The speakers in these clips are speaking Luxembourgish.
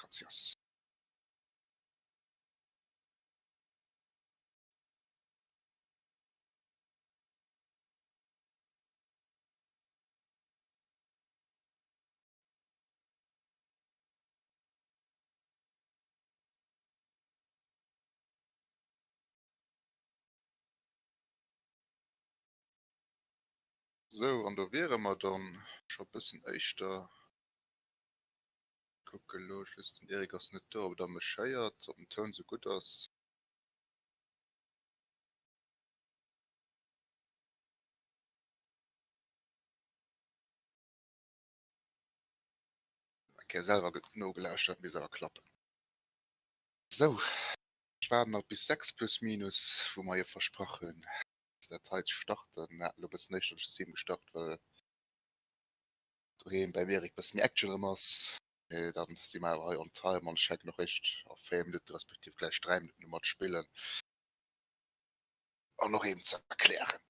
Gracias. Sou, an do wiere mer dann scho bëssen éischter. Kucke lo just, den Eric ass net do, ob der mech héiert, ob den Toun sou gutt ass. Eng Kéier selwer nogelauschtert, misst awer klappen. Sou, ech waarden nach bis 6 plus minus, wou mer jo versprach hunn, dat hei ze starten. Mir haten elo e bëssen éischter de Stream gestart, well doheem beim Eric e bësse méi Action erëm ass. Mee dann si mer awer hei on time an ech hänken och eréischt a 4 Minutten, respektiv gläich 3 Minutten u mat spillen an och eeben ze erklären.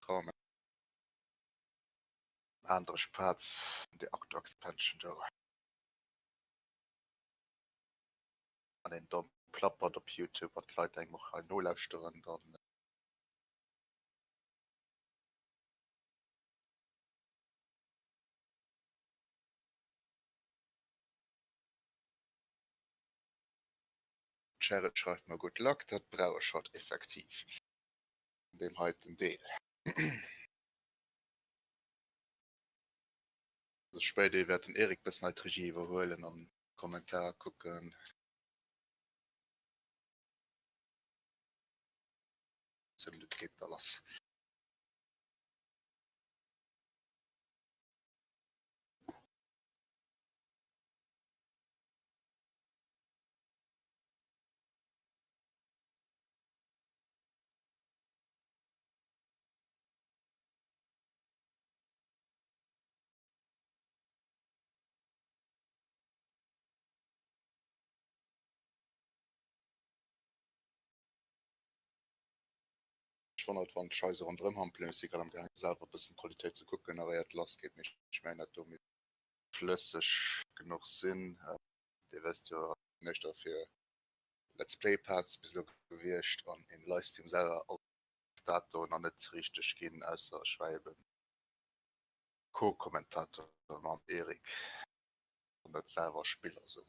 Traum Aandrech Plaz an der Octo Expansion do. Wann een domm plappert op Youtube an d'Leit engem och hei nolauschteren, dann. D'Sherry schreift mer Good luck, dat brauch ech haut effektiv an deem heiten Deel. Spéider wäert den Eric bëssen hei d'Regie iwwerhuelen an Kommentar kucken. Zwou Minutte geet da lass. Ech wonnert wann d'Schei sou ronderëm hampelen. Ech si grad am gaangen selwer e bëssen d'Qualitéit ze kucken nach éier et lass geet, mee ech mengen dat do misst flësseg genuch sinn. Dir wësst jo, ass éischter fir Let's Play Parts bis elo gewiescht an een Livestream selwer ass dat do nach net richteg ginn, ausser ech war eben Co-Kommentator mam Eric an net selwer Spiller sou.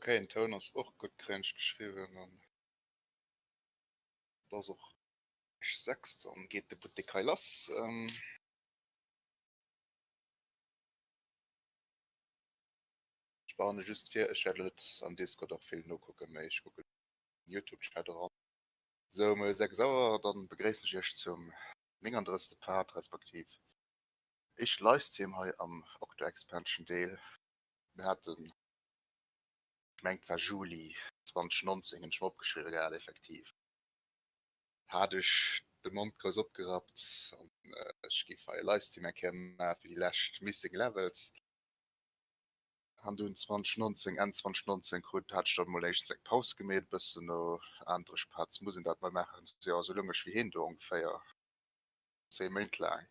Ok, den Toun ass och gutt kréien ech geschriwwen an et ass och 6, dann geet de Buttek hei lass. Ech warne just vir, ech wäert elo net am Discord och vill nokucken, mee ech kucken den Youtube-Chat eran. Sou, mir hu 6 Auer, dann begréissen ech iech zum 39. Part, respektiv éischte Livestream hei am Octo Expansion Deel. Mir haten, ech mengen et war Juli 2019, hunn ech mer opgeschriwwe gehat, effektiv hat ech de Mond grouss opgerappt an ech géif hei e Livestream eng Kéier maache fir déi lescht Missing Levels. An dunn 2019, Enn 2019 krut, hat ech dann mol éischtens eng Paus gemeet, e bëssen no Aandrech Platz muss een dat mol maachen, jo esou loung ech wéi heen do ongeféier zwee Méint laang.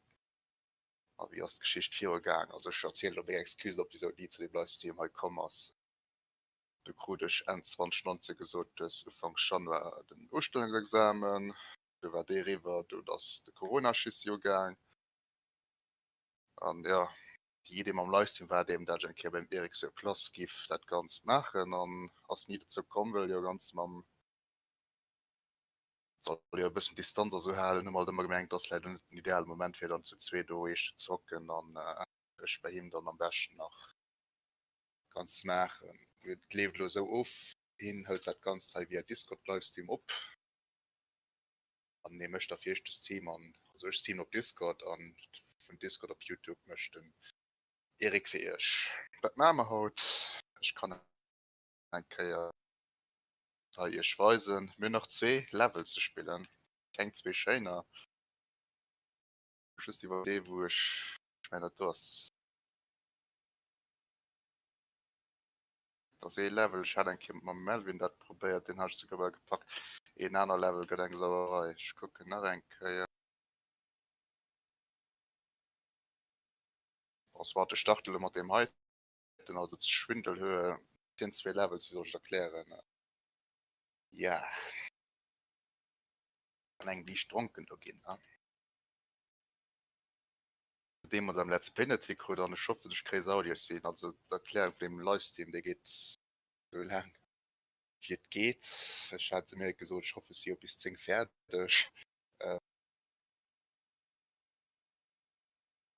A wéi ass d'Geschicht viru gaang? Also ech erzielen elo meng Excusen op wisou et ni zu deem Livestream hei komm ass. Du krut ech Enn 2019 gesot, du hues Ufanks Januar den Ustellungsexamen. Du war dee eriwwer, dunn ass de Corona-Schissi ugaang. An jo, déi Idee mam Livestream war deem, dat ech eng Kéier beim Eric sur place giff dat Ganzt maachen an ass ni dozou komm, well jo ganz mam soll jo e bëssen Distanz a sou halen, hu mer halt ëmmer gemengt, ass vläicht net den ideale Moment fir dann zu zweet do eescht ze zocken an ech bei him dann am beschten nach ganz maachen. Et leeft elo esou of, hien hëlt dat Ganzt hei via Discord-Livestream op. An nee mécht da fir iech de Stream an, also ech streamen op Discord an vun Discord op Youtube mécht den Eric fir iech. Wat maache mer haut? Ech kann eng Kéier hei iech weisen. Mir hunn nach zwee Levels ze spillen, keng zwee schéiner. Just iwwer dee wou ech, ech mengen dat do ass. Dat ass ee Level, ech hat eng Kéier mam Melvin dat probéiert, deen hat ech souguer bal gepackt. Een aner Level gëtt eng Sauerei. Ech kucken nach eng Kéier. Bon, soit, ech starte lo mat deem heiten, also d'Schwindelhöhe. Et sinn zwee Levels, wéi soll ech et erklären? Ja. Kann engem liicht dronken do ginn, ne? Deemools am Let's Play net hikrut an ech hoffen ech kréie se Audiostream, also d'Erklärung vun deem Livestream dee geet sou laang wéi et geet. Ech hat zum Eric gesot ech hoffe ech si jo bis 10 fäerdeg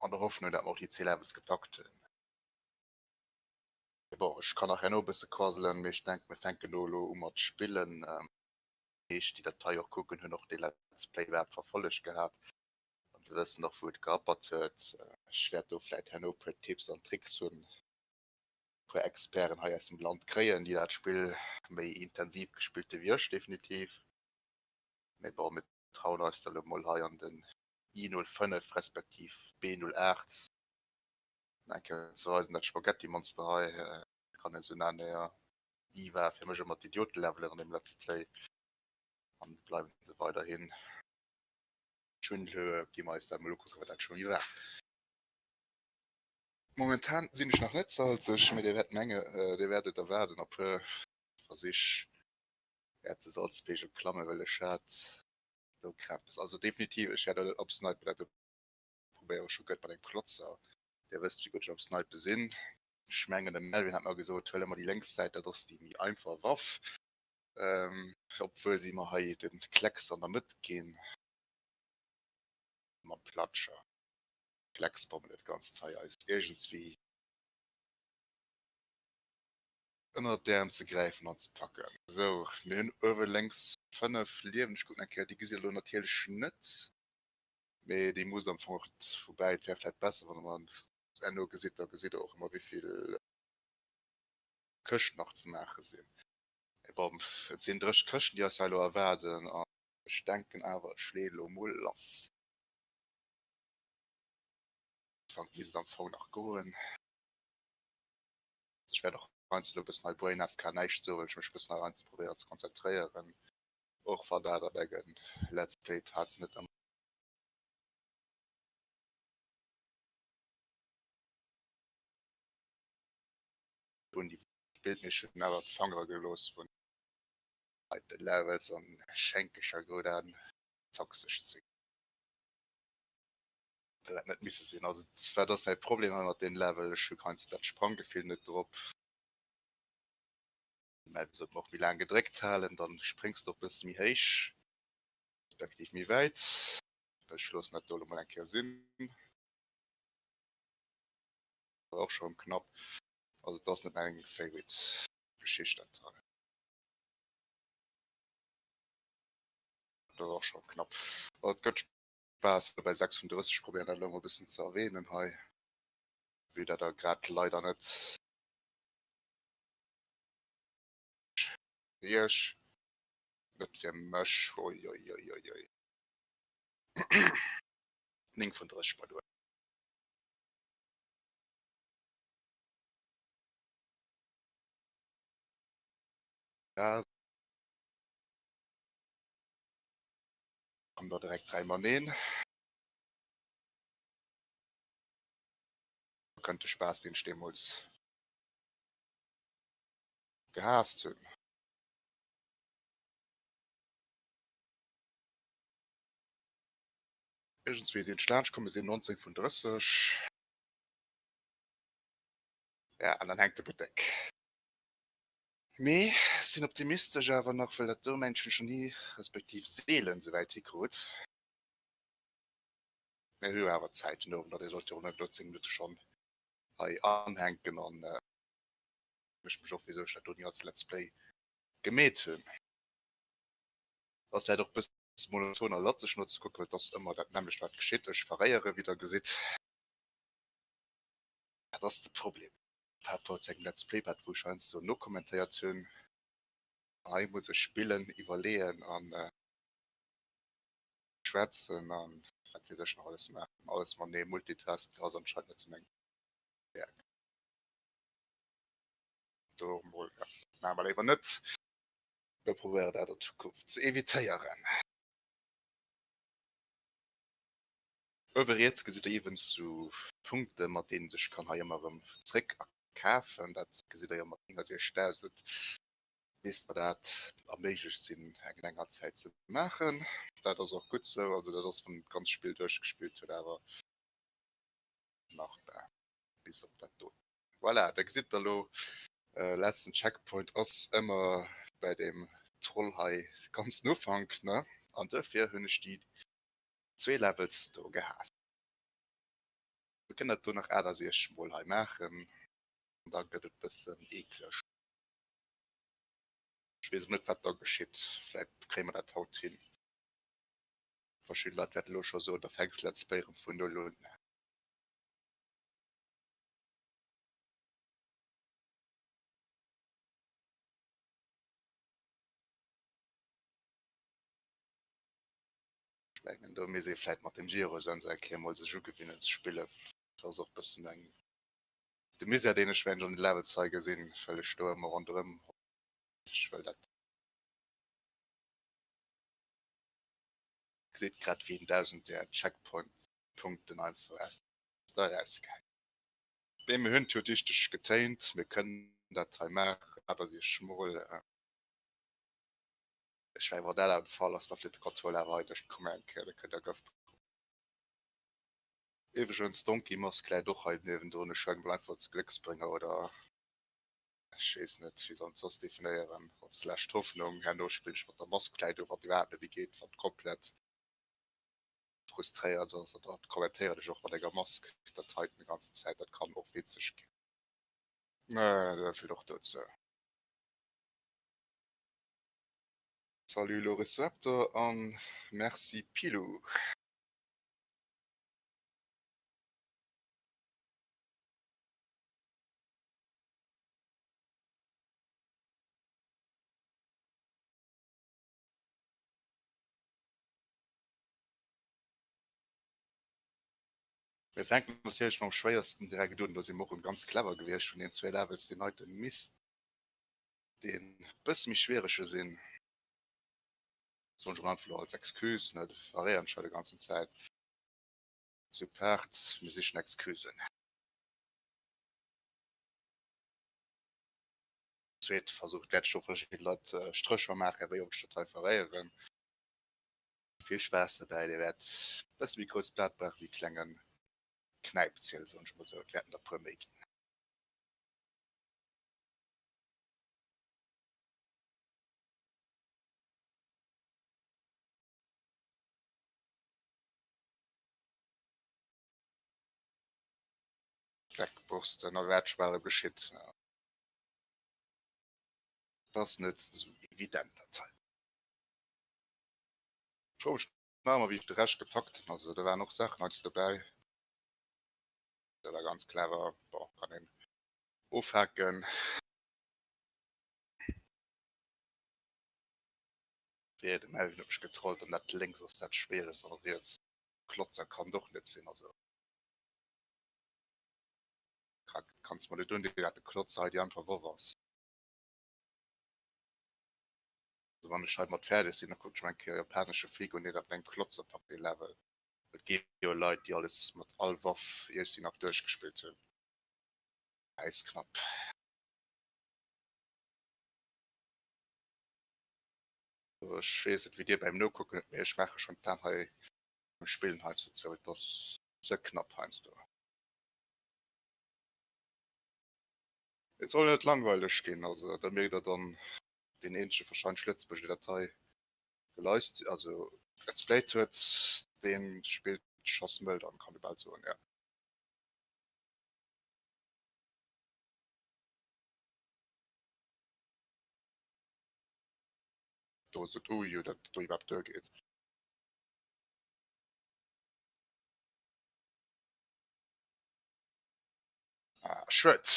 an der Hoffnung dat mer och déi 10 Levels gepackt hunn. Mee bon ech kann nach herno e bësse quasselen, mee ech denken mir fänken do elo u mat spillen. Déi meescht déi dat hei och kucken hunn och dee Let's Play iwwerhaapt verfollegt gehat. An se wëssen och wou et gehappert huet. Ech wäert do vläit herno e puer Tipps an Tricks vun e puer Experten hei aus dem Land kréien, déi dat Spill méi intensiv gespillt hu wéi ech definitiv. Mee bon, mir trauen eis da lo mol hei an den I05 respektiv B08 eng Kéier ze weisen, dat Spaghettimonster hei, kann een esou nennen, jo. I war fir mech ëmmer d'Idiotelevelen an deem Let's Play an bleiwen se weiderhin. Schwindelhöhe, gi mer eis dat mol ukucken, wat dat scho méi war. Momentan sinn ech nach net salzeg, mee Dir wäert menge, Dir wäert et erwaarden, a puer Versich wäert de Salzpegel klammen, well ech hat do Krämpes. Also definitiv, ech wäert dat opsnipen, dat do probéiere ech scho gëtt mat engem Klotzer. Dir wësst, wéi gutt ech am Snipe sinn. Ech mengen, de Melvin hat mer gesot, huel ëmmer déi lénks Säit, dat ass déi méi einfach Waff. Obwuel si mer hei de Klecks an der Mëtt ginn. Mam Platscher. Klecksbommen dat Ganzt hei eis iergendswéi ënnert d'Äerm ze gräifen an ze packen. Sou, mir hunn uewe lénks 5 Liewen. Ech kucken eng Kéier, déi gesitt der elo natierlech net, mee déi musst am Fong och net, woubäi et wär vläicht besser, wann der mer herno gesitt, da gesitt der och ëmmer wéivill Këschten nach ze maache sinn. Mee bon, et sinn 30 Këschten, déi eis hei elo erwaarden an ech denken awer, ech leeë elo mol lass. Ufank misst et am Fong nach goen. Ech wäert och heiansdo elo e bëssen hei Brain AFK näischt soen, well ech mech e bëssen hei heiansdo probéieren ze konzentréieren, och wann dat an engen Let's Play Parts net ëmmer. Hunn déi gespillt, mee ech hunn awer d'Fangere gelooss vun heite Levels an schéngt scho gutt an toxesch ze ginn. Dat hätt net misse sinn. Also wat ass mäi Problem hei mat deem Level? Ech hu heiansdo dat Spranggefill net drop. Mä du sollt och méi laang gedréckt halen, dann spréngs de och e bësse méi héich, respektiv méi wäit. Ech loossen dat do elo mol eng Kéier sinn. War och scho rëm knapp. Also et ass net meng favorite Geschicht dat hei. Dat war och scho knapp. Also et gëtt Spaass bei 36 probéieren dat elo mol e bëssen ze erwähnen hei. Wéi dat da grad leider net fir iech, net fir mech. Uiuiuiui. 9 vun 30 by the way. Ja. Kommen da direkt 3 maneen. Kënnt de Spaass deen ech deemools gehaasst hunn. Iergendswéi sinn ech laanscht komm, mir sinn 19 vun 30. Ja, an dann hänkt de Buttek. Mee sinn optimistesch awer nach, well dat do mengen ech schon ni, respektiv seelen esouwäit hikrut. Mir hu jo awer Zäit den Owend, an Dir sollt jo och net elo 10 Minutte schonn hei anhänken an mécht mech och wéisou ech dat do ni als Let's Play gemeet hunn. Ass vläit och bësse monoton a latzeg nozekucken, well et ass ëmmer dat nämmlecht wat geschitt. Ech verréiere wéi der gesitt. Dat ass de Problem par rapport zu engem Let's Play Part wou ech heiansdo nokommentéiert hunn. Hei muss ech spillen, iwwerleeën an schwätzen an wat weess ech nach alles maachen. Alles matenee Multitasking ass anscheinend net sou meng Stäerkt. Do mol ja, maache mer léiwer net. Mir probéieren dat an Zukunft ze evitéieren. Uewe riets gesitt der iwwens sou Punkte mat deenen sech kann hei ëmmer erëm zréck erkafen. Dat gesitt der jo mat 69.000 misst mer dat erméiglecht sinn eng länger Zäit ze maachen. Dat ass och gutt sou, also dat ass wann een d'ganz Spill duerchgespillt huet awer machbar bis op dat do. Voilà, da gesitt der elo letzten Checkpoint ass ëmmer bei dem Troll hei ganz den Ufank ne an duerfir hunn ech déi zwee Levels do gehaasst. Mir kënnen dat do nach 68 mol hei maachen an da gëtt et bëssen eekleg. Ech weess och net wat da geschitt, vläit kréie mer dat haut hin. Verschidde Leit wäerte lo scho soen, da fänks Let's Play erëm vun Null un. Ech mengen do misst ee vläit mat dem Gyrosensor eng Kéier mol sech ugewinnen ze spillen. Dat ass och bëssen eng de Misär deen ech während an de Levels hei gesinn, well ech do ëmmer ronderëm ech wëll dat gesitt grad wéi een 1000 där Checkpoint Punkten einfach aus der erausgehäit. Mee mir hunn et jo dichteg getéint, mir kënnen dat hei maachen, awer si schmol. Ech mengen wann dat awer de Fall ass, da flitt de Contrôle awer hei duerch d'Kummer eng Kéier, da kënnt der Gëft drop. Iwwregens d'Donkey Mask läit och hei niewendrun, ech mengen einfach als Glécksbrénger oder ech weess net wéi soll en et soss definéieren, als lescht Hoffnung. Herno spillen ech mat der Mask vläit of, wann iwwerhaapt net méi geet, wann komplett frustréiert ass, an da kommentéieren ech och mat enger Mask dat heiten déi ganzen Zäit, dat kann och witzeg ginn. Esou vill och dozou. Salut Loris Raptor an Merci Pilou. Mir fänken natierlech mam schwéiersten direkt un, do si mer och erëm ganz clever gewiescht vun den zwee Levels, deen heite misst deen bësse méi schwierege sinn, soen ech mol einfach elo als Excuse, ne, de variéieren scho de ganzen Zäit zu Part, mir sichen Excusen. Zweet Versuch wäert ech do verschidde Leit Strécher maachen, wéi oft ech dat hei variéieren. Vill Spaass dobäi, dir wäert bësse méi grouss Plaz brauchen wéi klenge Knäipziel, soen ech mol sou, et wäerten der puer méi ginn. Wegborsten a wat scho bal geschitt. Dat ass net esou evident dat hei. Ech froe mech nach ëmmer wéi ech de Rescht gepackt hunn. Also do waren och Saachen heiansdo dobäi, dat war ganz clever. Bon, kann een ofhaken. Wéi de Melvin huet mech getrollt an dat lénks ass dat schwieregst an riets Klotzer kann et och net sinn. Also kanns mer net undinn dat de Klotzer hei déi einfach Woff ass. Also wann ech hei mat fäerdeg sinn, da kucken ech mer eng Kéier japanesche Freak un, deen dat mat engem Klotzer packt dee Level. Et gi jo Leit déi alles mat all Waff ier si nach duerchgespillt hunn. Äisknapp. Ech weess net wéi dir beim Nokucken hutt, mee ech maache schonn d'An hei. Spillen heiansdo zou. Et ass ze knapp heiansdo. Et soll net langweileg ginn, also da mierkt der dann deen eenzege wahrscheinlech Lëtzebuerger deen dat hei geleist, also Let's Played huet, deen spillt Chasse mëll dann, kann ee bal soen, jo. Do sot hu jo dat do iwwerhaapt duergeet. Ah, schued.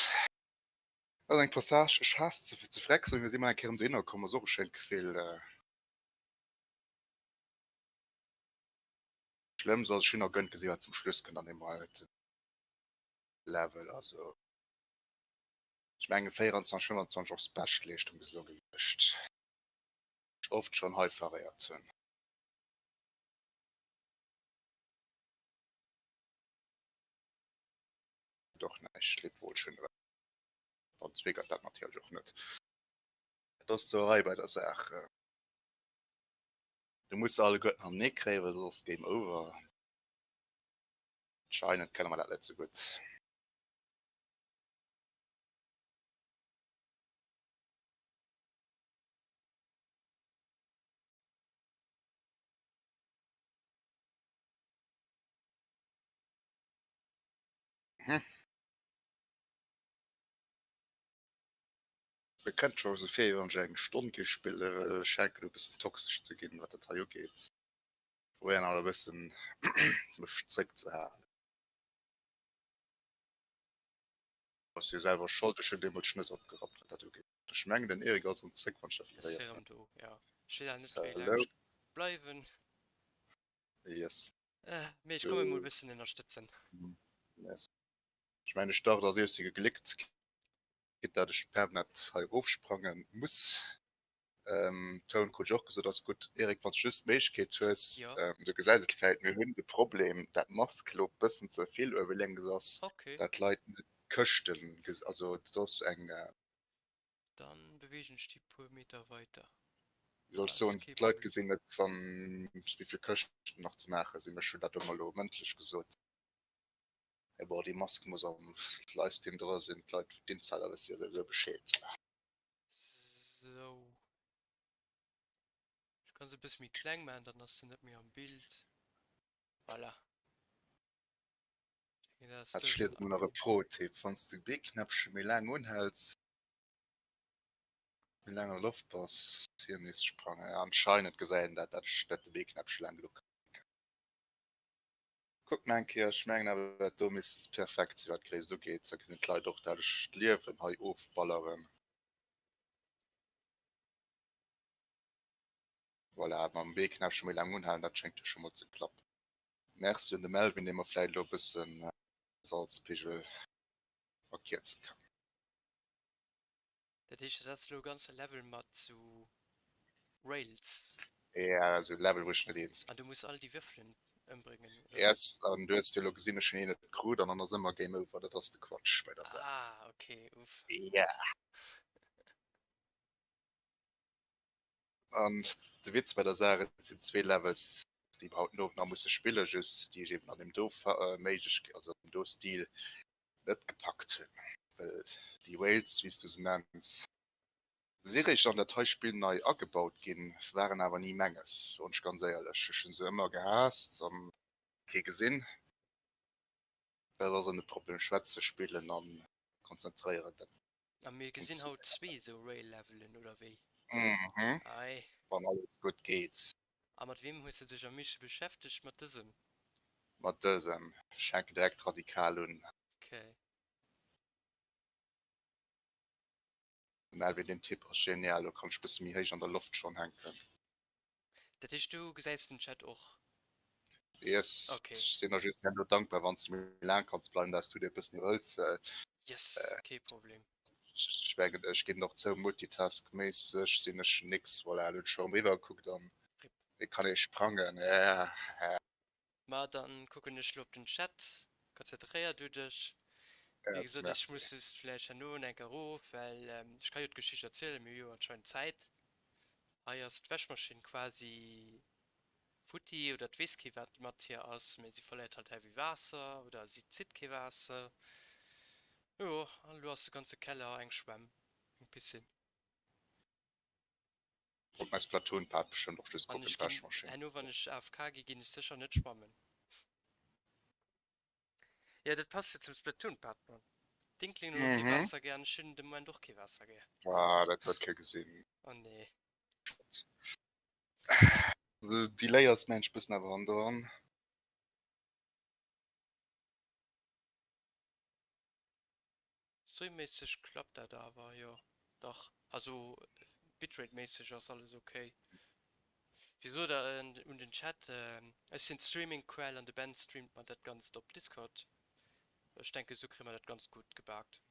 Dat ass eng Passage, ech haass ze ze frecksen, mir si mol eng Kéier erëm dohinner komm, ass och e schéint Gefill. Schlëmmst ass, ech hunn nach guer net gesinn, wat zum Schluss kënnt an deem heiten Level, also ech mengen 24, 25 ass Beschtleeschtung bis elo gewiescht, ech oft schonn hei veréiert hunn. Och näischt, lieb wohl, schön ewech. Dann zweekert dat natierlech och net. Dat ass d'Sauerei bei der Saach. Du muss se alleguerten hanneree kréien, well soss ass Game Over. Anscheinend kenne mer dat net sou gutt. Hm. Mir kënnt scho sou vir, wéi wann ech eng Stonn géif spillen, well ech schenken e bëssen toxesch ze ginn, wat dat hei ugeet. Probéieren awer e bëssen mech zréckzehalen. Ass jo selwer Schold, ech hunn deemools Schnëss opgerappt, wat dat ugeet. Ech mengen den Eric ass erëm zréck, wann ech dat Ass héieren. erëm do, jo. Ech weess awer net, wéi laang ech bleiwen. Yes. Mee ech komme mol e bëssen ënnerstëtzen. Yes. Ech mengen de Start ass iech gegléckt, quitte dat ech permanent hei erofsprange muss. Toun krut ech och gesot ass gutt. Eric, wann s de just d'Méiglechkeet hues, du gesäis et vläit, mir hunn de Problem dat d'Mask lo bëssen ze vill uewe lénks ass, dat d'Leit net d'Këschten ges, also et ass eng. Dann beweegen ech déi puer Meter weiter. Wéi soll ech soen, d'Leit gesinn net wann wéivill Këschten nach ze maache sinn. Ech hunn dat elo mol elo mëndlech gesot. Mee bon, déi Mask muss am Livestream dra sinn, d'Leit, d'Insider wësse jo souwisou Bescheed. Sou. Ech kann se e bësse méi kleng maachen, dann ass se net méi am Bild. Voilà. Ech denken, dat ass Ech dësen liese mol nach e Pro-Tipp, Wann s de B-Knäppche méi laang unhäls, méi laang an der Loft bass, hien nees sprangen. Ja, anscheinend gesäit een dat, dat ech net de B-Knäppche laang genuch drécken. Kuck mer eng Kéier, ech mengen awer dat do misst perfekt sinn wat d'Gréisst ugeet, da gesinn d'Leit och dat ech d'Liewen hei ofballeren. Voilà, mam B-Knäppche méi laang unhalen, dat schéngt jo scho mol ze klappen. Merci un de Melvin, dee mer vläit elo e bëssen Salzpegel verkierze kann. Dat heescht dat ass elo e ganze Level mat sou Rails. Ja, sou Level wou ech net eens ginn. An du muss all déi Würfelen ëmbréngen, oder? Yes, an du hues jo elo gesinn, ech hunn een net krut an dann ass ëmmer Game Over, dat ass de Quatsch bei der Saach. Ah, ok, uff. Ja. An de Witz bei der Saach, et sinn zwee Levels, déi mer haut den Owend nach musse spillen, just déi ech eben an deem do Méiglech, also an deem do Stil net gepackt hunn, well déi Whales, wéi s du se nenns, si réischt an dat hei Spill nei agebaut ginn, waren awer ni menges, soen ech ganz éierlech. Ech hu se ëmmer gehaasst an kee gesinn. Dat ass en de Problem, schwätzen, spillen an konzentréieren, dat A mir gesinn haut zwee esou Rail-Levelen, oder wéi? Mhm. Ei. Wann alles gutt geet. A mat weem hues de dech am meeschte beschäftegt? Mat dësem? Mat dësem. Ech hänken direkt radikal un. Okay. Melvin, deen Tipp ass genial, lo kann ech bësse méi héich an der Loft schonn hänken. Dat heescht du gesäis den Chat och? Yes, Okay. ech sinn der just herno dankbar wann s de méi laang kanns bleiwen, dass du dir e bëssen iwwerhëls, well Yes, kee Problem. ech mengen ech ginn och zou, multitaskméisseg sinn ech nix, voilà, elo hunn ech scho erëm eriwwer gekuckt an Rip. et kann ee sprangen, ja. Ma dann kucken ech lo op den Chat. Konzentréier du dech. Wéi Yes, gesot, ech merci. muss just vläicht herno enk erof, well ech ka jo d'Geschicht erzielen, mir hu jo anscheinend Zäit. Hei ass d'Wäschmaschinn quasi. Futti oder et weess kee wat mat hir ass, mee si verléiert halt heavy Waasser oder si zitt kee Waasser. Jo, an elo ass de ganze Keller eng Schwämm, eng Piscine. Wollt mäi Splatoon Part bestëmmt och just An kucken, ech ginn d'Wäschmaschinn. herno wann ech AFK gi, ginn ech sécher net schwammen. Jo, dat passt jo zum Splatoon Part, Mann. D'Inkling hunn och kee Mhm. Waasser gär an ech hunn de Moment och kee Waasser gär. Ah, dat huet kee gesinn. Oh nee. Also Delay ass mensch bëssen awer an dran. Streamméisseg klappt dat awer, jo dach. Also Bitrate-méisseg ass alles ok. Wéi sot der un den Chat, ech sinn d'Streaming-Quell an de Ben streamt mer dat Ganzt op Discord. Ech denken esou kréie mer dat ganz gutt gebaakt.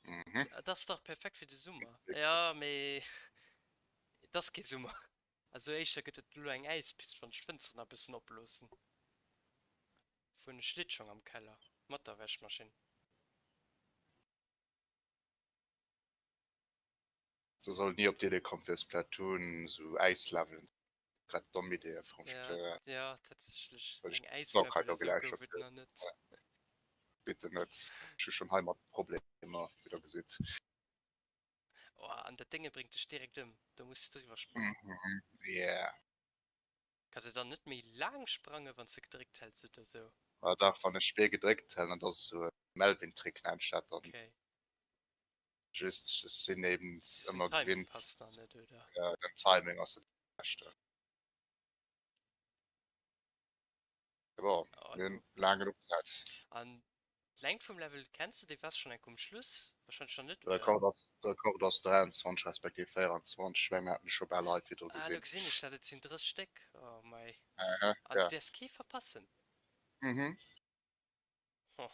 Mhm. Et ass dach perfekt fir de Summer. Ja, mee et ass kee Summer. Also éischter gëtt et elo eng Äispist, wann ech d'Fënsteren nach e bëssen oploossen. Fueren ech Schlittschong am Keller mat der Wäschmaschinn. Se soll ni op d'Idee kommen fir Splatoon sou Äislevelen ze grad domm Idee Ja, ja, tatsächlech eng Äislevel esou gouf et nach net. Bitte net, ech hu schonn heimat Problemer, wéi der gesitt. Oh, an dat Dénge bréngt dech direkt ëm, do muss de driwwer sprangen. Mhm, yeah. Kanns de dann net méi laang sprangen, wann s de gedréckt häls oder sou? Ah dach, wann ech B gedréckt halen, dat ass esou e Melvin-Trick, nennt ech dat dann. Okay. Just ech sinn eben Just den ëmmer Timing gewinnt. passt nach net, oder? Ja, den Timing ass net dee beschten. Bon, Oh, mir lo. hunn laang genuch Zäit. An d'Längt vum Level kenns de? Déi waars schonn enk um Schluss? Wahrscheinlech nach net, De oder? Rekord ass, de Rekord ass 23 respektiv 24, ech meng mir haten e scho bal live virdru Ah, lo gesinn. gesinn ech dat, et sinn 30 Stéck. Oh mei. Aha, An du ja. däerfs kee verpassen? Mhm. Hoh.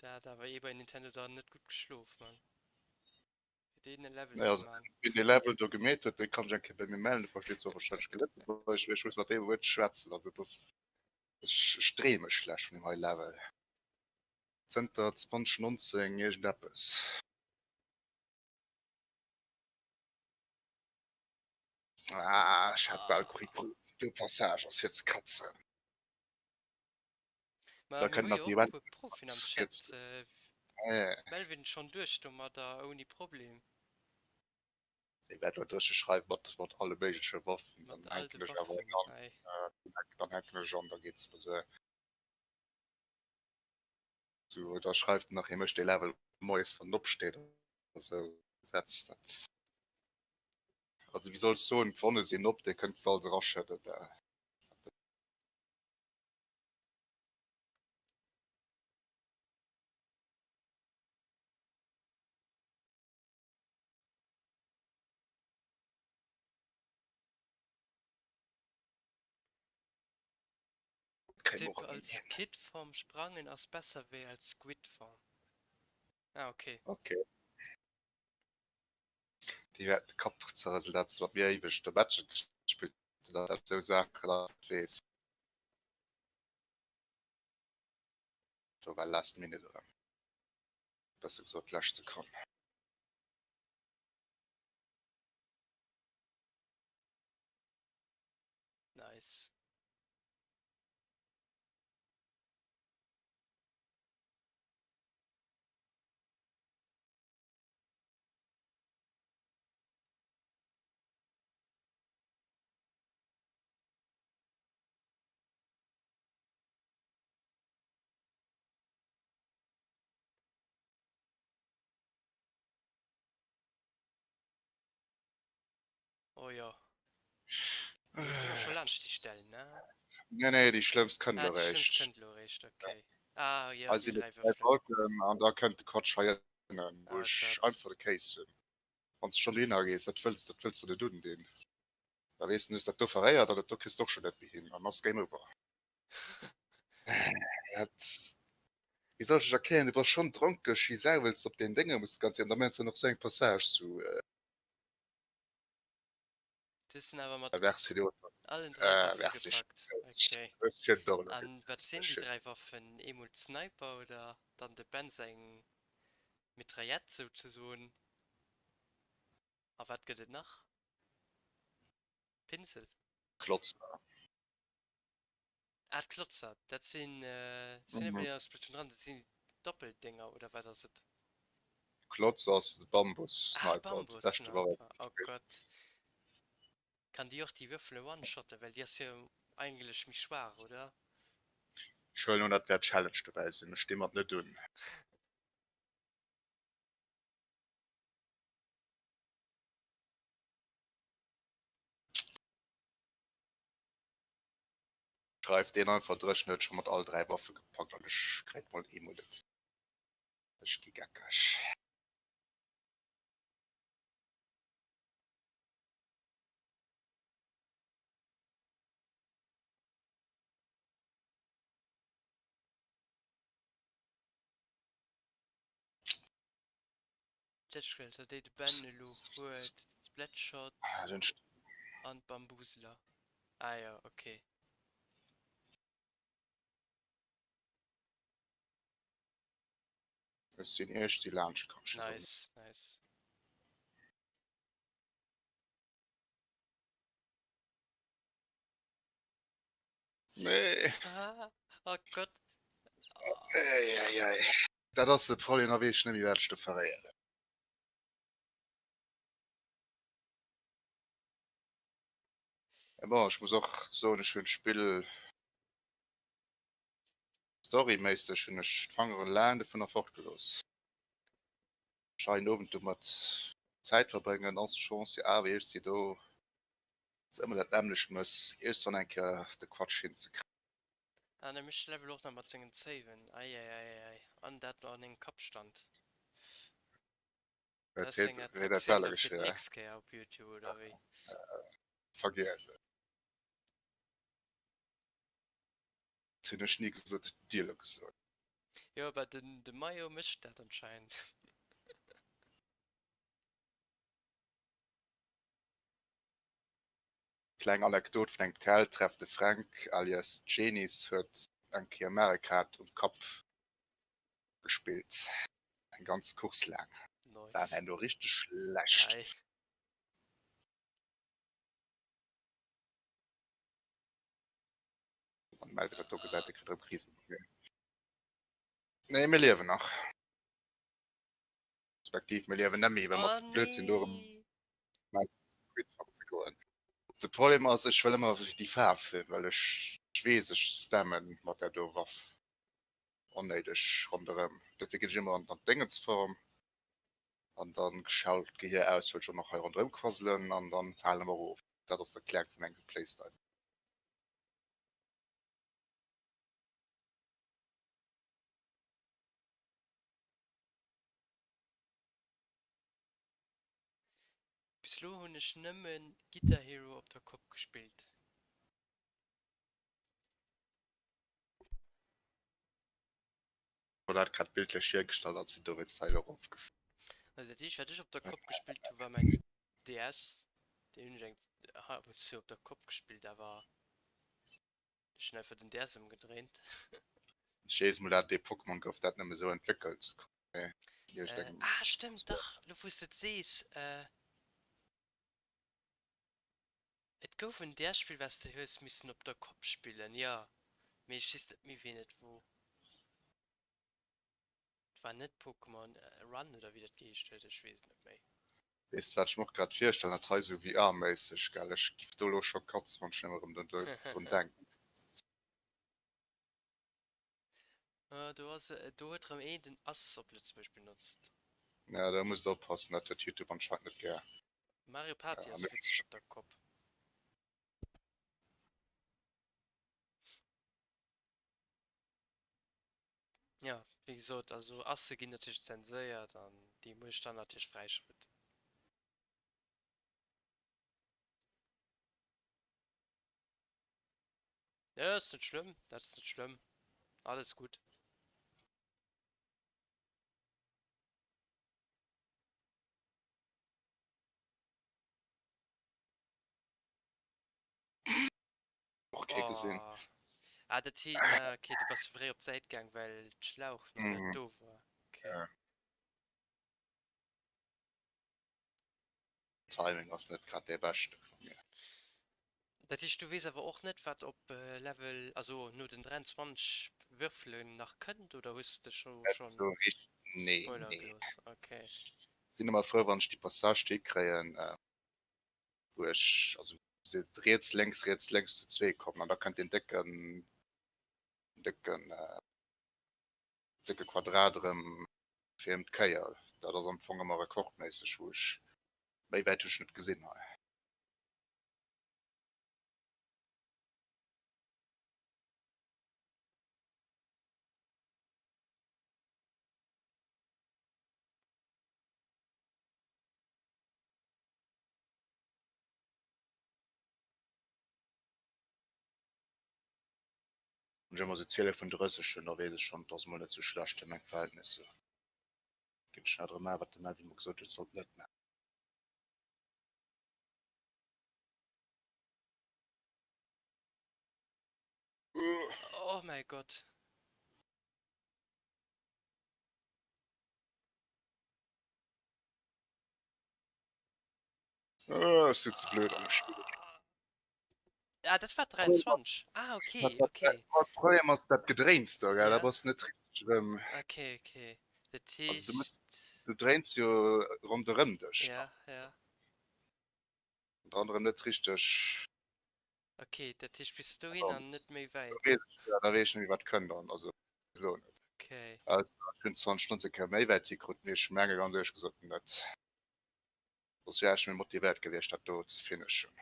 Da hat awer ee bei Nintendo dann net gutt geschlof, Mann. Fir deen e Level Nee, ze also man. wien dee Level do gemeet huet, dee kann sech eng Kéier bei mir mellen. Dee versteet zwar warscheinlech kee Lëtzebuergesch, mee ech muss mat deem e Wuert schwätzen. Also et ass, ech, ech dreeme schlecht vun deem hei Level. Zënter 2019 iergendeppes. Ah, ech hat bal Ah. kritt. Do Passage ass fir ze katzen. Ma Da mir kënnt hu nach jo déi och e Wend puer Profien am Chat. Äh, Melvin schonn duerch domadder ouni Problem. Déi wäert elo dréche schreiwen mat mat alle méigleche Waffen. Mat Dann all de hänken ech awer Waffen eng an. hei. Dann hänken ech an, da geet se duer. Sou, da schreift en nach, hie mécht dee Level moies wann en opsteet oder sou. Setz dat. Also wéi soll ech soen, d'Wonne sinn op, dir kënnt se alles eraschëdden. Kréie mer Tipp, och erëm Als hin. Kid-Form sprangen ass besser wéi als Squid-Form. Ah, okay. Okay. Déi wäerten de Kapp dach zerrëselen, dat se mat mir éiweg de Matchen gespillt hunn an dat esou Saachen nach net weess. Do war last minute erëm. Besser gesot lescht Sekonn. Nice. Oh jo. Lo si mer scho laanscht déi Stell, ne? Nee, nee, déi schlëmmst kënnt Ah, elo déi schlëmmst réischt. kënnt elo réischt, okay. Ah jo, Hei déi sinn 3 et 3 Würfelen. Balken an da kënnt de Quatsch hei ënnen, wou Ah ech Gott. einfach de Kéis hunn. Wann s de schonn dohinner gees, dat wëlls, dat wëlls de net undinn. Da weess de, du hues dat do verréiert an dat do kriss de och schonn net méi hin an ass Game over. Dat, wéi soll ech et erklären, du bass schonn dronkeg wéi Sau, wëlls de op deen Dénge muss ganz an da méchs de nach esou eng Passage, sou. Du hues en awer mat Merci do. allen 3 Äh, Waffe merci. gepackt. Okay. Ech hunn och elo An wat sinn ech déi hunn. 3 Waffen? Eemol d'Sniper oder dann de Ben seng Mitraillette souzesoen. A wat gëtt et nach? Pinsel? Klotzer. Ah, d'Klotzer, dat sinn, sinn net méi aus Splatoon dran, dat sinn déi Doppeldénger, oder wat ass et? Klotz ass de Ah, Bambus-Sniper, déi beschte Waff Bambus-Sniper, aus dem oh Spill. Gott. Kann déi och déi Würfele one-shotten, well déi ass jo eigentlech méi schwaach, oder? Ech huelen un, dat wäert Challenge dobäi sinn, ech sti mat net un. Schreift deen einfach dréchen huet scho mat all 3 Waffe gepackt an ech kréit mol eemol net. Ech gi geckeg. Jetskills, déi de Ben elo huet, Splatshot an Bamboozler. Ah jo, ok. Ech sinn iech déi laanscht komm. Nice, nice. Nee. Ah, oh Gott. Ei, ei, ei. Dat ass de Problem, da weess ech net méi wat ech do verréieren. Bon, ech muss och soen, ech hunn d'Spill storyméisseg hunn ech d'Fangere laang dovunner fortgelooss. Scheinen Owend domat Zäit verbréngen ass Chance jo awer iergendwéi do, ass ëmmer dat nämmlecht, mëss iergendwann eng Kéier de Quatsch hinzekréien. An e mécht de Level och nach mat sengen Zéiwen, eieieiei, an dat no an engem Kappstand. Dat ass eng Attraktioun da fir d'nächst Kéier op Youtube, oder wéi? Vergiess et. Dat hunn ech ni gesot, dat hutt Dir elo gesot. Jo, awer den de Mayo mécht dat anscheinend. Kleng Anekdot vun engem TL-Treff, De Fränk alias Genis huet eng Kéier Mario Kart um Kapp gespillt, eng ganz Course laang. War Nice. herno richteg schlecht. Geil. Wann de Melvin dat do gesäit, dee kritt erëm Krisen. Nee, mir liewen nach. Respektiv, mir liewen net méi, well mer Oh ze blöd sinn, do erëm nee! ze goen. De Problem ass, ech wëll ëmmer déi Faarf hunn, well ech weess, ech spammen mat där do Waff onnéideg ronderëm. Dofir ginn ech ëmmer an d'Déngensform an dann schalt d'Gehier aus, wëll ech och nach hei ronderëm quasselen an dann fale mer erof. Dat ass d'Erklärung vun engem Playstyle. Bis lo hunn ech nëmmen Guitar Hero op der Kopp gespillt. Paul hat grad bildlech hiergestallt an sinn dowéinst hei elo erofgefall. Also dat eescht wat ech op der Kopp gespillt hu war mäin DS, deen hunn ech eng ab und zu op der Kopp gespillt, awer ech hunn einfach den DS ëmgedréint. Ech weess mol dat dee Pokémon gouf dat nëmme sou entwéckelt. Äh, ah stëmmt, dach, lo wou s de et sees, äh, et gouf en DS-Spill wat s de hues missen op der Kopp spillen, jo, mee ech weess net méi ween et wor. Et war net Pokémon Run oder wéi dat geheescht huet, ech weess et net méi. Weess de wat ech mer och grad virstellen, dat hei sou VR-méisseg, gell, ech giff do lo scho katzen wann ech nëmme rëm drun denken. Do ass, do huet rëm een den ass op Lëtzebuerg benotzt. Ja, do muss de oppassen, dat huet Youtube anscheinend net gär. Mario Party ass witzeg op der Kopp. Ja, wéi gesot, also Asse ginn natierlech zenséiert an déi muss ech dann natierlech fräischalten. Ja, ass net schlëmm, dat ass net schlëmm. Alles gutt. Och kee gesinn. Oh. Ah, dat hee, ah, okay, du bass fréi op d'Säit gaang, well d'Schlauch nach net Mhm. do war. Okay. Ja. Timing ass net grad dee beschte vu mir. Dat heescht, du weess awer och net, wat op Level, also no den 23 Würfelen nach kënnt, oder hues de scho Net schonn sou richteg, nee, spoilere nee. gelooss? Okay. Sinn ëmmer frou, wann ech déi Passage do hikréien, wou ech, also wou se riets, lénks, riets, lénks zu zwee kommen an da kënnt deen décken, décken, décke Quadrat erëm fir ëm d'Kéier. Dat ass am Fong ëmmer rekordméisseg, wou ech, méi wäit hu ech net gesinn hei. Wann ech ëmmer sou 12 vun 30 hunn, da weess ech schonn, et ass mol net sou schlecht fir meng Verhältnisser. Ginn ech nach erëm maachen, wat de Melvin mer gesot huet, ech sollt net maachen. Oh mäi Gott. Ech sinn ze blöd am Spill. Ah, dat war 23. Ah, okay, okay. Problem ass dat Gedréins do, gell? Ja. Da bass net richteg erëm. Okay, okay. Dat Also du muss, heescht. du dréins jo ronderëm dech. Ja, ja. Und dann erëm net richteg. Okay, dat heescht bis dohin an net méi wäit. Ja, da weess ech net méi wat kënnt dann, also elo net. Okay. Also ech hunn 2019 Kéier méi wäit hikrut, mee ech menge ganz éierlech gesot net. Soss wär ech méi motivéiert gewiescht dat do ze finishen.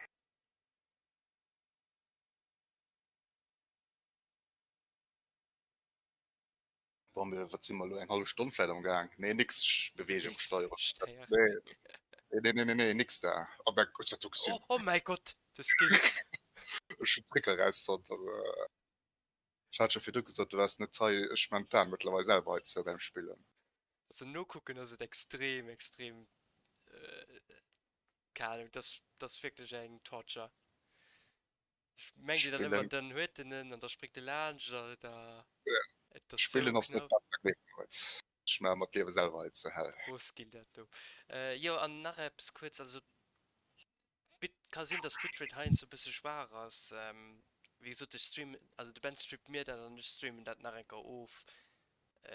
Bon, mir, wat si mer elo, eng hallef Stonn vläit am Gaang? Nee, nix Bewegung, Steuerung. Steuerung. Nee, nee, nee, nee, nee, nix da. Oh mein Gott, dat do gesinn. Oh, oh mäi Gott, de Skill. Ech hunn d'Prickel rausfonnt, also ech hat scho virdru gesot, du waars net hei, ech man d'Aen mëttlerweil selwer hei zou beim Spillen. Also nokucken ass et extrem, extrem, keng Ahnung, dat ass wierklech eng Torture. Ech mengt een dann ëmmer, dann huet en en an da spréngt e laanscht a da, et ass sou Spillen ass net knapp. besser, gleef mer et. Ech maache mer d'Liewe selwer hei zur Hell. Gros Skill dat do. Jo an nach eppes kuerz, also Bit, ka sinn dass d'Bitrate heiansdo e bësse schwaach ass. Wéi gesot ech streamen, also de Ben streamt mir dat an ech streamen dat nach eng Kéier of.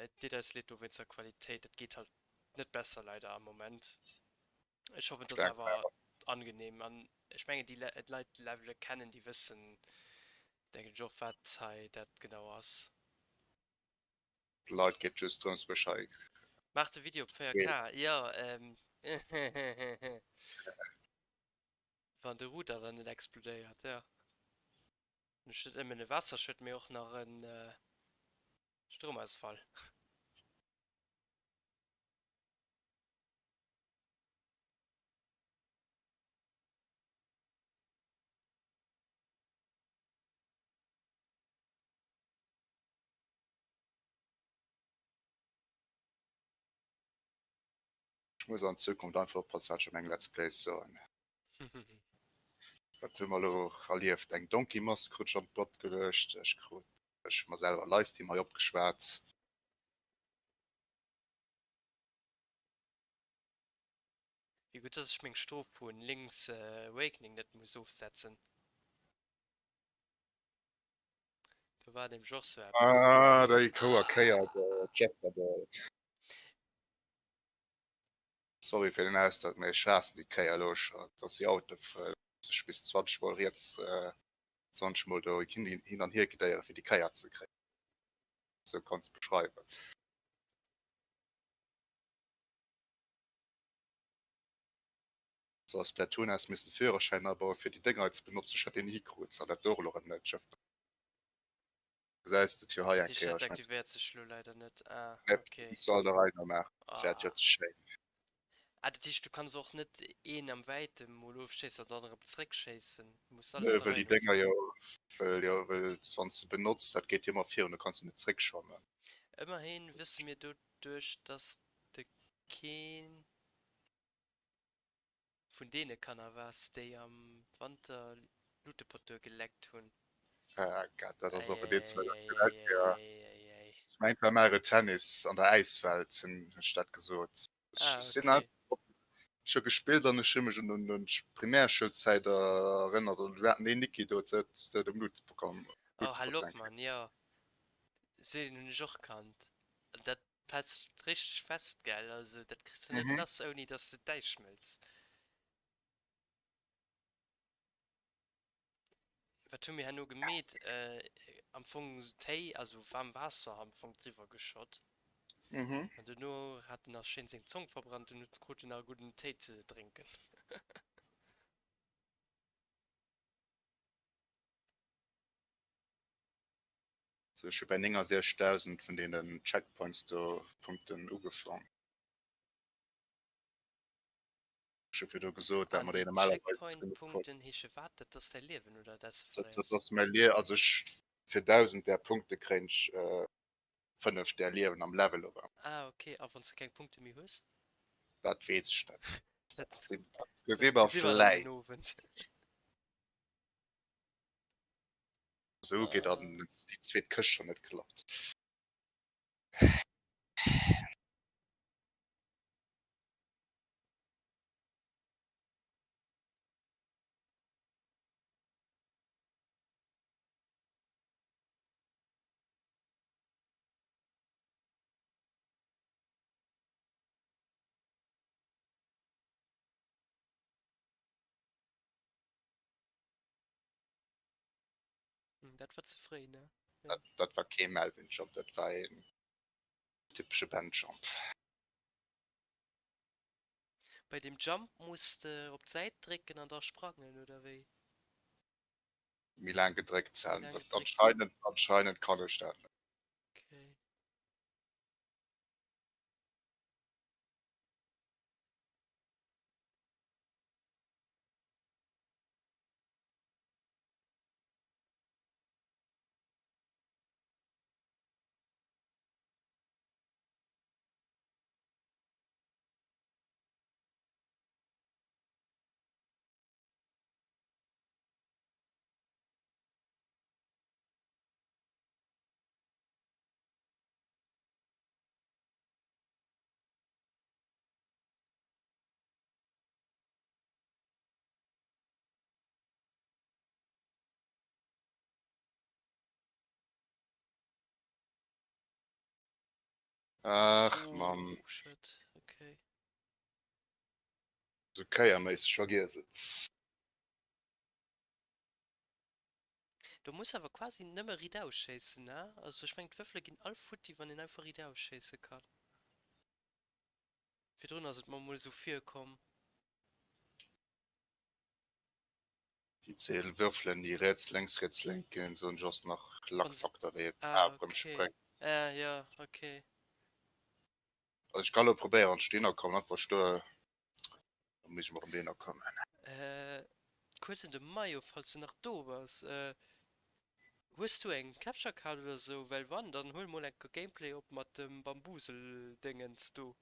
Et deet eis leed do wéinst der Qualitéit, dat geet halt net besser leider am Moment. Ech hoffen et ass awer angenehm an ech mengen déi Leit déi d'Levele kennen déi wëssen denken ech och wat hei dat genau ass. D'Leit geet just drëms mech hei. Maach de Video op 4K, jo wann de Router dann net explodéiert, jo. Dann hues net nëmmen e Waasserschued mee och nach e Stroumausfall. Ech muss an Zukunft einfach oppassen, wat ech a mengem Let's Plays soen. Wat hu mer elo erlieft? Eng Donkey Mask krut ech an d'Bott geluecht. Ech krut, ech hu mer selwer Livestream hei opgeschwat. Wéi gutt dass ech meng Strof vun Link's Awakening net muss ofsetzen. Do war nämlech och sou eppes. Ah, déi Kouer kéiert Chapter Ball. Sorry fir den Ausdrock, mee ech haassen déi Kéier elo scho, dass si Auto fueren, sech bis 20 mol riets, 20 mol do hin an hier gedéiere fir déi Kéier ze kréien. Sou kanns de beschreiwen. So Splatoon has missen Führerschäin abauen fir déi Dénger hei ze benotzen. Ech hat deen ni krut an dat do och elo erëm net. Ech gesäis de et jo hei eng Déi Kéier. Chat Ech mengen aktivéiert sech elo leider net. Ah, App okay. muss alt erei maachen. Dat wär jo Ah. ze schéin. Ah, dat heescht du kanns och net een am Wäitem mol ofschéissen an dann erëm zréckschéissen. Du muss alles Nö, der well Rei déi no Dénger jo, well jo, well wann s de benotz, dat geet jo ëmmer virun, du kanns jo net zréckschwammen. Ëmmerhin wësse mir doduerch, dass de keen vun deene Kanner waars, déi am Wanter Lutepotur geleckt hunn. Ah Gott, dat ass och en Ezel. Ech mengen, et war Mario Tennis an der Äiswelt, hunn ech dat gesot. Ech ah, sinn okay. Ech hu gespillt an ech hu mech un un d'Primärschoulzäit erënnert an du haten deen Niki do ze dem Blut bekommen. Oh, Herr Lockmann, jo. Sou een hunn ech och kannt. An dat passt richteg fest, gell? Also dat kriss de net mhm. lass, ouni dass de d'Äis schmëlz. Wat hu mir herno gemeet? Am Fong Téi, also waarm Waasser am Fong driwwer geschott. Mhm. An duerno hat en nach schéin seng Zong verbrannt an huet krut en nach e gudden Téi ze drénken. So, ech hu bei 69.000 vun deenen Checkpoints do Punkten ugefaang. Ech hu virdu gesot, dat An mat déi deene normalerweis genuch Checkpoint-Punkten heesche wat? Dat ass däi Liewen oder dat s de Dat, dat verléiers? ass mäi Lie also ech fir 1.000 där Punkte kréien ech 5 där Liewen am Level erëm. Ah ok, a wann s de keng Punkte méi hues? Dat weess ech net. Dat, Dat gesi dat gesi dat mer gesi mer dann den vläit. Owend. Esou geet Ah. dann déi zweet Këscht schonn net klappt. Dat war ze fréi, ne? Ja. Dat, dat war kee Melvin Jump, dat war een typesche Ben Jump. Bei dem Jump muss de op d'Säit drécken an da sprangen, oder wéi? Méi laang gedréckt Méi halen. laang Dat gedréckt halen. anscheinend, anscheinend kann ech dat net. Okay. Ach Mann. Oh shit, okay. Sou kéierméisseg, vergiess et. Do muss awer quasi nëmme riitaus schéissen, ne? Also ech mengen d'Würfele ginn all futti wann een einfach riitaus schéisse kann. Virdrun ass et mer mol esou virkomm. Déi 10 Würfelen déi riets lénks riets lénk ginn, soen ech ass nach Wann se Luckfaktor wéi et Ah d'Faarf erëm okay. spréngt. Ah jo okay. Also ech ka lo probéieren an d'Steener kommen, einfach stoe, da muss ech mol erëm dohinner kommen. Äh, kuerz un de Majo, falls de nach do bass, hues du eng Capture Card oder sou? Well wann, dann huel mol enker Gameplay op mat dem Bambuseldéngens do.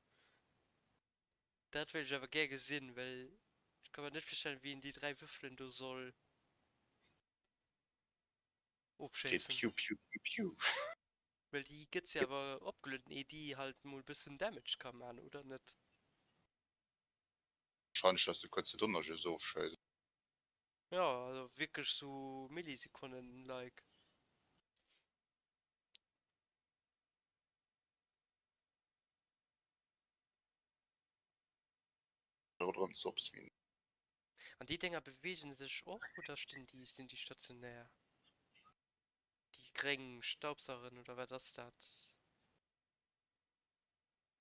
Dat wéilt ech awer gär gesinn, well ech ka mer net virstellen, wéi een déi 3 Würfelen do soll Geet ofschéissen. piu piu piu piu. Well déi gëtt jo awer opgelueden, ier déi halt mol bëssen Damage ka man, oder net? Wahrscheinlech dass du kuerz virdrun just ofschéiss. Jo, also wierklech sou Millisekonnen like. Ronderëm z'opswingen. An déi Dénger beweegen sech och oder stinn déi, sinn déi stationär? Déi gréng Staubsaugeren oder wat ass dat?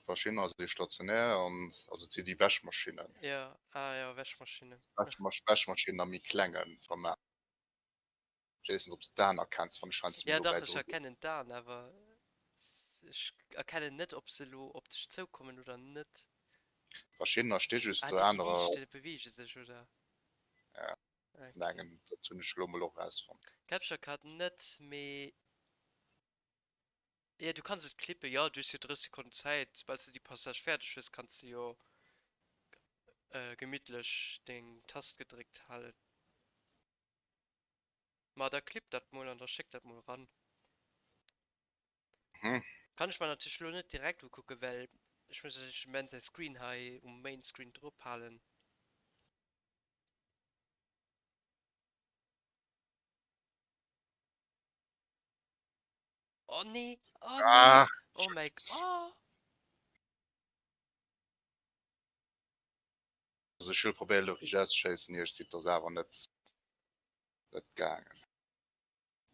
Verschiddener si stationär an also et sinn déi Wäschmaschinnen. Jo, ah jo, Wäschmaschinnen. Wäschmaschinnen am méi klenge Format. Ech weess net ob s d'Aen erkenns, wann ech heiansdo Ja méi no dach, bäi ech dru ginn. erkennen d'Aen, awer ech erkennen net ob se elo op dech zoukommen oder net. Verschiddener sti just Ah do, déi déi anerer. Liichte beweege sech oder? Ja, Okay. mengen dat hunn ech elo mol och erausfonnt. Capture Card net, mee jo du kanns et clippen, jo du hues jo 30 Sekonnen Zäit, soubal s de déi Passage fäerdeg hues kanns de jo gemittlech deng Tast gedréckt halen. Ma da clip dat mol an da schéck dat mol ran. Mhm. Kann ech mer natierlech lo net direkt ukucken, well ech muss natierlech dem Ben säi Screen hei um Main Screen drop halen. Oh nee, oh nee, Ah, oh mäi, oh. Also ech hu probéiert elo riicht auszeschéissen, iech et ass awer net net gaangen.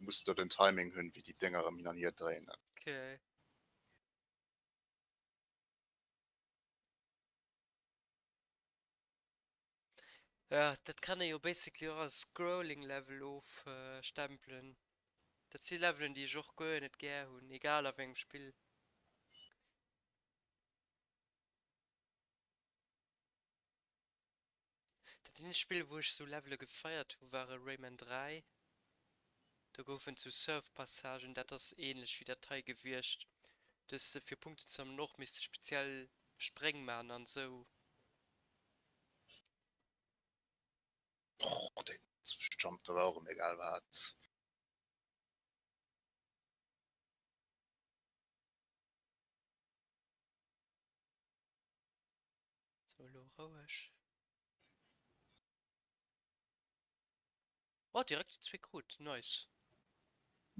Muss do den Timing hunn, wéi déi Dénger erëm hin an hier dréinen. Okay. Ja, dat kann ee jo basically och als Scrolling Level ofstempelen. Dat si Levelen, déi ech och guer net gär hunn, egal a wéi engem Spill. Dat eenzegt Spill wou ech sou Levele gefeiert hu ware Rayman 3. Do goufen sou Surf-Passagen, dat ass ähnlech wéi dat hei gewiescht. Du hues fir Punkten ze sammelen och misste speziell Spréng man an sou. Och deen Jump do war och erëm egal wat. So elo roueg. Oh direkt déi zwee krut, nice.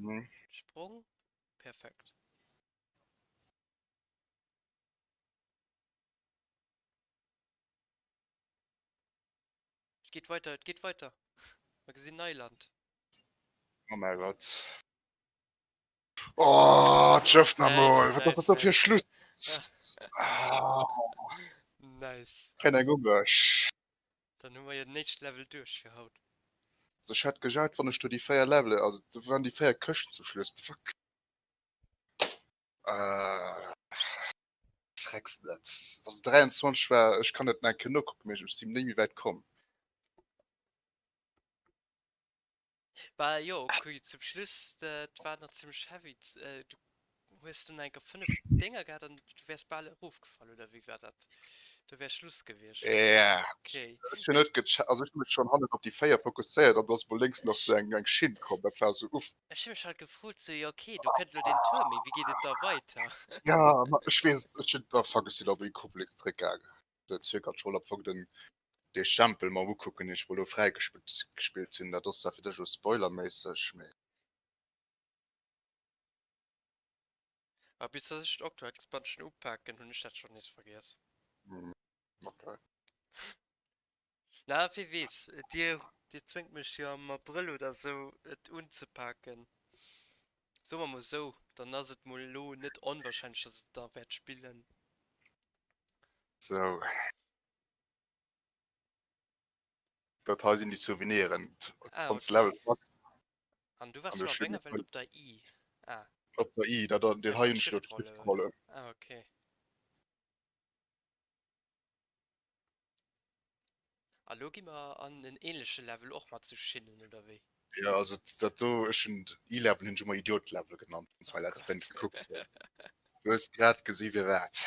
Mhm. Sprong, perfekt. Et geet weiter, et geet weiter. Mer gesinn Neiland. Oh mäi Gott. Oh, d'Schëff nach mol. Nice, Wat ass nice, dat fir nice. Schluss? Ah, Nice. kréien eng u mech. Dann hu mer jo den éischte Level duerch fir haut. Also ech hätt gejaut, wann ech do déi 4 Levelen, also do waren déi 4 Këschten zum Schluss, the fuck. Äh, frecks net. Also 23 war, ech kann et nach eng Kéier nokucken, mee ech sinn ni méi wäit komm. Bah jo, okay, zum Schluss, dat war nach zimmlech heavy. Du hues dunn enker 5 Dénger gehat an du wäers bal erofgefall, oder wéi war dat? Do wär Schluss gewiescht. Ja, Okay. ech hunn net geche also ech hunn mech schonn hannen op déi 4 fokusséiert an do ass mol lénks nach sou eng eng Schinn komm, dat war sou uff. Ech hu mech halt gefrot, sou, jo okay, do kënnt elo deen Tuerm, mee wéi geet et da weiter? Ja, ma ech weess, ech hunn, oh fuck, ech sinn op Ecoblick zréckgaangen. Dat huet grad schonn am Fong den dee Stempel mer ukucken, deen ech mol elo fräigespillt gespillt hunn. Dat ass zwar fir dech elo spoilerméisseg, mee. A bis dass ech d'Octo Expansion upaken, hunn ech dat schonn nees vergiess. Hm, okay. Na, wie weess, dir, dir zwéngt mech jo am Abrëll oder sou et unzepaken. Soe mer mol sou, dann ass et mol elo net onwahrscheinlech, dass ech et da wäert spillen. Sou. Dat hei sinn déi Souveniren, Ah, wann s de okay. Level packs. An du An wars do lo a steet wenger Welt op der I? Ah. Op der I, dat an deen Ah, hei fir hunn ech lo d'Schiftrolle, d'Schiftrolle. Ah, okay. A lo gi mer an en ähnleche Level och mat sou Schinnen, oder wéi? Jo, also dat do, ech hunn I-Level hunn ech ëmmer Idiot-Level genannt, wann s Oh mei Let's Play Gott. gekuckt hues. Du hues grad gesi firwat.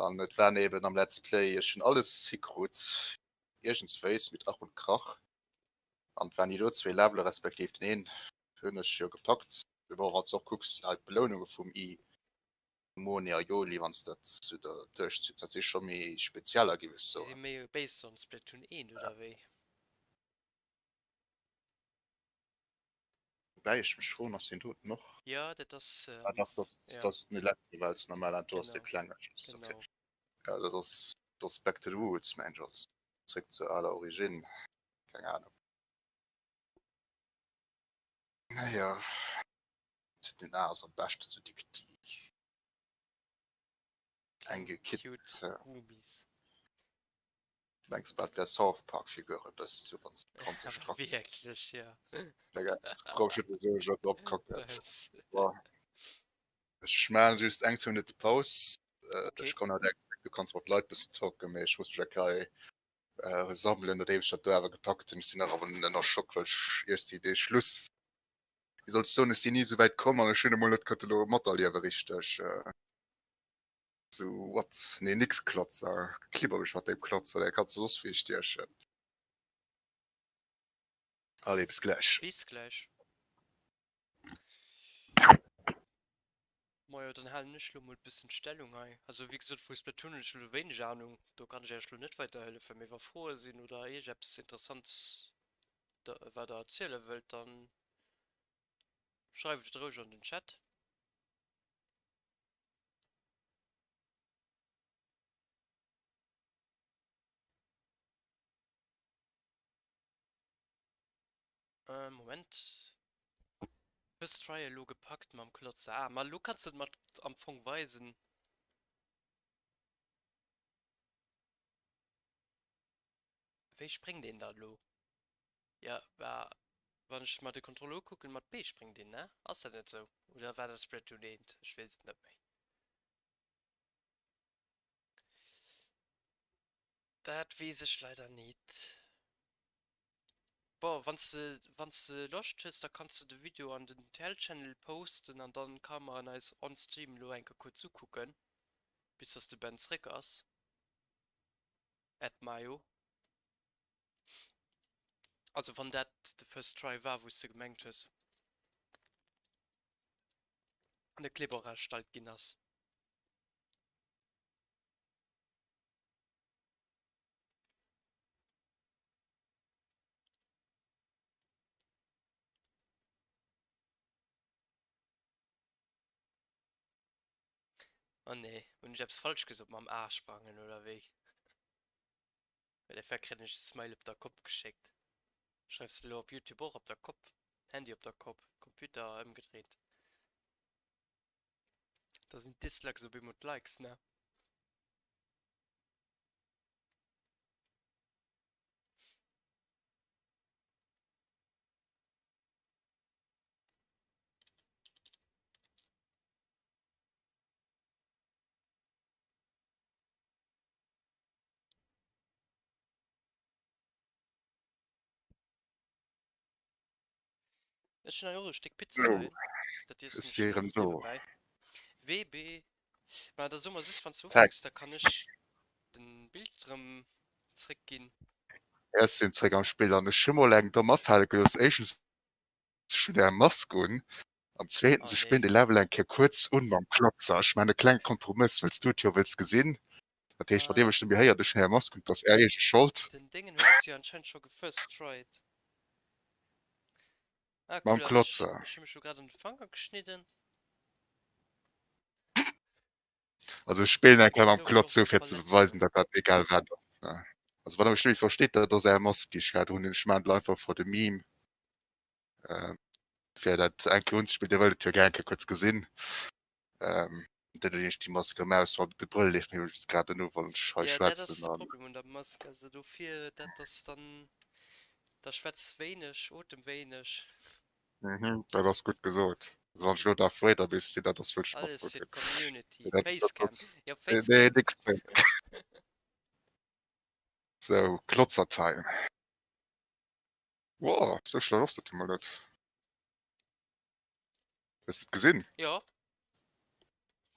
An et waren eben am Let's Play, ech hunn alles hikrut, iergendswéis mit Ach und Krach. An et waren déi do zwee Levele respektiv den een hunn ech jo gepackt. Mee bon, wann s de och kucks, hei d'Beloununge vum I, Moni a Joli, wann s de dat sou der duerchzitt, dat si scho méi spezieller, géif ech Déi si soen. méi based on Splatoon 1, oder wéi? Woubäi ech mech froen, ass deen doten och? Jo, dat ass Ah am, dach, dat ja. ass den Elektro-Wels normal an do ass dee Genau, klenge. Okay. genau. Ja, dat ass, dat ass back to the roots, mengen ech, also zréck zur aler Origine, keng Ahnung. Naja, den A ass am beschten sou déi eng Kleng gekit. cute Gummis. Mengs bal wär South Park Figur e bëssen sou wann se d'Kand sou Awer strack. wierklech, ja. Frou ech huet esou ech drop kucken. Nice. Bon. Ech maan just eng 2 Minutte Paus. Okay. Ech kommen haut eng, du kanns mat Leit bëssen talken, mee ech muss mech eng Kei sammelen nodeem ech dat do awer gepackt hunn. Ech sinn nach awer ënner Schock, well ech iergsi dee Schluss, wéi soll ech soen, ech sinn ni esou wäit komm an ech hunn emol net kënne lo materliewe richteg. Sou what? Nee nix Klotzer, klibber mech mat deem Klotzer, dee kanns de soss wéi stiechen. Allez, bis gläich. Bis gläich. Majo, dann halen ech lo mol bëssen d'Stellung hei. Also wéi gesot, vu Splatoon hunn ech lo wéineg Ahnung, do kann ech Iech lo net weiderhëllefen, mee wa Froe sinn oder iergeppes Interessants wat der erziele wëllt, dann schreift et roueg an den Chat. Äh, Moment. First try elo gepackt mam Klotzer. Ah, ma elo kanns de et mat am Fong weisen. Wéi spréngt een da elo? Ja, bah, wann ech mer de Contrôle ukucken, mat B spréngt een, ne? Ass dat net sou? Oder war dat Splatoon 1? Ech weess et net méi. Dat weess ech leider nit. Bon, wanns de wanns de Loscht hues, da kanns de de Video an den TL-Channel posten an dann ka mer en eis on stream lo eng Kéier kuerz ukucken, bis dass de Ben zréck ass. @majo Also wann dat de first try war wous de gemengt hues an de Clip och erstallt ginn ass. Oh nee, hunn ech eppes falsch gesot mam A sprangen oder wéi? Well derfir kréien ech e Smile op der Kopp geschéckt. Schreifs de elo op Youtube och op der Kopp? Handy op der Kopp, Computer ëmgedréint. Da sinn d'Dislikes op eemol d'Likes, ne? Ech hunn hei och e Stéck Pizza Hallo, leien. Dat ech iessen ech si elo erëm nach do. niewebäi. WB, Ma da so mer soss wann s du ufänks, da kann ech den Bild rëm zréck ginn. Ech sinn zréck am Spill an ech hu mol eng domm afale gelooss. Éischtens, ech hunn är Mask un an zweetens, Oh ech nee. spillen de Level eng Kéier kuerz un mam Klotzer. Ech maachen e klenge Kompromëss, wëlls du et jo wëlls gesinn. Dat heescht, wann dir Ah, mech net méi héiert, ech hunn är Mask un, et ass är eege Schold. den Déngen huet se jo anscheinend scho gefirst-tried. Ah Mam cool, an ech, Klotzer. ech hu mech lo grad an de Fanger geschnidden. Also ech spillen eng Kéier mam Elo Klotz gouf sou et fir ze Verletzungen. beweisen, datt dat egal wat ass. Also wann der mech net méi versteet, dat ass är Mask déi ech grad hunn. Ech maachen dat einfach for the meme, fir dat eng Kéier unzespillen. Dir wëllt et jo gär eng Kéier kuerz gesinn. Dann dinn ech déi Mask erëm aus, well de Brëll leeft mir iwwregens grad elo wann ech hei Jo, dat ass schwätzen de an. Problem un der Mask. Also dofir, dat ass dann, da schwätz wéineg, otem wéineg. Mhm, dat ass gutt gesot. Also wann ech elo Darth Vader misst sinn, dat ass wëll ech Alles Mask fir hunn. d'Community. Dat, dat Facecam. ass, Jo, nee, Facecam. nix Facecam. Sou, Klotzer-Time. Wow, sou schlecht ass dat jo mol net. Hues de et gesinn? Jo.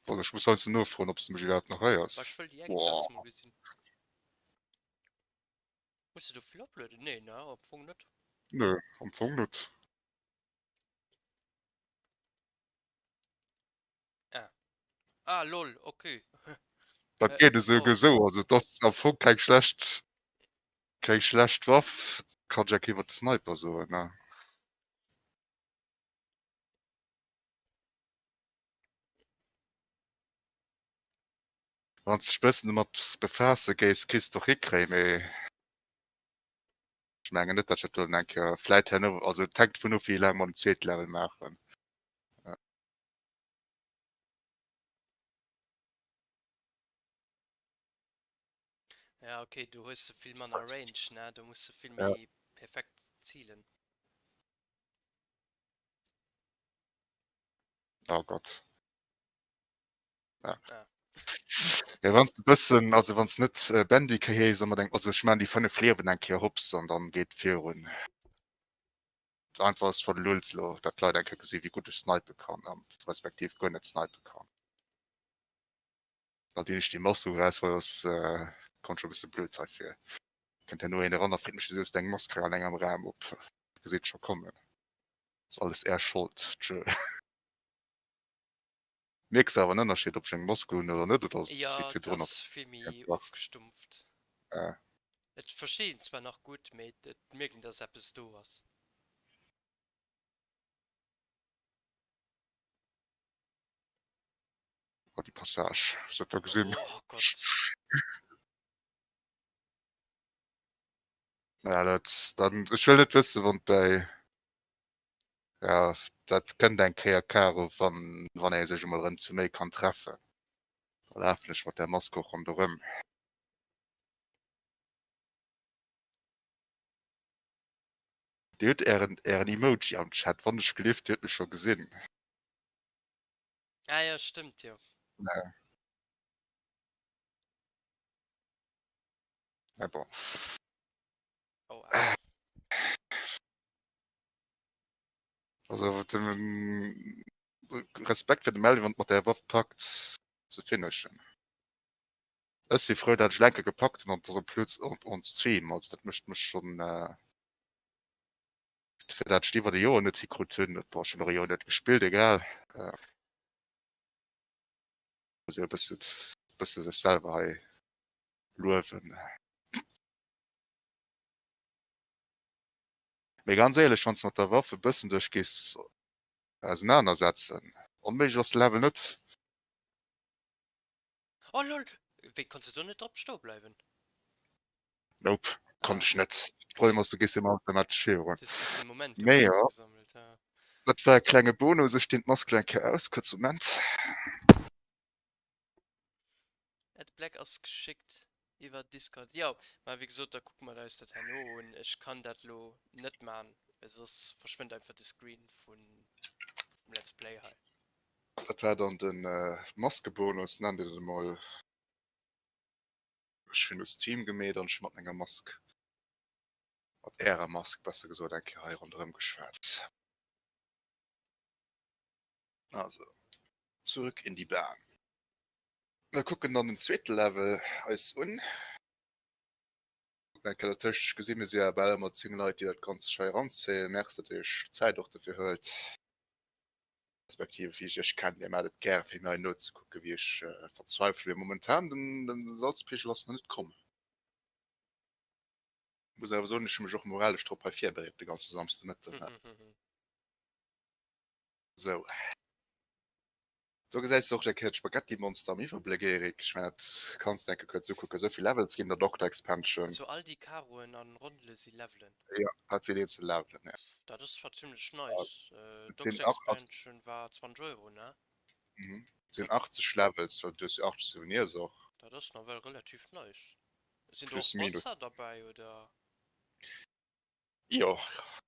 Also ech muss heiansdo nofroen, ob s de mech iwwerhaapt nach héiers. Bah, ech wëll déi eng Plaz Wow. mol gesinn. Muss de do vill uploaden? Nee, ne? Am Fong net. Nö, am Fong net. Ah. Ah, lol, okay. Dat Äh, geet esou oh. gesou. Also et ass am Fong keng schlecht, keng schlecht Waff. Kann ech och iwwer de Sniper soen, ne? Wann s dech bëssen domat befaasse géifs, kéints de och hikréien, mee ech mengen net, datt ech dat do eng Kéier vläit herno, also et hänkt dovun of, wéi laang mer den zweete Level maachen. Ja, okay, do hues de vill manner Range, ne? Do muss de vill Ja. méi perfekt zilen. Oh Gott. Ja. Ah. Ja, wann du bëssen, also wann s net äh, Bandicoot hees, an eng, also ech man déi 5 Liewen eng Kéier hops an dann geet virun. Einfach ass von Lulz lo, dat d'Leit eng Kéier gesi wéi gutt ech snipe kann, an respektiv guer net snipe kann. Da dinn ech déi Mask eraus, well ass äh, kommt schon e bësse blöd heifir. Kënnt herno een eran a freet mech, wéisou s du eng Mask hei alleng am Raum op. Geséit scho kommen. Ass alles är Schold, tjö. Mierks awer en Ënnerscheed ob ech eng Mask hunn oder net, oder ass et wéi Jo, et virdrun ass vill méi ofgestumpft. Äh. Et versteet een zwar nach gutt, mee et mierkt een, dass eppes do ass. Oh, déi Passage, hues dat da gesinn? Oh Gott. Ja, dat, dann, ech wëll net wëssen, wann däi, ja, dat kënnt eng Kéier, Caro, wann, wann ee sech emol erëm zu méi kann treffen. Da lafen ech mat där Mask och ronderëm. Dir hutt ären, ären Emoji am Chat, wann ech gelift, Dir hutt mech scho gesinn. Ah jo, stëmmt jo. Ja. Ah bon. Oh, au. Also dem Respekt fir de Melvin, wann mat der Waff packt ze finishen. Ech si frou, dat ech lenke gepackt hunn an dass en plus on, on Stream. Also dat mécht mech schon äh, fir dat ech iwwer de Joer net hikrut hunn. Bon, ech hunn och e Joer net gespillt, egal. Äh, muss e bësse bësse sech selwer hei luewen. Mee ganz éierlech, wann s de mat der Waff e bëssen dech gees ausenanersetzen, onméiglech ass de Level net. Oh lol! Wéi konns de do net drop stoe bleiwen? Nope, konnt ech net. De Problem ass, du gees ëmmer automatesch virun. Du hues e bëssen Momentum Mee jo, gesammelt, ha. dat war e klenge Bonus. Ech dinn d'Mask elo eng Kéier aus, kuerz Moment. Ed Black ass geschéckt iwwer Discord. Jo, ma wéi gesot, da kucke mer eis dat herno un. Ech kann dat elo net man, well soss verschwënnt einfach de Screen vun vum Let's Play hei. Dat war dann de Maskebonus, nennt een et emol. Ech hunn e Stream gemeet an ech hu mat menger Mask, mat ärer Mask besser gesot, eng Kéier hei ronderëm geschwat. Also, zurück in die Bahn. Mir kucken dann den zweete Level eis un. Kucken eng Kéier dertëscht. Ech gesinn, mir si ja bal ëmmer 10 Leit, déi dat Ganzt sech hei eranzéien. Merci, datt Dir Iech d'Zäit och dofir huelt. Respektiv, wéi ech Iech kennen, Dir maacht et gäre fir mir hei nozekucken, wéi ech verzweifele. Mee momentan, den Salzpegel ass nach net komm. Muss awer soen, ech hu mech och moralesch drop hei virbereet, de ganze Samsdemëtten. Sou. Do gesäis de och eng Kéier d'Spaghettimonster am Iwwerbléck, Eric. Ech mengen, dat kanns de eng Kéier kuerz ukucken. Esou vill Levels ginn der Doctor Expansion. Also all déi Karoen an Rondele si Levelen? Jo, dat sinn eenzel Levelen, ja. Dat ass zwar zimlech nice. Et sinn Doctor ach, also. Expansion war 20 Euro, ne? Mhm. Et sinn 80 Levels, well du hues jo 80 Souvenirs och. Dat ass nawell relativ nice. Sinn do och Plus minus. Bosser derbäi, oder? Jo.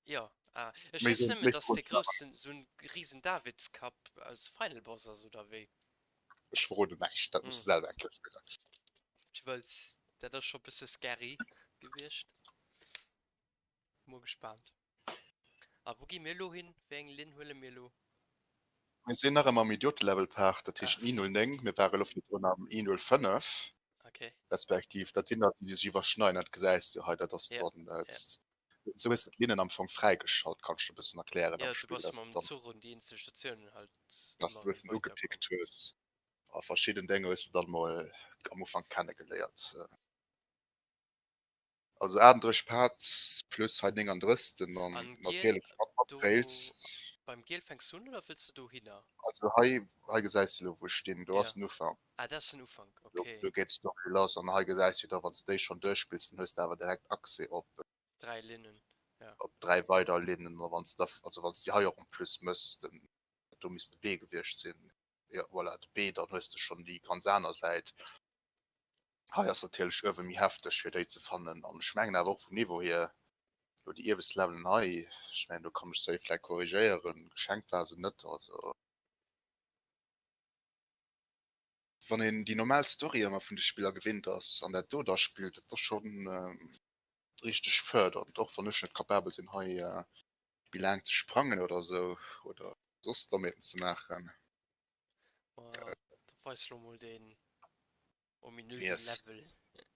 Jo, ah, ech Méi weess sou nëmmen, méi dass cool dee groussen, sou en riesen Davidskapp als Final Boss ass, oder wéi? Ech verroden näischt, dat muss Hm. de selwer eng Kéier spillen. Well dat ass scho bësse scary gewiescht. Mol gespaant. A wou gi mir elo hin? Wéi eng Linn huele mir elo? Mir sinn nach ëmmer am Idiote-Level-Part, dat Ah, heescht I09. Mir ware elo virdrun am I05. okay. Respektiv dat sinn der, déi sech iwwerschneiden, dat gesäis du hei, dat ass Ja, dann ja. esou hues de d'Linnen am Fong fräigeschalt, kann ech der e bëssen erklären Ja, am du Spill, bass dass mam dann Zuch un déi eenzel Statiounen halt dass ëmmer de e erëm bëssen weiderkomm. ugepickt hues a verschidden Dénger hues de dann mol am Ufank kennegeléiert. Also 38 Parts plus hei 39. An An Giel, natierlech mat mat do Trails. beim Giel fänks du un oder wëlls du dohinner? Also hei hei gesäis de elo wou ech stinn, do ass Ja. den Ufank. Ah, dat ass den Ufank, Do okay. do geet d'Story lass an hei gesäis du da wann s de déi schonn duerchspills, dann hues de awer direkt Accès op 3 Linnen, ja. op 3 weider Linnen a wann s de da also wann s de déi hei och en plus mëss, den do misst de B gewiescht sinn, jo voilà, de B, dann hues de schonn déi ganz aner Säit. Hei ass natierlech uewe méi hefteg fir déi ze fannen an ech mengen awer och vum Niveau hier, elo déi iewescht Levelen hei, ech mengen do kann mech Safe vläit korrigéieren, geschenkt war se net. Also wann een déi normal Story ëmmer vun de Spiller gewinnt ass an dat do da spillt, dat ass schonn richteg fërdernd, och wann ech net kapabel sinn hei méi laang ze sprangen oder esou oder soss Dommheeten ze maachen. Ma da weis lo mol deen ominöse Yes. Level.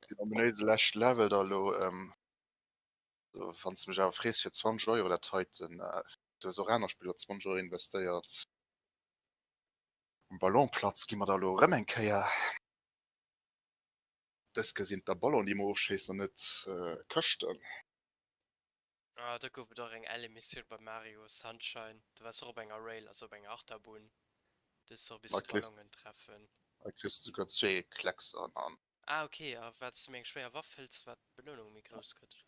Den ominöse leschte Level da elo. So, wann s de mech awer frees fir 20 Euro dat heiten, du hues och aner Spiller 20 Euro investéiert. Um Ballonplatz gi mer da elo erëm eng Kéier. Dës Kéier sinn et da Ballonen, déi mer ofschéissen an net Këschten. Ah, do gouf et och eng L-Emissioun bei Mario Sunshine. Do waars och op enger Rail, also op enger Achterbunn. Do hues de och bis Ballonen treffen. Hei kriss de souguer zwee Kleckser an. Ah ok, a wat s de méi eng schwéier Waff hëls, wat d'Belounung méi grouss gëtt?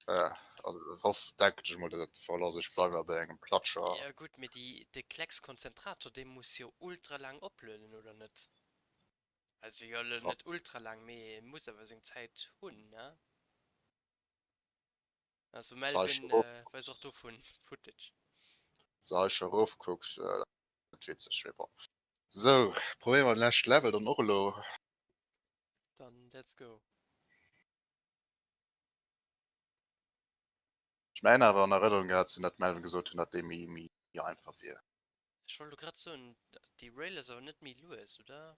Also hoff, denken ech mol, datt dat de Fall ass. Ech bleiwen awer bei engem Klatscher. Jo gutt, mee déi, de Kleckskonzentrator, dee muss jo ultra laang oplueden, oder net? Also jo elo net ultra laang, mee e muss awer seng Zäit hunn, ne? Also Melvin weis och dovun Footage. Sa ech erofkucks, dat witzeg, mee bon. Sou, probéiere mer den leschte Level dann och elo. Dann let's go. Ech mengen awer an Erënnerung gehat ze hunn, datt d'Melvin gesot hunn, datt dee méi méi einfach wier. Ech wollt elo grad soen, déi Rail ass awer net méi lues, oder?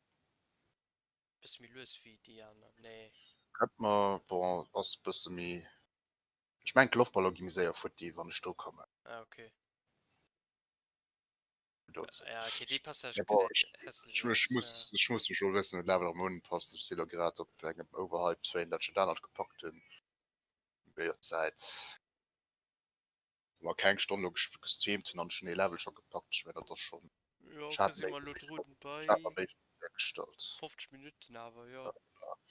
Bësse méi lues wéi déi aner, nee. Kënnt mer, bon, ass bësse méi, ech mengen d'Loftballon gi méi séier futti wann ech do kommen. Ah ok. Ja, okay, déi Passage gesäit hässlech aus. Ech muss, ech muss mech elo e bëssen un d'Level erëm unpassen. Ech si lo grad op engem Overhype Train, dat ech dat anert gepackt hunn. Mee jo, d'Zäit, wou mer keng Stonn elo gestreamt hunn an ech hunn ee Level scho gepackt, ech mengen, dat ass schonn. Jo, okay, si mer elo drun bei 50 Minutten awer, jo.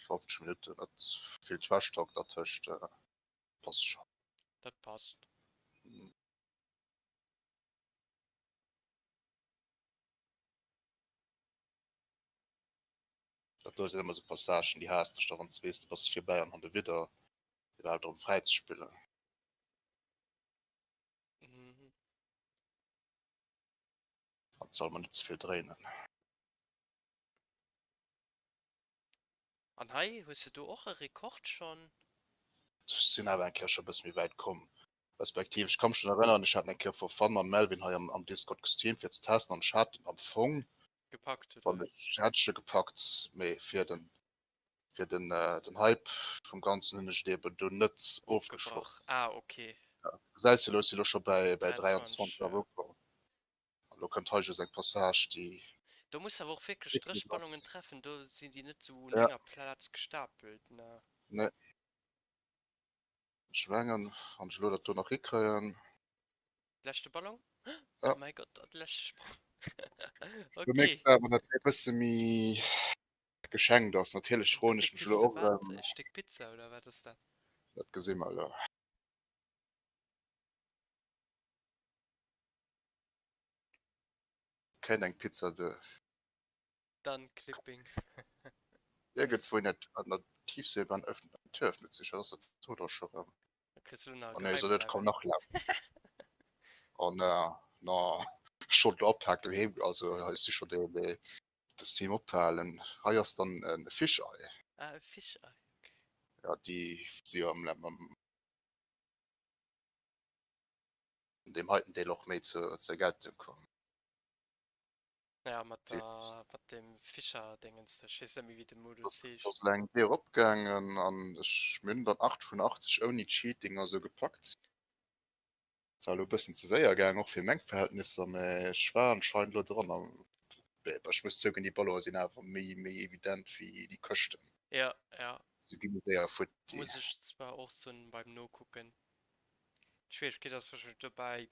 50 Minutten, net vill Trash Talk dertëscht, passt schonn. Dat passt. Dat do sinn ëmmer sou Passagen, déi haass dech da wann s de weess, du bass virbäi an han de Widder, iwwerhaapt erëm fräi ze spillen. Mhm. An et soll mer net ze vill dréinen. An hei, hues de do och e Rekord schonn? Ech sinn awer eng Kéier scho e bësse méi wäit komm. Respektiv, ech ka mech drun erënneren, ech hat eng Kéier for fun mam Melvin hei am, am Discord gestreamt fir ze testen an ech hat en am Fong, Gepackt, wann oder? ech, hat ech e gepackt, mee fir den, fir den, den Hype vum Ganzen hunn ech et eben dunn net ofgeschloss. Ofgebrach. Ah, okay. Ja, gesäis jo elo, ech si lo scho bäi, bäi 23, 23 ja. awer ukomm. An lo kënnt hei just eng Passage, déi. Do muss awer och wierklech d'Dréchballongen treffen, do sinn déi net sou un Ja. enger Plaz gestapelt, ne? Nee. Ech mengen, wann ech elo dat do nach hikréien. Leschte Ballon? Ja. Oh mäi Gott, dat leschte Sprong. Du mierks Okay. awer, datt dee bësse méi geschenkt ass. Natierlech An froen dofir ech mech kriss elo de och wat? erëm. E Stéck Pizza oder wat ass dat? Dat gesi mer elo. Kéint eng Pizza de. Dann Clipping. Iergendwou net an der Tiefseebahn öffnet eng Tür öffnet sich, ass dat do da scho rëm? Da kriss du elo nach e Oh nee, so net, komm Geheimlevel. nach Level. Oh na, na, ech wollt elo oppaken, heem, also hei si scho dee, dee de Stream ophalen. Hei ass dann e Fischei. Ah, e Fischei, okay. Ja, déi si jo am, am an deem heiten Deel och méi zur, zur Geltung komm. Ja, mat der, mat dem Fischer-Dingens, ech weess net méi, wéi de Modus heescht. Et ass elo eng Dier opgaangen an ech, mir hunn dann 8 vun 80 ouni Cheating a sou gepackt. Zwar elo e bëssen ze séier gaang, och fir meng Verhältnisser, mä ech war anscheinend elo dran. An ech muss zouginn, déi Ballonen sinn awer méi, méi evident wéi déi Këschten. Ja, ja. Se gi méi séier futti. Muss ech zwar och soen, beim Nokucken. D'Schwieregkeet ass warscheinlech dobäi,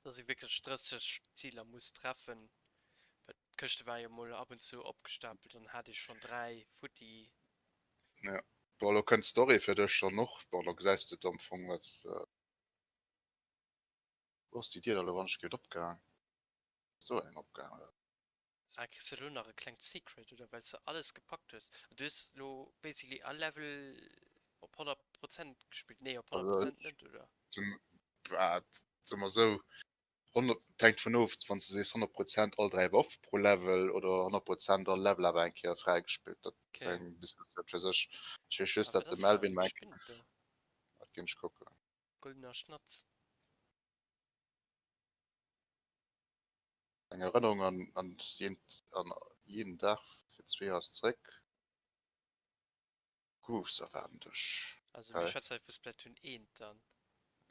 dass ee wierklech 30 Ziler muss treffen, well d'Këschte ware jo mol ab und zu opgestapelt, dann hat ee schonn 3 futti. Ja, bon elo kënnt d'Story fir dech dann och, bon da gesäis de et am Fong wat s de. Wou ass déi Dier da elo wann ech geet opgaang? Ass do eng opgaang oder? Ah, kriss de lo nach e klengt Secret oder wells de alles gepackt hues? Du hues lo basically all Level op 100 Prozent gespillt, nee op 100 Also Prozent net oder? soe mer sou, 100, et hänkt vun of, wann s de sees 100 Prozent all 3 Waffe pro Level oder 100 Prozent all Level awer eng Kéier fräigespillt, dat ass Okay. eng Diskussioun fir sech. Ech weess just, Ah, wat dat de ass hei Melvin eng mengt, Spinn do? dat ginn ech kucken. Goldener Schnatz. Eng Erënnerung an an an jenen Dag fir zwee Joers zeréck. Grooves erwaarden dech. Also mir schwätzen hei vu Splatoon 1 dann.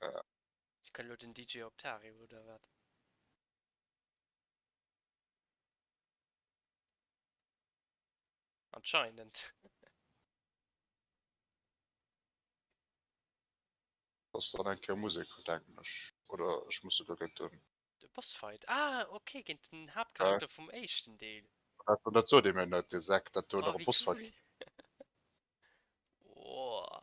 Ech kënnt elo den DJ Octario oder wat? Anscheinend. Ass dann eng Kéier Musek, denken ech. Oder ech muss souguer géint den. De Bossfight? Ah ok, géint den Haaptcharakter vum éischten Deel. Dat, dat sot ee mir net, dee Sak, dat do Oh nach e wéi Bossfight cool. Oh.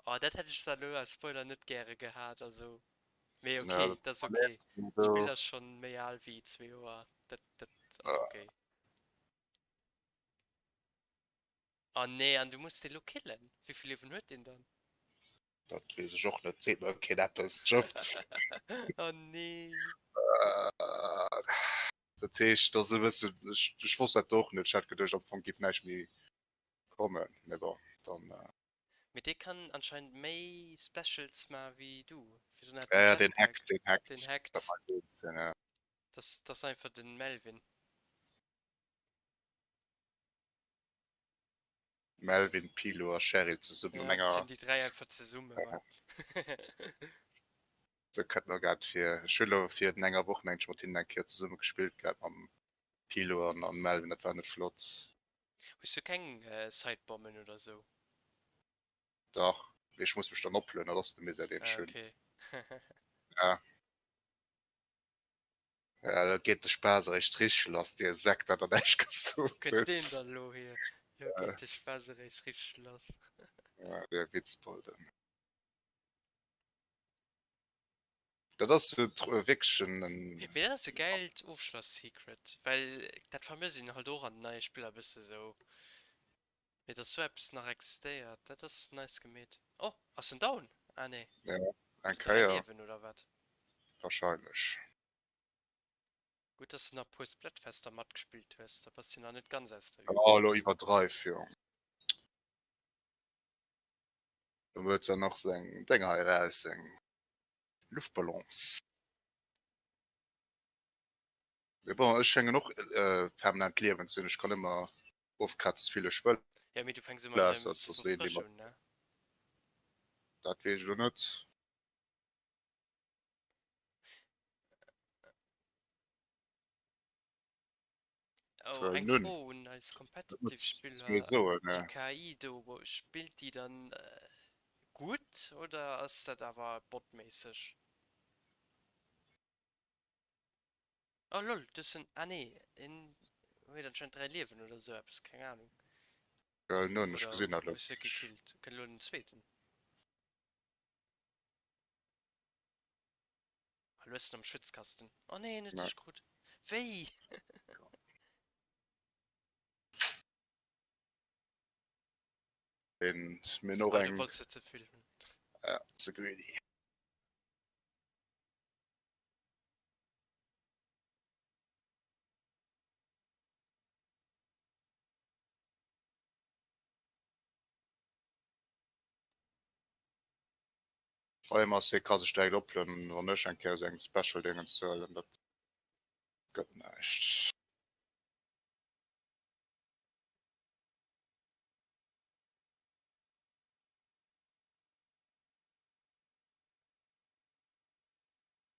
Oh, dat hätt ech zwar elo als Spoiler net gäre gehat, also, mee Ja, ok, dat dat ass ok. D'Spill ass schonn méi al wéi zwee Joer, dat, dat ass ok. Oh nee, an du muss dee lo killen? Wéivill Liewen huet deen dann? Dat weess ech och net, seet mer keen eppes, Jëft. Oh nee. Dat heescht, dat ass e bëssen, ech, ech wosst dat och net, ech hat geduecht am Fong géif näischt méi kommen, mee bon, dann. Mee dee kann anscheinend méi Specials ma wéi du. Virdrun hat en Ja, ja, deen Jetpack. hackt, deen hackt. Deen Dat hackt. war eis ja. Das, das einfach den Melvin. Melvin, Pilo a Cheryl zesummen an Ja, dat enger. sinn déi dräi einfach zesumme, Mann. Sou kënnt mer grad vir. Ech hunn elo virun enger Woch, mengen ech, mat hinnen eng Kéier zesumme gespillt gehat, mam Pilo an an Melvin. Dat war net flott. Hues du keng Sidebommen oder sou? Dach, mee ech muss mech dann oplueden, dat ass de Misär, deen ech Ah, hunn. okay. Ja. Ja, elo geet de Spaass eréischt richteg lass, dir Säck, dat der näischt Wou gesot kënnt deen hutt. dann elo hier? Elo geet de Spaass eréischt richteg lass. Ja, der Witzbolden. Dat ass wierklech en. Mee dat ass e gäilt Ofschloss-Secret, well dat vermësst een halt och an den neie Spiller e bësse sou. Mee dass sou eppes nach existéiert, dat ass nice gemeet. Oh, ass en down? Ah nee, Ja, eng huet en 3 Kéier Liewen oder wat? warscheinlech. Gutt dass de nach e puer Splatfester matgespillt hues, da bass de nach net ganz aus der Ja, Übung. elo iwwerdreif, Jong. Lo huet se nach seng Dénger hei eraus, seng Luftballons. Mee bon, ech schéngen och permanent Liewen ze hunn. Ech kann ëmmer ofkratzen, souvill ech wëll. Ja, mee du fänks ëmmer Ausser erëm et ass vu een, dee frësch mat. un, ne? Dat weess ech elo net. Oh, eng Nun, Fro un eis dat competitive muss du Spiller, mir soen, déi ja. KI do, spillt déi dann gutt oder ass dat awer botméisseg? Oh lol, du hues en, ah nee, en huet anscheinend 3 Liewen oder sou eppes, keng Ahnung. Well nun, ech Oder gesinn dat elo hues de net. gekillt? Kënnt elo den zweeten? Ah, lo hues de en am Schwitzkasten. Oh nee, en huet Nee. dech krut. Wéi? Deen mir och Ah, du eng wollts net ze vill hunn. Ja, ze greedy. Problem ass, hie ka sech direkt oplueden, wann ech eng Kéier esou eng Special Dingens huelen, dat gëtt näischt.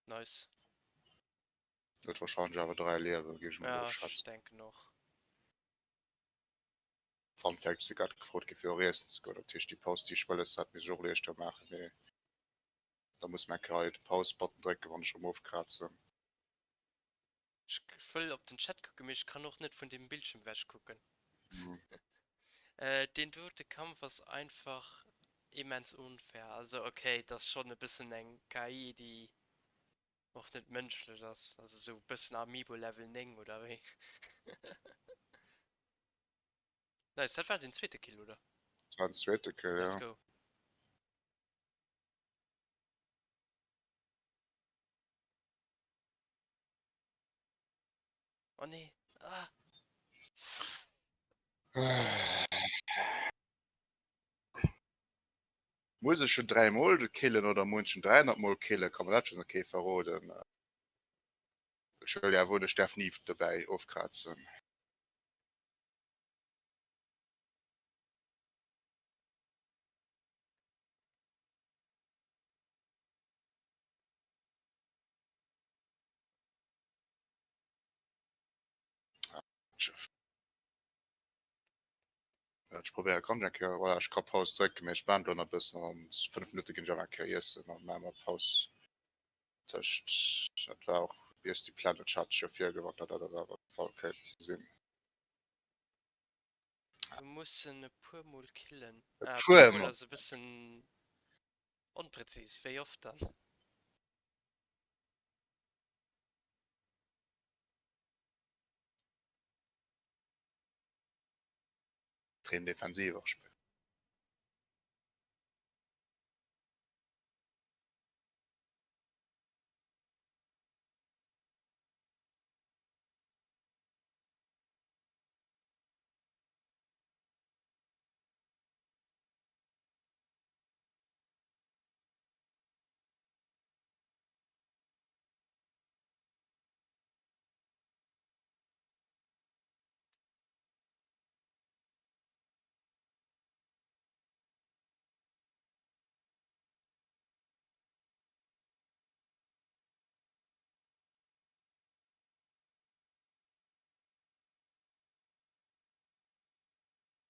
Nice. Huet wahrscheinlech awer 3 Liewen, géif ech mol Ja, elo ech schätzen. denken och. Fun Fact, ech si grad gefrot gi fir och iessen ze goen, dat heescht déi Paus déi ech wëlles hat misst ech och elo éischter maachen, mee da muss mer eng Kéier hei de Pause-Button drécken wann ech erëm ofkrazen. Ech wëll op den Chat kucken, mee ech kann och net vun deem Bildschirm wech kucken. Deen dote Kampf ass einfach immens unfair. Also ok, et ass schonn e bëssen eng KI déi och net mënschlech ass, also sou e bëssen Amiibo Level 9 oder wéi. Nice, dat war den zweete Kill, oder? Dat war den zweete Kill, Let's ja. go. Oh nee. Ah. Muss ech schon 3 mol killen oder muss ech schon 300 mol killen? Kann mer dat schon kee verroden? Ech wëll ja wohl, ech darf nie dobäi ofkrazen. Tschëff. Ech probéiere kann eng Kéier, voilà, ech ka Paus drécken, mee ech maachen elo nach e bëssen an 5 Minutte ginn ech awer eng Kéier iessen an maache mer Paus tëscht, dat war och Beastie Planet, hat ech jo virgewannt, datt dat awer de Fall kéint sinn. Mir mussen e puer mol killen. E Ah, puer puer mol mol. ass e bëssen onpräzis. Wéi oft dann? Extrem defensiv och spillen.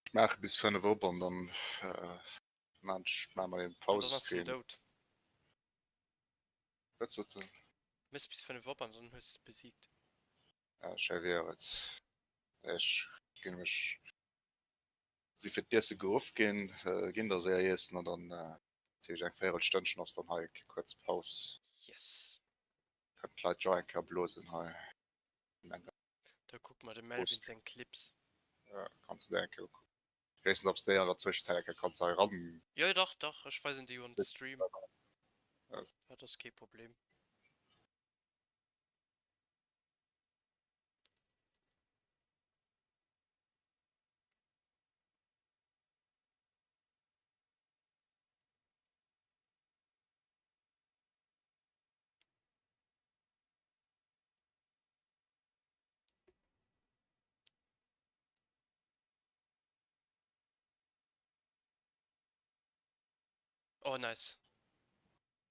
Ech maache bis 5 op an dann maan ech maan mer een An dann ass en Pausestream. dout. Wat sot en? Mëss bis 5 op an dann hues de besiegt. Ja, schéi wier et. Ech ginn mech si fir d'Iesse geruff ginn, ginn da séier iessen an dann natierlech eng Véierelstënnchen ass dann hei eng kuerz Paus. Yes. Kënnen d'Leit jo eng Kéier blosen hei. Da kucke mer dem Melvin seng Clips. Ja, kanns du der eng Kéier ukucken. Ech weess net, ob s de déi an der Zwëschenzäit eng Kéier kanns hei eran. Jo, dach, dach, ech weisen déi jo an de Stream. Dat ass kee Problem. Oh nice.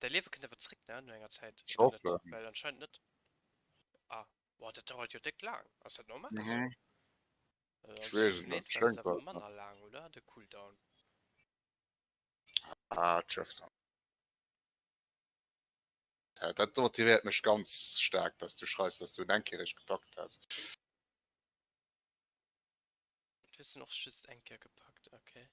Däi Liewe kënnt awer zréck, ne, no enger Zäit, Ech oder net? hoffen. Well anscheinend net. Ah, boah, dat dauert jo déck laang. Ass dat normal esou? Mhm. Also Ech weess et vun net, eent war dat schéngt awer dat net. manner laang, oder? De Cooldown. Ah, tschëff dann. Dat motivéiert mech ganz staark, dass du schreifs, dass du en eng Kéier eréischt gepackt has. Du hues en och just eng Kéier gepackt, okay.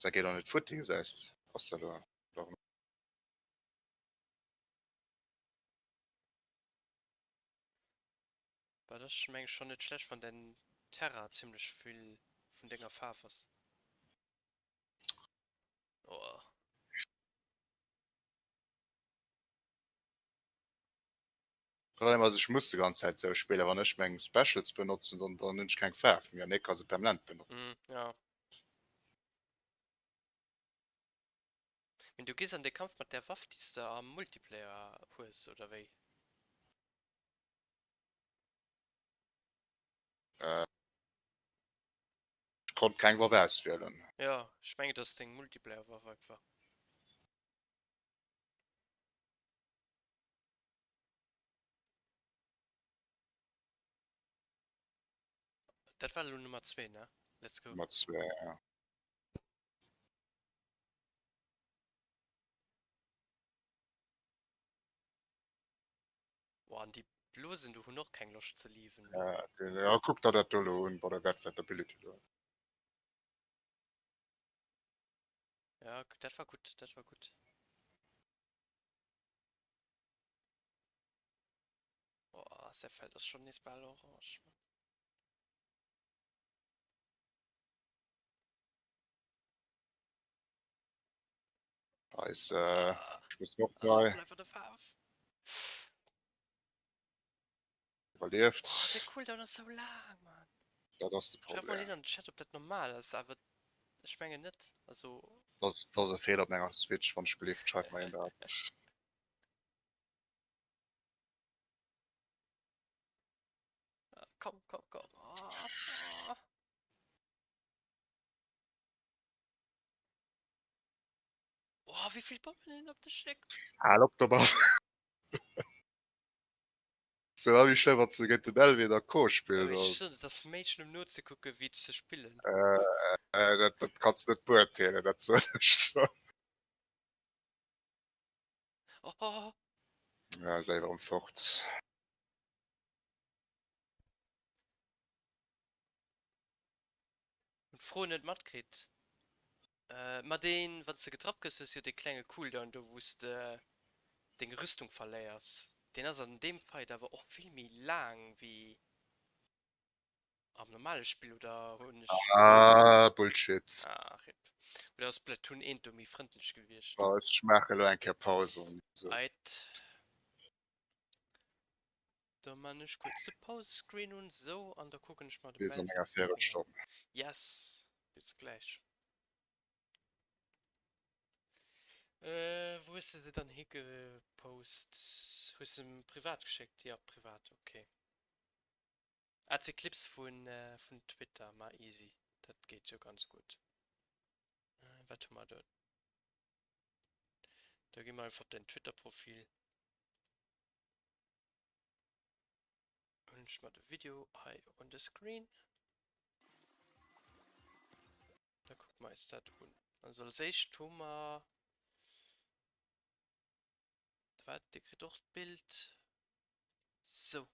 Da geet och net futti, gesäis ass dat elo. Bah, dat ass meng ech schon net schlecht, wann däin Terrain zimlech vill vun denger Faarf ass. Oh. Problem ass ech muss de ganz Zäit sou spillen, wann ech meng Specials benotzen, dann dann hunn ech keng Faarf méi an hie ka se permanent benotzen. Mm, ja. Mee du gees an de Kampf mat där Waff déi s de am Multiplayer hues, oder wéi? Äh, ech konnt keng Waff auswielen. Jo, ech mengen et ass deng Multiplayer-Waff einfach. Dat war elo Nummer 2, ne? Let's go. Nummer 2, ja. Boah, an déi Blosen do hunn och keng Loscht ze leaven. Ja, ja, kuck der dat do elo un, bei der Wert vläicht Ability do. Ja, dat war gutt, dat war gutt. Oh, säi Feld ass schonn nees bal orange. Eis, äh, Ah, ich muss noch ah, drei. bleif an der Faarf. Iwwerlieft. Oh, de Cooldown ass sou laang, Mann. Dat ass de Schreif mol Problem. een an den Chat, ob dat normal ass, awer. Ech mengen net. Also. Dat ass e Feeler op menger Switch, wann ech gelift, schreift mer een dat. Komm, komm, komm. Oh, oh. Oh, wéi vill Bommen en op dech schéckt. Hal op domat. Sou wéi schlëmm wann s de géint de Melvin a Co spills. Ech soen, et ass méi schlëmm nozekucke wéi ze spillen. Dat dat kanns de net beurteelen, dat soen ech der. Oh. Ja, säi erëm fort. Hun d'Fro net matkritt. Ma deen, wanns de getraff gëss, hues jo dee klenge Cooldown do wous de deng Rüstung verléiers. Deen ass an deem Fight awer och vill méi laang wéi am normale Spill, oder hun ech. Ah, Bullshit. Ah, rip. Oder ass Splatoon 1 do méi frëndlech gewiescht? Bon, ech maache lo eng Kéier Paus an esou. Ait. Da man ech kuerz de Pause-Screen un, sou, an da kucken ech mer de Bis an enger Véirelstonn. Yes, bis gläich. Wou hues de se dann higepost? Hues de privat geschéckt? Jo, privat, ok. Ah, et si Clips vun Twitter, ma easy, dat geet jo ganz gutt. Wat hu mer do? Da gi mer einfach op däin Twitter-Profil. Hunn ech mer de Video hei un de Screen. Da kucke mer eis dat un. Also als éischt hu mer, wat, Dir kritt och d'Bild. Sou,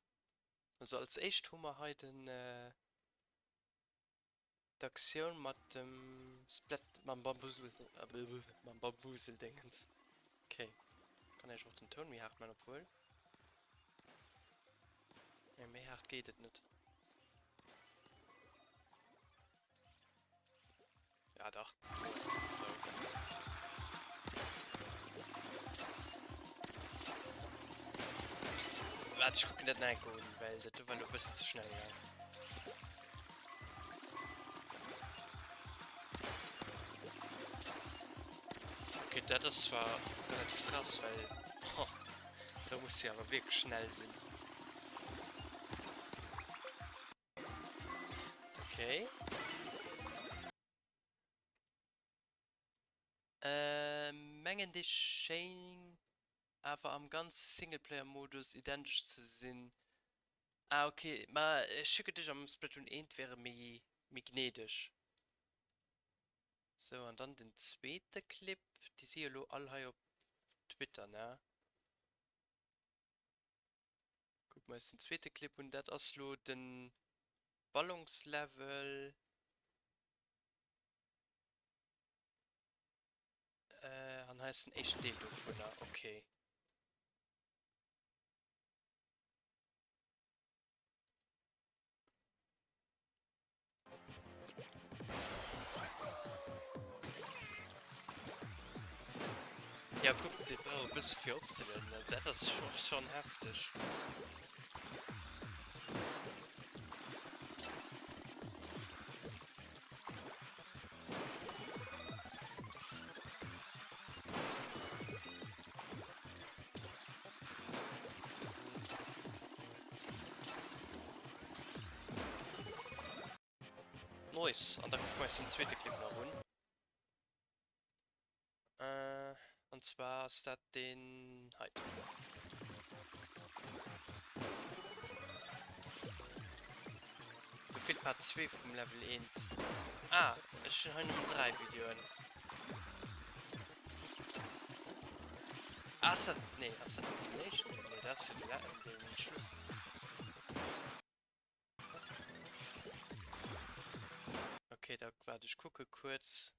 also als éischt hu mer hei den, D'Aktioun mat dem Splat, mam Bamboozle, mam Bamboozle-Dingens. Okay. Kann ech och den Toun méi haart man, obwuel. Nee, méi haart geet et net. Ja, dach. So. Warte, ich gucke dat nach eng Kéier un, well dat do war lo e bëssen ze schnell gaangen. Okay, dat ass zwar relativ krass, well do muss si awer wierklech schnell sinn. Okay. Äh, mengen dee schéing awer am ganze Singleplayer-Modus identesch ze sinn. Ah ok, ma ech hu geduecht am Splatoon 1 wäre méi méi gnädeg. Sou, an dann den zweete Clip, déi si jo lo all hei op Twitter, ne? Kucke mer eis den zweete Clip un, dat ass lo den Ballonslevel. Äh, an hei ass den éischten Deel dovunner, okay. Ja, guck, dee brauch e bësse fir opzelueden. Dat ass schonn hefteg. Nice, an da kucke mer eis den zweete Clip nach un. Äh, an zwar ass dat deen heiten. Do feelt Part 2 vum Level 1. Ah, ech hunn hei nëmmen 3 Videoen. Ah, ass dat, nee, ass dat den éischten? Nee, dat ass jo de, den Schluss. Okay, da waart ech kucke kuerz.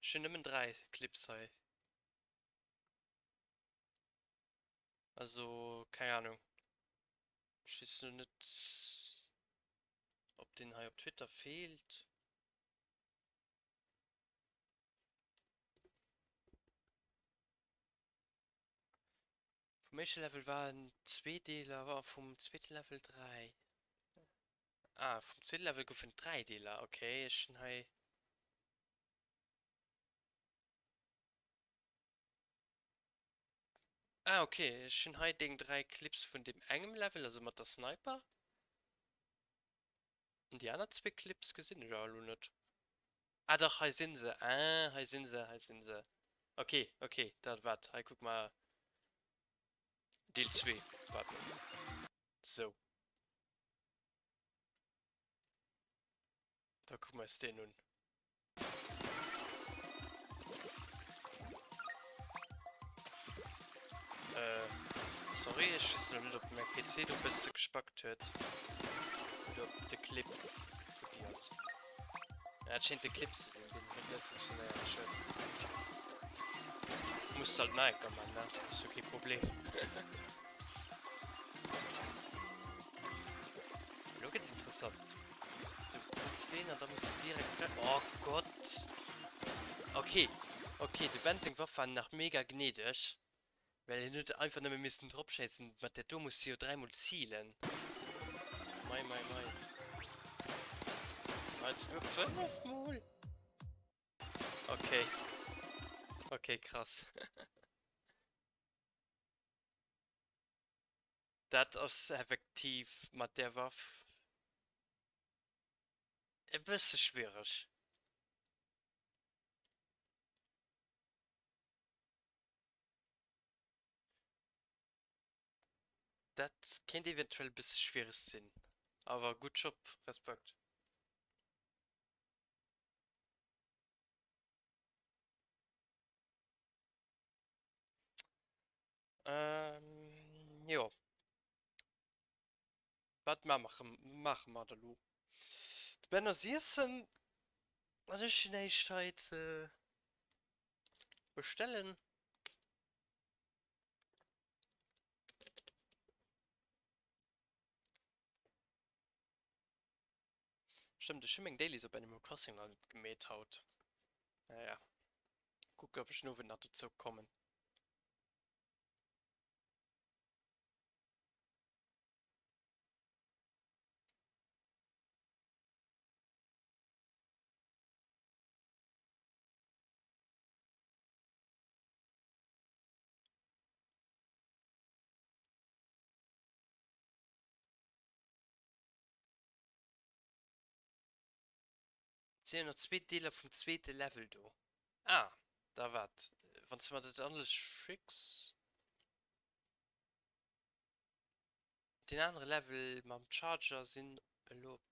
Ech hunn nëmmen 3 Clips hei. Also, keng Ahnung. Ech weess lo net, ob deen hei op Twitter feelt. Vum éischte Level waren zwee Deeler a vum zweete Level 3. Ah, vum zweete Level goufen 3 Deeler. Okay, ech hunn hei. Ah, okay, ech hunn hei deng 3 Clips vun deem engem Level, also mat der Sniper. An déi aner zwee Clips gesinn ech awer elo net. Ah dach, hei sinn se. Ah, hei sinn se, hei sinn se. Okay, okay, da waart, hei kuck mar Deel 2. Waart mol. Sou. Da kucke mer eis deen un. Äh, sorry, ech weess elo net, ob mäi PC do e bësse gespackt huet oder ob de Clip futti ass. Ja, et schéint de Clip ze sinn, deen huet net funktionéiert. Schued. Muss halt nach eng Kéier man, ne? Ass jo kee Problem. Elo gëtt et interessant. Du hues deen an da muss de direkt re Oh Gott! Okay, okay, de Ben seng Waff war nach mega gnädeg, well hien huet einfach nëmme missen drop schéissen. Mat där do muss de jo dräimol zilen. Mei, mei, mei. Hei souguer fënnefmol? Okay. Okay, krass. Dat ass effektiv mat där Waff e bësse schwiereg. Dat kéint eventuell e bësse schwiereg sinn, awer gutt Job, Respekt. Ähm, jo. Wat maache mer da lo? De Ben ass iessen an ech hunn näischt hei ze bestellen. Stëmmt, ech hu meng Dailies op Animal Crossing nach net gemeet haut. Naja, kucken ob ech den Owend nach dozou kommen. Et sinn jo nach zwee Deeler vum zweete Level do. Ah, da waart, wann s de mer dat alles schécks. Deen anere Level mam Charger sinn elo op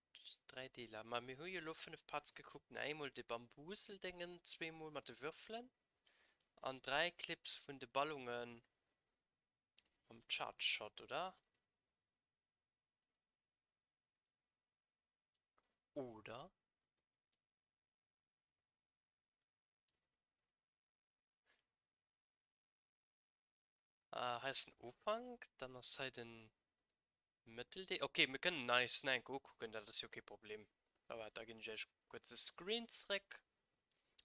3 Deeler. Ma mir hu jo elo 5 Parts gekuckt, ne? Eemol de Bambuseldéngen, zweemol mat de Würfelen an 3 Clips vun de Ballonge mam Charge Shot, oder? Oder? Ah, hei ass den Ufank, dann ass hei den Mëtteldeel. Okay, mir kënnen eis nach eng Kéier ukucken, dat ass jo kee Problem. Da waart, da ginn ech iech kuerz de Screen zréck.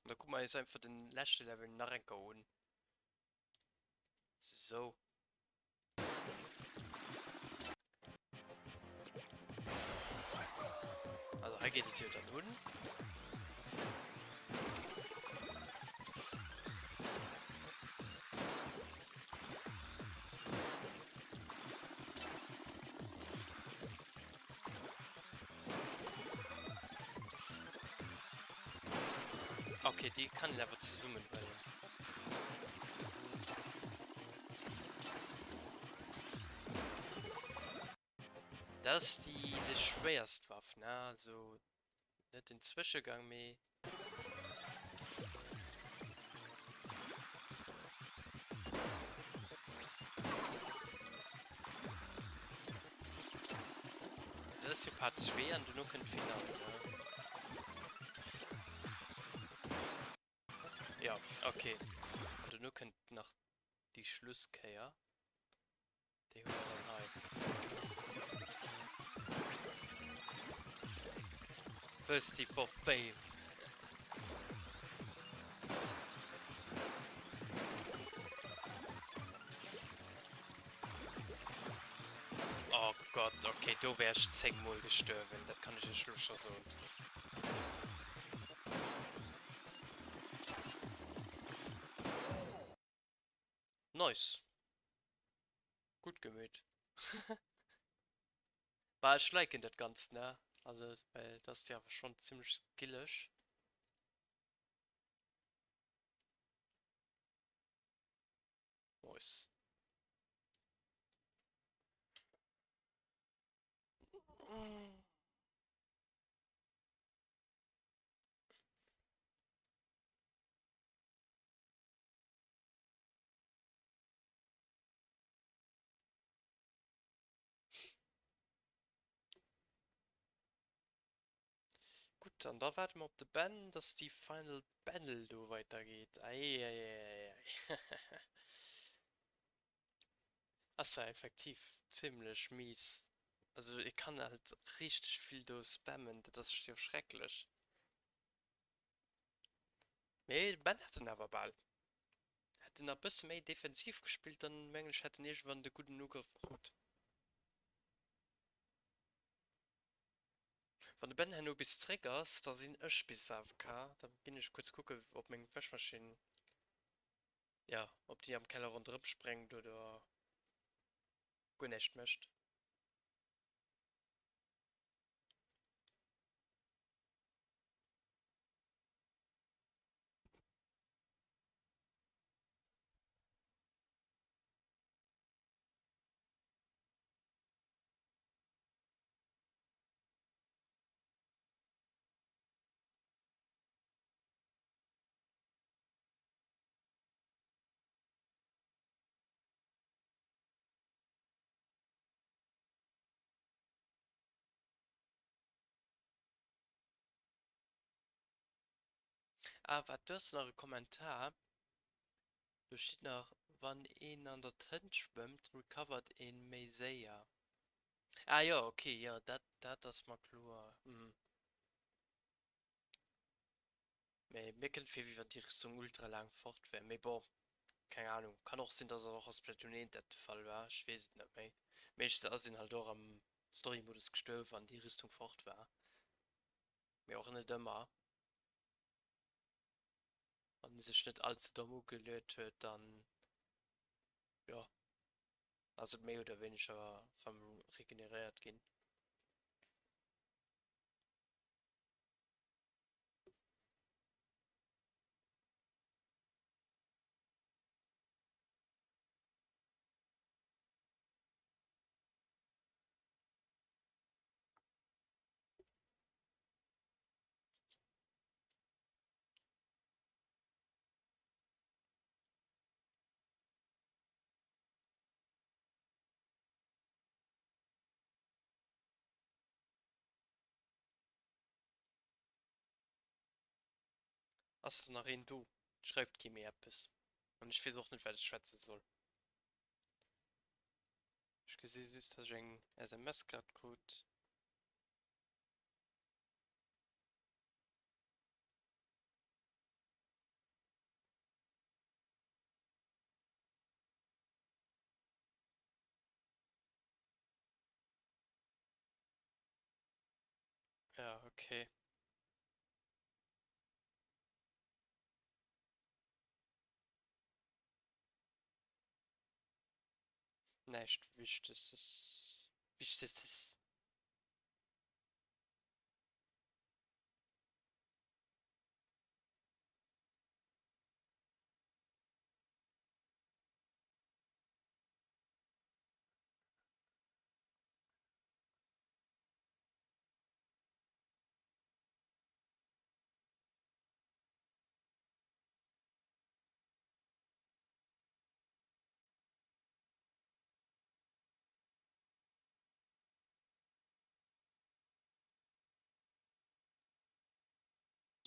An da kucke mer eis einfach den leschte Level nach eng Kéier un. Sou. Also hei geet et jo dann un. Okay, déi kann een awer zesummen huelen. Dat ass déi déi schwéierst Waff, ne? Also net den Zwëschegang, mee. Dat ass jo Part 2 an dono kënnt d'Finale, ne? Ja, okay. An dono kënnt nach déi Schlusskéier. Déi hu mer dann hei. Thirsty for fame. Oh Gott, okay. do wär ech 10 mol gestuerwen, dat kann ech iech lo scho soen. Nice. Gutt gemeet. Bah ech liken dat ganzt ne, also well dat ass jo awer schonn zimlech skilleg. Nice. Gutt, an da waarde mer op de Ben, dass déi Final Battle do weidergeet. Eieieiei. Ass zwar effektiv zimlech mies. Also ee kann halt richteg vill do spammen, dat ass jo schrecklech. Mee de Ben hat en awer bal. Hätt en nach bësse méi defensiv gespillt, dann mengen ech hätt en iergendwann de gudden Ugrëff krut. Wann de Ben herno bis zréck ass, da sinn ech bis AFK. Da ginn ech kuerz kucken, ob meng Wäschmaschinn, jo, ob déi am Keller ronderëm spréngt oder guer näischt mécht. Ah waart, do ass nach e Kommentar. Do steet nach, Wann een an der Tënt schwëmmt, recovert een méi séier. Ah jo, ok, jo dat dat ass mer kloer. Mhm. Mee mir kënnt vir wéi wann déi Rüstung ultra laang fort wär. Mee bon, keng Ahnung. Kann och sinn, dass och a Splatoon 1 dat de Fall war, ech weess et net méi. Meeschtens ass een halt och am Story-Modus gestuerwen, wann déi Rüstung fort war. Mee och net ëmmer. Wann en sech net allze domm ugeluet huet, dann jo ass et méi oder wéineger rëm regeneréiert ginn. Ass da nach een do? Et schreift kee méi eppes. An ech weess och net wat ech schwätze soll. Ech gesi just dass ech eng SMS grad krut. Ja, okay. Näischt Wichteges. Wichteges.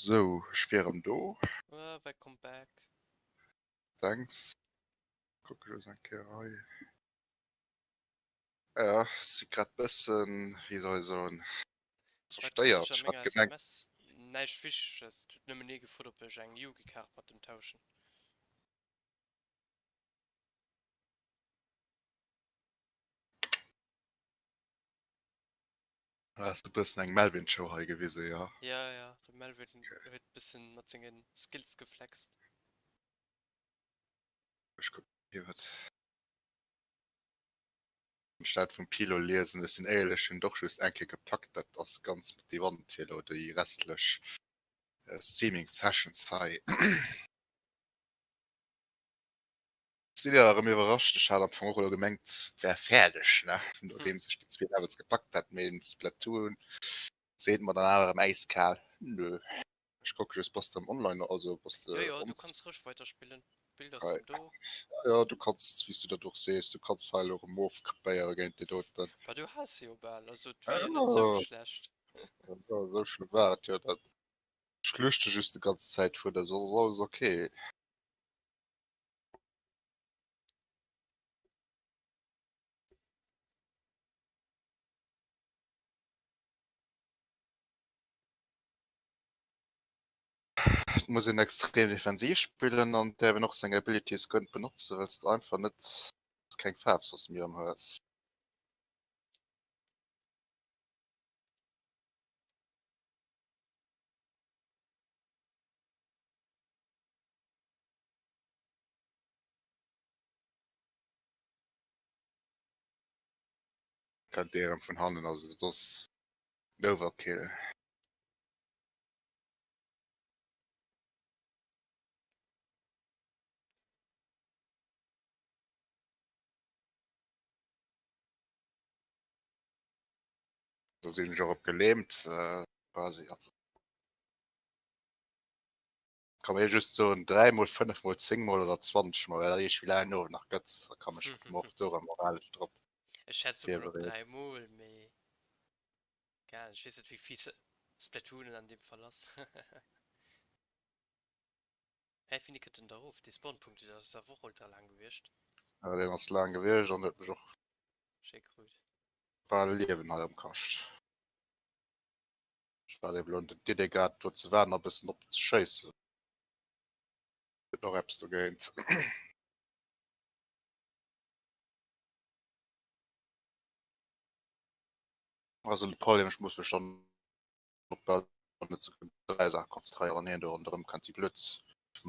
Sou, ech wier erëm do. Ah, welcome back. Thanks. Kucke just eng Kéier hei. Ja, si grad bëssen, wéi soll ech soen, zerstéiert. Ech hat gemengt. SMS näischt Wichteges, et huet nëmmen ee gefrot, ob ech eng Yugi-Kaart mat em tauschen. Has de bëssen eng Melvin Show hei gewise jo? Ja ja, de Melvin huet bëssen mat sengen Skills geflext. Ech kucken hei wat ech dat vum Pilo liesen. Ech sinn éierlech, hunn et och just eng Kéier gepackt. Dat ass ganz motivant fir elo déi restlech Streaming Sessions hei. Sinn jo erëm iwwerrascht, ech hat am Fong och elo gemengt et wär fäerdeg ne, nodeems ech déi zwee Levels gepackt hat, mee den Splatoon seet mer dann awer erëm äiskal nö. Ech kucke just, bass de erëm online, also bass de Jo jo, du kanns roueg weiderspillen, d'Bild ass Hei. erëm do. Jo du kanns, wéi s du dat och sees, du kanns hei elo erëm ofkrepéiere géint déi doten. Bah du has se jo bal, also et war jo net sou schlecht. Jo esou schlëmm war et jo net, ech flüchte just déi ganz Zäit vun der, soss ass alles ok. Et muss een extrem defensiv spillen an däerf een och seng Abilities guer net benotzen, well s de einfach net keng Faarf soss méi erëm hues. Kennt dee erëm vun hannen, also dat ass en Overkill. Do sinn ech och op gelähmt quasi, also. Kann mir just soen 3 mol 5 mol 10 mol oder 20 mol well ech wéi laang den Owend nach gëtt, da kann ech mer och do erëm moralesch drop Ech schätze mol op virbereeden. 3 mol, mee keng Ahnung, ech weess net wéi vill Splatoon et an deem Fall ass. Hä, wéini kënnt den da erof? Dee Spawnpunkt, deen ass awer och ultra laang gewiescht. Ja deen ass laang gewiescht an huet mech och Schéi krut. bal e Liewen hei ëmkascht. Ech war eben elo den d'Idee gehat do ze waarden a bëssen op ze schéissen. Huet och eppes dogéint. Also de Problem, ech muss mech dann op bal net ze 3 Saache konzentréieren an hien do ronderëm kennt déi blöd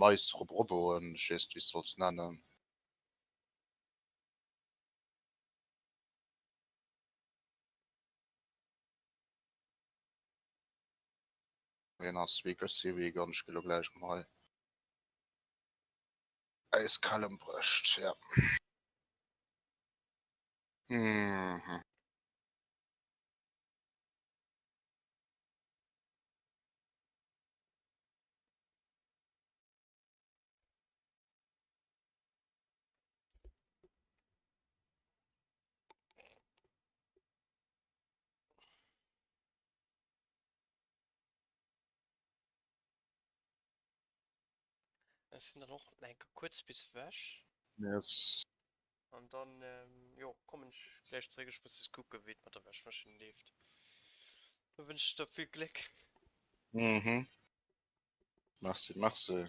Mais Roboen, ech weess net wéi s de solls nennen. Hien ass weak, ech si weak an ech gi lo gläich erëm hei äiskal ëmbruecht, ja. Mhm. Ech sinn dann och eng Kéier kuerz bis ewech. Yes. An dann, jo, kommen ech gläich zeréck. Ech muss just kucken, wéi et mat der Wäschmaschinn leeft. Da wënsch ech der vill Gléck. Mhm. Merci, merci.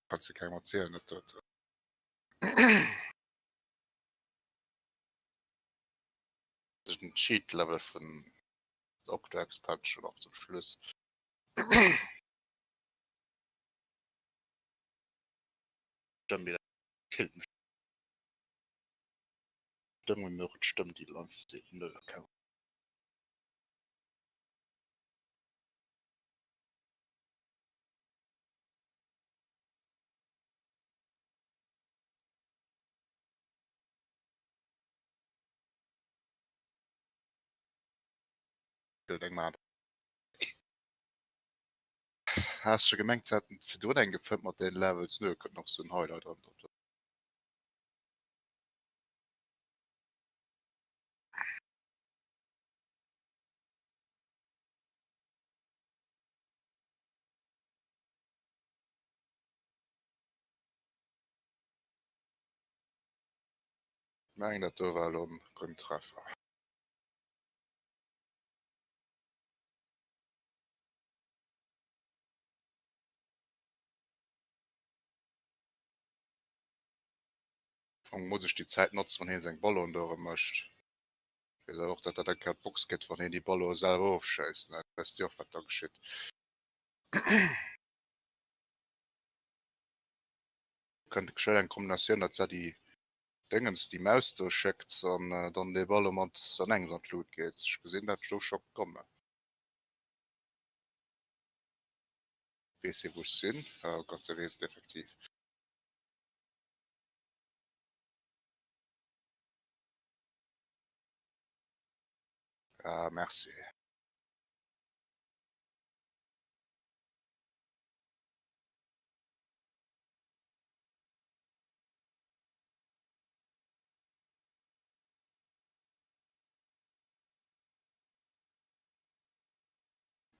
Kannst du kengem erzielen, dat dat. Den Cheat Level vun der Octo Expansion och zum Schluss. Stëmm déi killt mech. Stëmm un och d'Stëmm déi einfach seet nö keng. Has scho gemengt se hätten virdrun eng gefëmmt mat den Levels, nö kënnt nach sou en Highlight an drop. Mengen dat do war elo en gudden Treffer. Fong muss ech déi Zäit notzen, wann hien seng Ballonen do erëm mécht. Weess awer och, datt dat eng Kéier d'Box gëtt, wann hien déi Ballonen selwer ofschéisst, ne? Wësst Dir och, wat da geschitt. Kënnt geschwënn eng Kombinatioun, datt se déi Déngens, déi Maus do schéckt an dann dee Ballon mat an engems an d'Lut geet. Ech gesinn dat do scho kommen. Weess hie wou ech sinn? Oh Gott, e weess et effektiv. Ah, merci.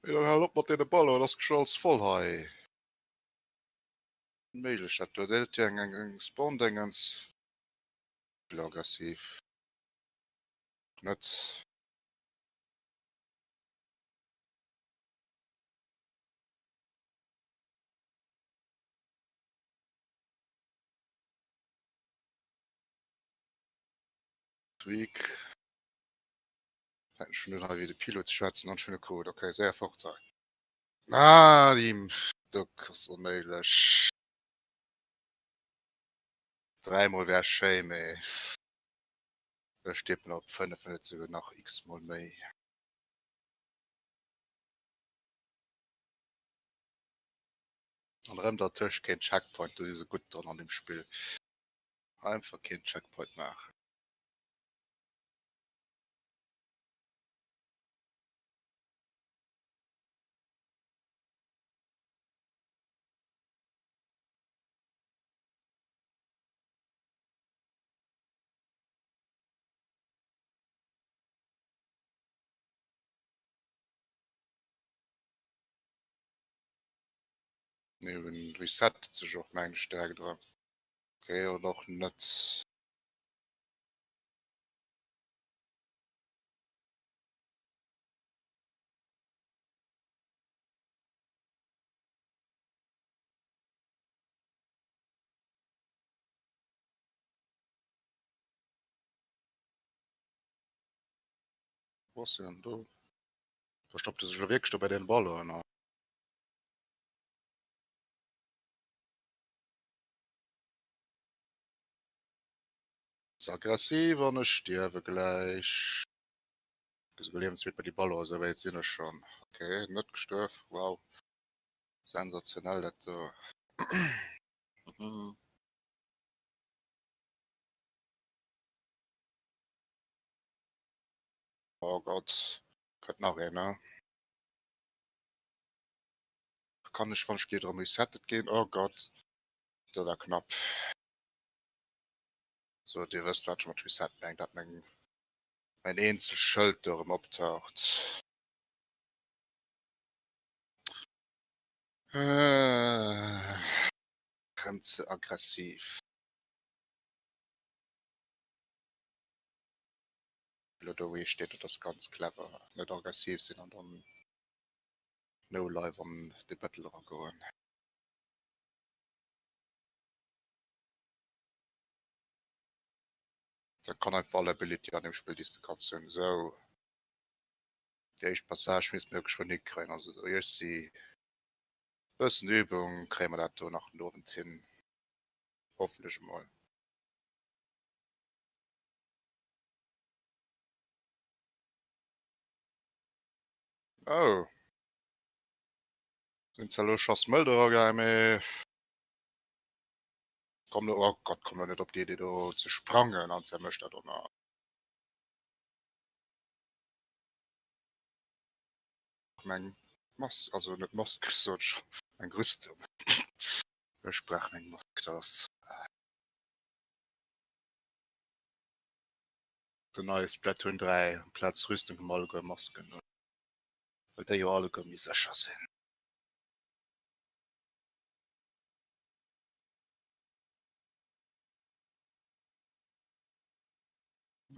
Mee dann hal op mat deene Ballonen, ass geschwë alles voll hei. Onméiglech dat do. Dat huet jo eng eng Spawn-Dingens. Aggressiv. Net. Tweak. Fänken schon un hei wéi de Pilot ze schwätzen an schon e Code. Okay, séier fort hei. Ah, déi Duck ass onméiglech. Dräimol wär schéi, mee ech tippen op 5, wann net souguer nach x-mol méi. An erëm dertëscht keen Checkpoint, do si se gutt dran an deem Spill. Einfach keen Checkpoint maachen. Nee, en resettet sech och mengen ech direkt erëm. Okay, oder och net. Wo ass en do? Verstoppt e sech elo wierklech do bei den Ballonen? Ze aggressiv an ech stierwe gläich. Esouguer liewenswéit bei déi Ballonen, esou wäit sinn ech schonn. Okay, net gestuerf, wow. Sensationell dat do. Oh Gott, kënnt nach een, ne? Kann ech wann ech geet erëm resettet ginn? Oh Gott, do war knapp. So, dir wësst wat ech mat Reset meng, dat meng mäin eenzel Schëld do erëm optaucht. Rëm ze aggressiv. Elo do wou hie steet, dat ass ganz clever. Net aggressiv sinn an dann no live an de Battle eragoen. Dat kann einfach all Ability an dem Spill, déi s de kanns hunn. Sou, déi éischt Passage misste mir jo geschwënn hikréien. Also ech si bëssen Übung, kréie mer dat do nach den Owend hin. Hoffentlech emol. Oh. Sinn zwar elo scho mëll dra gaangen, mee komm lo, oh Gott, komm lo net op d'Idee do ze sprangen an zermëscht dat och nach. Meng Mask, also net Mask, sot ech, meng Rüstung. Ech brauch meng Mask, dat ass den neie Splatoon 3, amplaz Rüstung hu mer alleguer Masken un, well déi jo alleguer méi sécher sinn.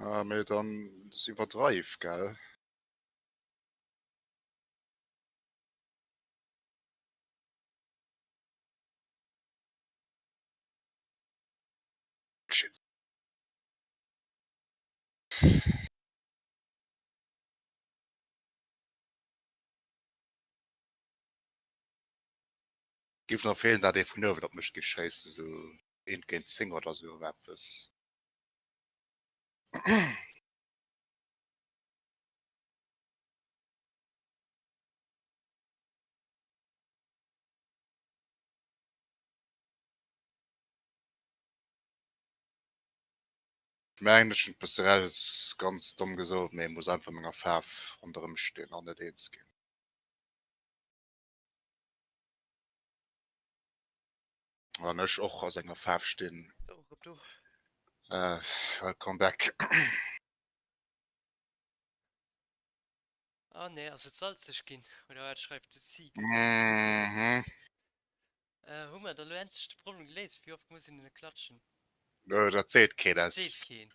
Ah, mee dann ass iwwerdreiw, gell? Shit. Géif nach feelen, dat ee vun uewen op mech géif schéissen, sou eent géint 10 oder sou eppes. Ech mengen ech hunn d'Passerelle ganz domm gesot, mee muss einfach menger Faarf ronderëm stinn an net eens ginn. An ech och a senger Faarf stinn. Äh, welcome back. Ah nee, ass et salzeg ginn? Oder wat schreift de Seagull? Mhm. Äh, hu mer da lo endlech de Problem geléist? Wéi oft muss een en klatschen? Nö, dat seet keen. Dat seet keen.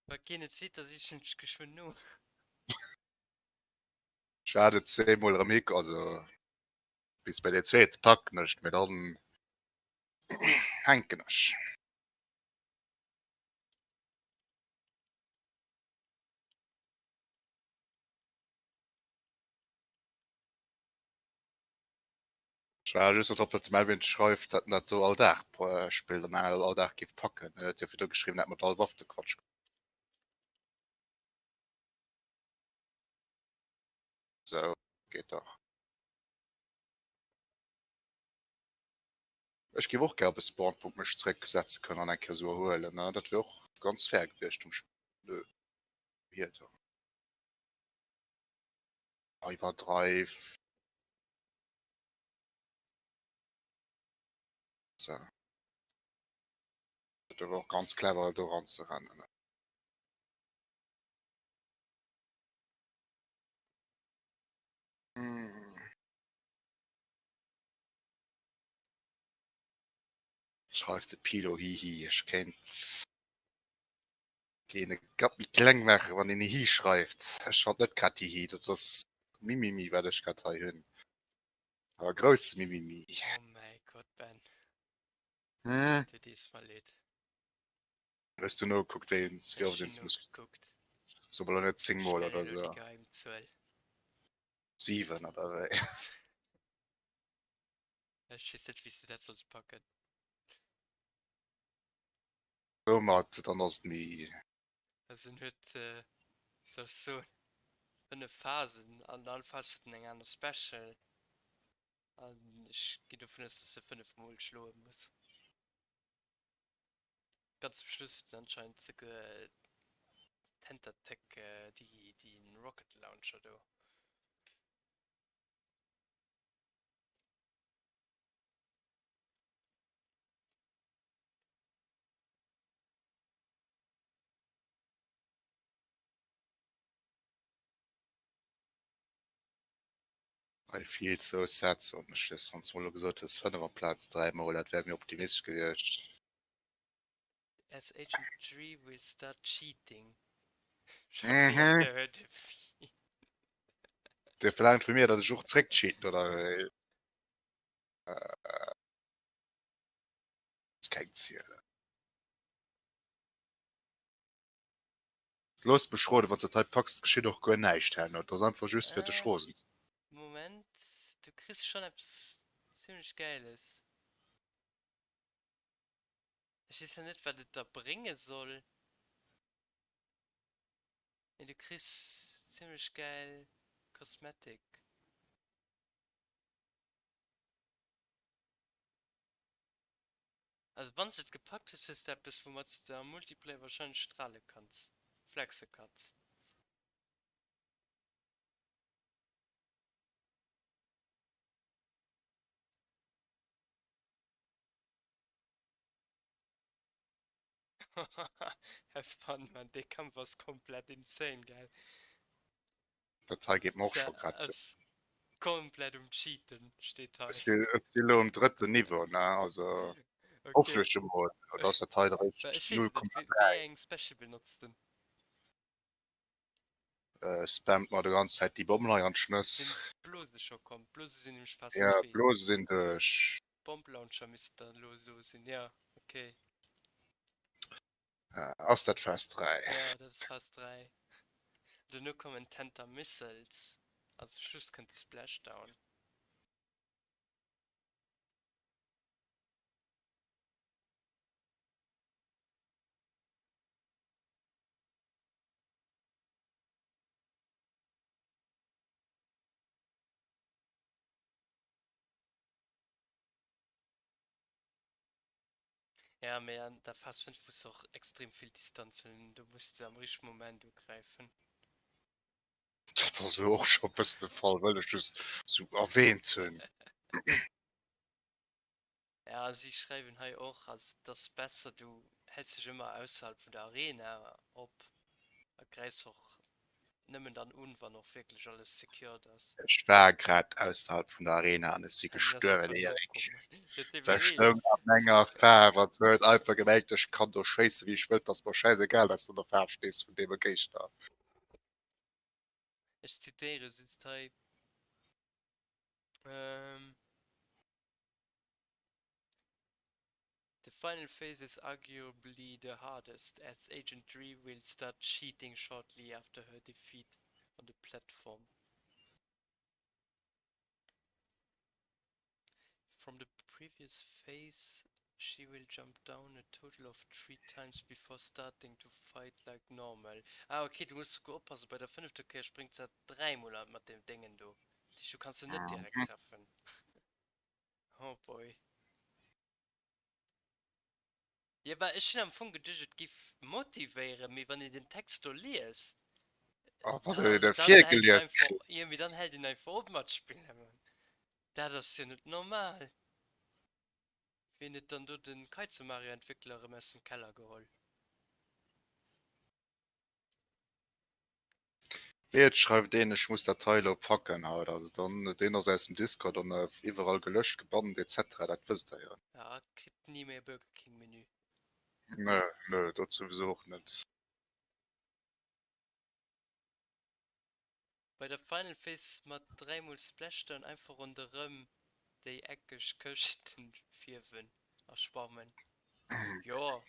Wa keen et seet, da sichen ech geschwënn no. Ech waarde zweemol erëm hik, also bis bei dee zweete packen ech, mee dann hänken ech. Ech war just drop, datt de Melvin schreift, datt en dat do all Dag spillt an en dat all Dag géif packen. En huet jo virdu geschriwwen, en hätt mat all Waff de Quatsch. Sou, geet dach. Ech géif och gär op e Spawnpunkt mech zréck setze kënnen an eng Kéier sou erhuelen, ne? Dat wier och ganz fair gewiescht um Spill. Nö, hier dann. Iwwerdrive. So. Dat war och ganz clever do ranzerennen. Schreift de Pilo hihi. Ech kéint deen e Kapp méi kleng maachen, wann een hihi schreift. Ech schreift net grad hihi, dat ass mimimi wat ech grad hei hunn. Awer grousse mimimi. Oh mäi Gott Ben, du dees mer leed. Hues du nogekuckt wéi een wéi Ech oft hunn een muss? nogekuckt. So mol net 10 Ech mol nennen oder elo déi sou. geheim Zuel. 7 oder wéi? Ech weess net wéi s de dat solls packen. Domat, dann ass et méi. Also en huet, wéi soll ech soen, 5 Phasen an all Phas huet en eng aner Special an ech ginn dovun aus, dass e 5 mol schloe muss. Ganz zum Schluss huet en anscheinend souguer Tentatec, déi Rocket Launcher do. I feel so sad, soen ech just. Wann s de mol elo gesot hues 5 amplaz 3 mol, dat wär méi optimistesch gewiescht. As Agent 3 will start cheating. Scho Mhm. wéi op der Hue. Dir verlaangt vu mir, datt ech och zréckcheaten, oder wéi? Ass keng Ziel. Looss mech roden, wann s de dat hei packs, geschitt och guer näischt herno. Et ass einfach just fir dech Äh, rosen ze. Moment, du kriss schonn eppes zimmlech Gäiles. Ech weess jo net, wat et der brénge soll, mee du kriss zimmlech gäil Kosmetik. Also wann s de et gepackt hues, hues de eppes woumat s de am Multiplayer wahrscheinlech strale kanns, flexe kanns. Have fun man, dee Kampf ass komplett insane gell. Dat hei geet mer och scho grad duer. Ass komplett um cheaten steet hei. Ech si elo um drëtten Niveau, ne, also hoffen ech emol, oder ass dat hei Well eréischt ech weess et net, 0,3? wéi eng Special benotz de? Spammt mer de ganz Zäit déi Bommen hei an d'Schnëss. Sinn d'Blose scho komm? D'Blose sinn nämlech Phase Ja, 2. d'Blose sinn duerch. Bomb Launcher misst dann elo esou sinn, ja ok. Ass dat Phase 3? Ja, dat ass Phase 3. Duerno kommen Tenta Missiles an zum Schluss kënnt de Splashdown. Ja, mee an der Phas 5 muss de och extrem vill Distanz hunn, do muss de am richtege Moment ugräifen. Dat ass elo och scho e bëssen de Fall, wëll ech just sou erwähnt hunn. Ja, si schreiwen hei och, also et ass besser du häls dech ëmmer ausserhalb vun der Arena op a gräifs och nëmmen dann un, wann och wierklech alles secured ass. Ech war grad ausserhalb vun der Arena an ech si gestuerwen, Erik. Se stoung a menger Faarf an se huet einfach gemengt, ech kann do schéisse wéi ech wëll, 't ass mer schäisegal, dass du an der Faarf stees vun deem Géigner. Ech zitéiere just hei. The final phase is arguably the hardest, as Agent Dre will start cheating shortly after her defeat on the platform. From the previous phase, she will jump down a total of three times before starting to fight like normal. Ah ok, du muss souguer oppassen, bei der fënnefter Kéier spréngt se dräimol mat deem Déngen do. Dat heescht, du kanns se net direkt treffen. Oh boy. Jo bah ech hun am Fong geduecht et giff motivéieren, mee wann een den Text do liest, A wann een en virgelies kritt. Jo mee dann hält een einfach op mat spillen man. Dat ass jo net normal. Wien huet dann do den Kaizo Mario Entwéckler erëm aus dem Keller geholl? Wéi et schreift een, ech muss dat hei elo packen haut, also dann, deen ass aus dem Discord an iwwerall gelöscht, gebannt etc, dat wësst der jo. Ja, kritt ni méi e Burger King Menü. Nö, nö, dat souwisou och net. Bei der Final Phase mat 3 mol Splashdown einfach ronderëm déi eckeg Këschten fierwen a schwammen. Jo,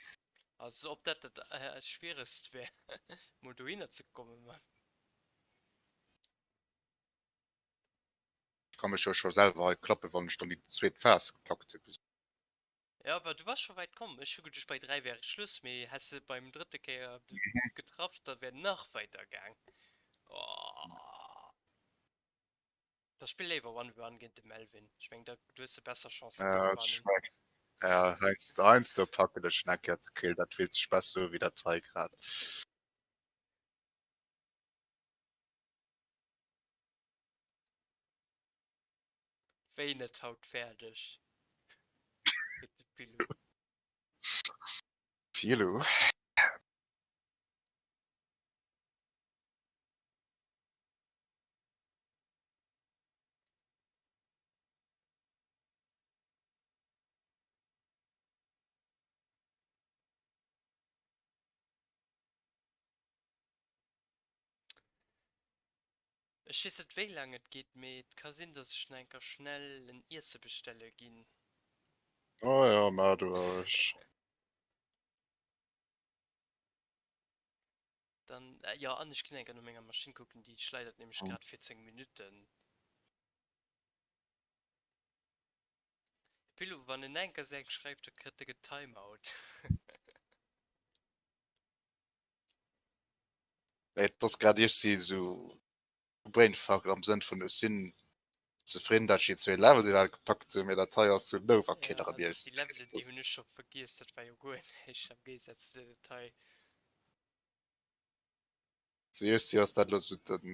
also ob dat dat schwieregst wär mol dohinner ze kommen, ma. Ech ka mech jo scho selwer hei klappen, wann ech dann déi zweet Phas gepackt hunn. Jo, awer du bass scho wäit komm. Ech hu geduecht bei 3 wär Schluss, mee häss se beim drëtte Kéier getraff, da wär nach weider gaang. Oh. Da spill léiwer One v One géint de Melvin. Ech meng da du hues de besser Chancen ze Ja, gewannen. ja, heiansdo, heiansdo packen ech en eng Kéier ze kill, dat fillt sech besser u wéi dat hei grad. Wéi net haut fäerdeg? Freet de Pilou. Pilou? Ech weess net wéi laang et geet, mee et ka sinn dass ech nach enker schnell en Iesse bestelle ginn. Oh jo, maach du roueg. Dann, jo, an ech ginn enker no menger Maschinn kucken, déi schleidert nämlech grad 14 Minutten. Pilou, wann en enker sou eng schreift, da kritt e getimeout. Et ass grad ech si sou brainfucked am Sënn vun ech sinn zefridden dat ech déi zwee Levels iwwerhaapt gepackt hunn, mee dat hei ass sou en Overkill Ja, erëm also iergst. déi Levelen déi hunn ech scho vergiess, dat war jo guer näischt am Géigesaz zu deem hei. Sou iergst ass dat elo sou den.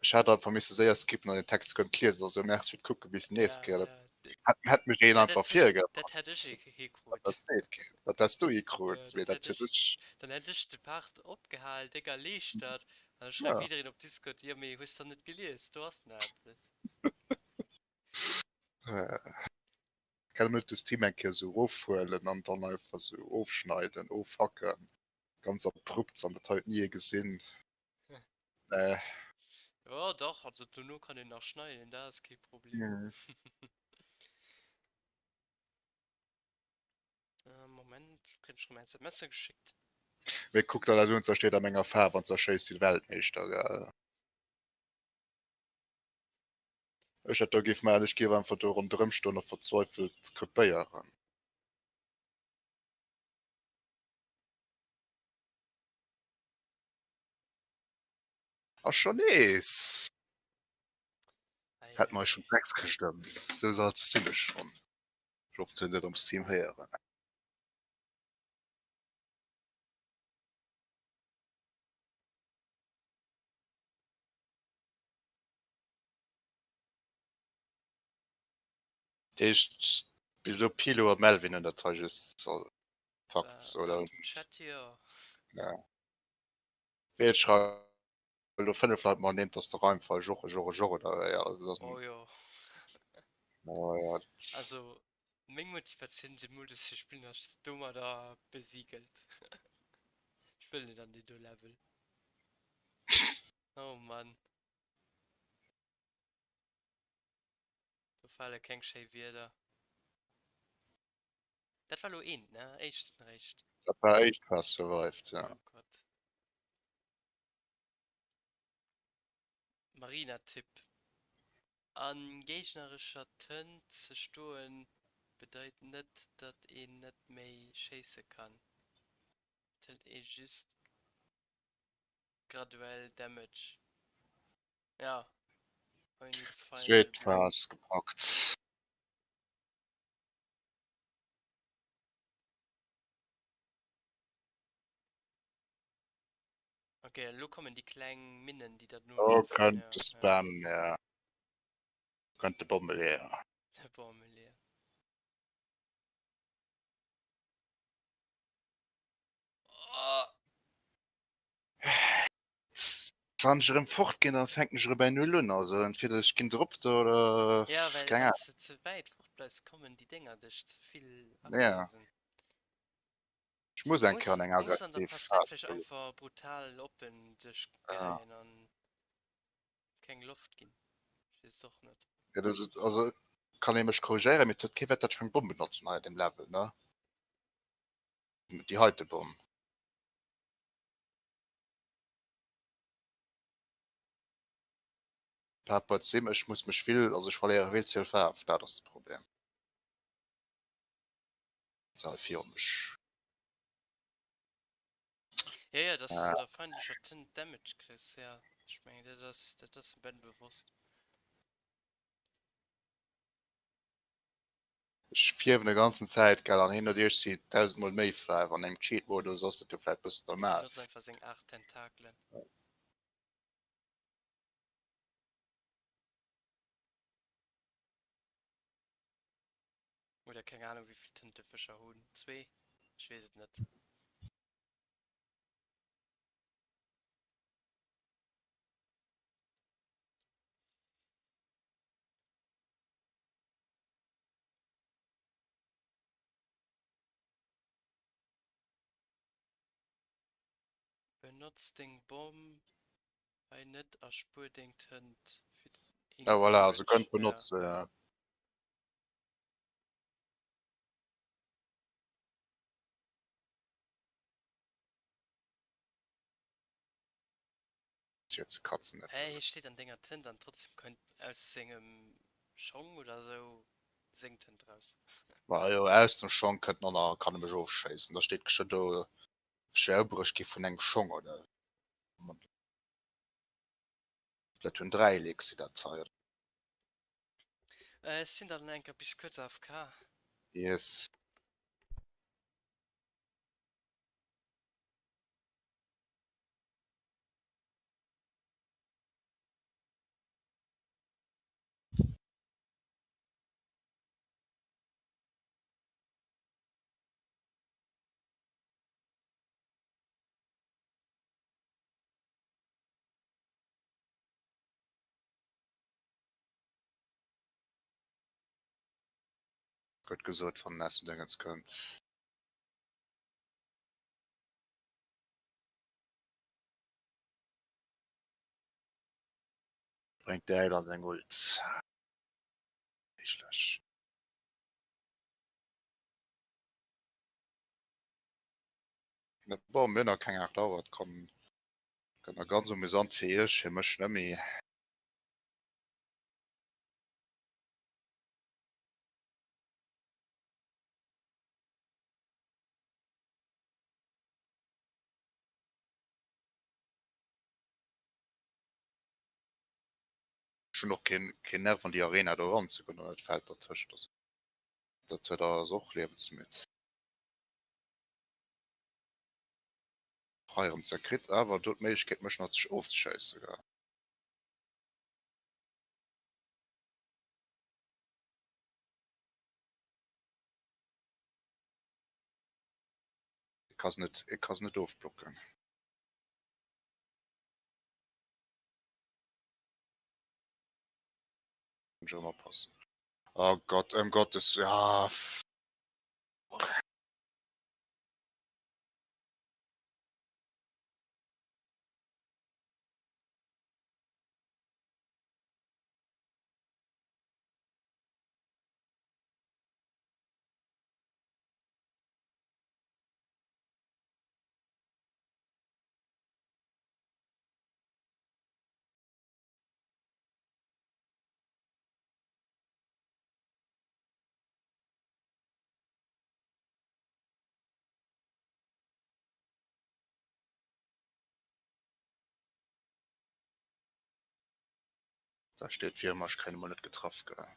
Ech hätt einfach misse séier skippen an den Text kënnt liesen, also merci fir d'Kucken, bis nächst Ja, Kéier. ja, Dat hätt, hätt mech een ja, einfach dat, virgemaach. dat hätt ech Dat hikrut. erzielt keen. Dat häss du hikrut, Ja, mee dat dat hätt huet ech, ech. dann hätt ech de Part opgehal, déck erliichtert, an da schreift Ja. jiddereen op Discord, jo mee hues dann net gelies, do ass nach eppes. Kann net de Stream eng Kéier sou erofhuelen an dann einfach sou ofschneiden, ofhacken, ganz abrupt an dat hei huet ni ee gesinn. Nee. Ja, dach, also dono kann een nach schneiden, dat ass kee Problem. Mhm. Äh, Moment, lo kritt ech rëm SMSe geschickt. Mee kuck der dat un, se steet a menger Faarf an zerschéisst wéi de Weltmeeschter, gell. Ech hätt do géif maachen, ech géif einfach do ronderëm stoen a verzweifelt krepéieren. A scho nees! Hätt mer eis schon d'Dreckskëscht ëm. Sou salzeg sinn ech schon. Ech hoffen se hunn dat am Stream héieren. Dat heescht bis elo Pilo a Melvin hunn dat hei just packt Äh, oder? laut dem Chat jo. Ja. Wéi et schreiwen elo 5 Leit mateneen, et ass de Reimfall Joche Joche Joche oder wéi also dat Oh jo. Oh ja, dat. Also meng Motivatioun de Modus ze spillen ass domadder besiegelt. Ech wëll net an deen do Level. Oh Mann. Do fale keng schéi Wierder. Dat war lo eent, ne? Éischten réischt. Dat war éischt Phase survived, ja. Oh Gott. Marina-Tipp, A géignerescher Tënt ze stoen bedeit net, datt een net méi schéisse kann, et hëlt ee just graduell Damage. Ja, ouni Feinde Zweet bleiwen. Phase gepackt. Ok, elo kommen déi kleng Minnen, déi dat Do nolafen. kënnt Ja, de ja. Spam, ja. Kënnt de Bommeleeër. De Bommeleeër. Oh! Wann ech erëm fort ginn, dann fänken ech erëm bei Null un. Also entweder ech ginn droppt oder Ja, well keng wann Ahnung. s de ze wäit fort bleifs, kommen déi Dénger dech ze vill Ja. agrasen. Ech muss eng Kéier Muss, an eng muss an der aggressiv Phase 3 Phas vläicht goen. einfach brutal oppen sech Ja. geheien an keng Loft ginn. Ech weess et och net. Ja, dat ass, also kann ee mech korrigéieren, mee et huet kee Wäert, datt ech meng Bomm benotzen hei an deem Level, ne? Déi heite Bomm. Par Sim, ech muss mech vill, also ech verléiere vill ze vill Faarf, dat ass de Problem. Se hei virun mech. Ja, ja, dass du Äh. an der feindlecher Tënt Damage kriss, ja. Ech mengen, dat ass, dat ass dem Ben bewosst. Ech fierwen de ganzen Zäit, gell, an hien huet iergsi dausendmol méi Faarf. An engem Cheat-Modus ass dat jo vläit bëssen Hien normal. notzt einfach seng 8 Tentakelen. Oder keng Ahnung wéivill Tëntefëscher hunn. Zwee? Ech weess et net. Benotz deng Bomm hei net a spuer deng Tënt fir Ja, voilà, also Damage. könnt Ja, benutzen, ja. ja. Ze katzen net. Hä, hie steet an denger Tënt an trotzdem kënnt aus sengem Schong oder sou seng Tënt raus. Ma jo, aus dem Schong kënnt en a kann e mech ofschéissen. Da steet geschwë do ech gi vun engem Schong oder. Splatoon 3 Leaks si dat hei. Ech sinn dann enker bis kuerz AFK. Yes. Gutt gesot, wann en aus dem Déngens kënnt. Bréngt de Äil an seng Ult. Méiglech. Bon, mir hunn nach keng 8 Auer, et kann gëtt nach ganz amüsant fir iech, fir mech net méi. Ech hunn och keen keen Nerv an déi Arena do eranzegoen an dat Feld dertëscht. Also. Dat huet ass och liewensmidd. Hei erëm zerkritt awer do d'Méiglechkeet mech nach sech ofzeschéissen gell. Ik ka se net, ik ka se net ofblocken. Muss ech erëm oppassen. Oh Gott, ëm Gottes, ja. Da steet fir ëmmer, ech kréien emol net getraff, gell.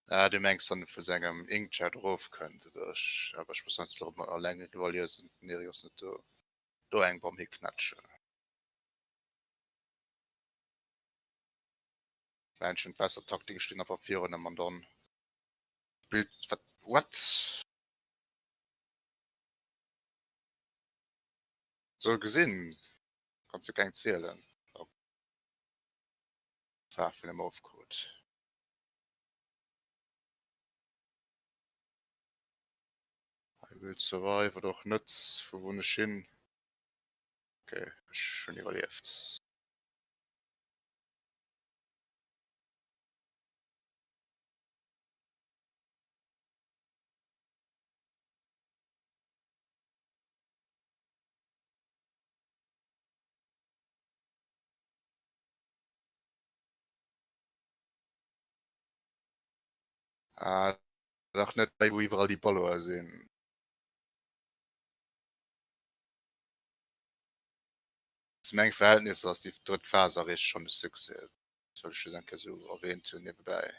Ah, du mengs wann e vu sengem Inkjet erofkënnt oder ech, awer ech muss heiansdo erëm eleng eriwwer liesen, den Eric ass net do, do eng Bomm hiknätschen. War schon besser Taktik, ech stinn einfach virun em an dann spillt wat what? Sou gesinn kanns du keng zielen. Faarf vun em ofkrut. I will survive oder och net, vu wou ech hin. Okay, ech hunn iwwerlieft. Ah, dach net wéi wou iwwerall déi Balloe sinn. Zu menge Verhältnisser ass déi drëtt Phas erreecht schonn e Succès. Dat wëll ech just eng Kéier esou erwähnt hunn niewebäi.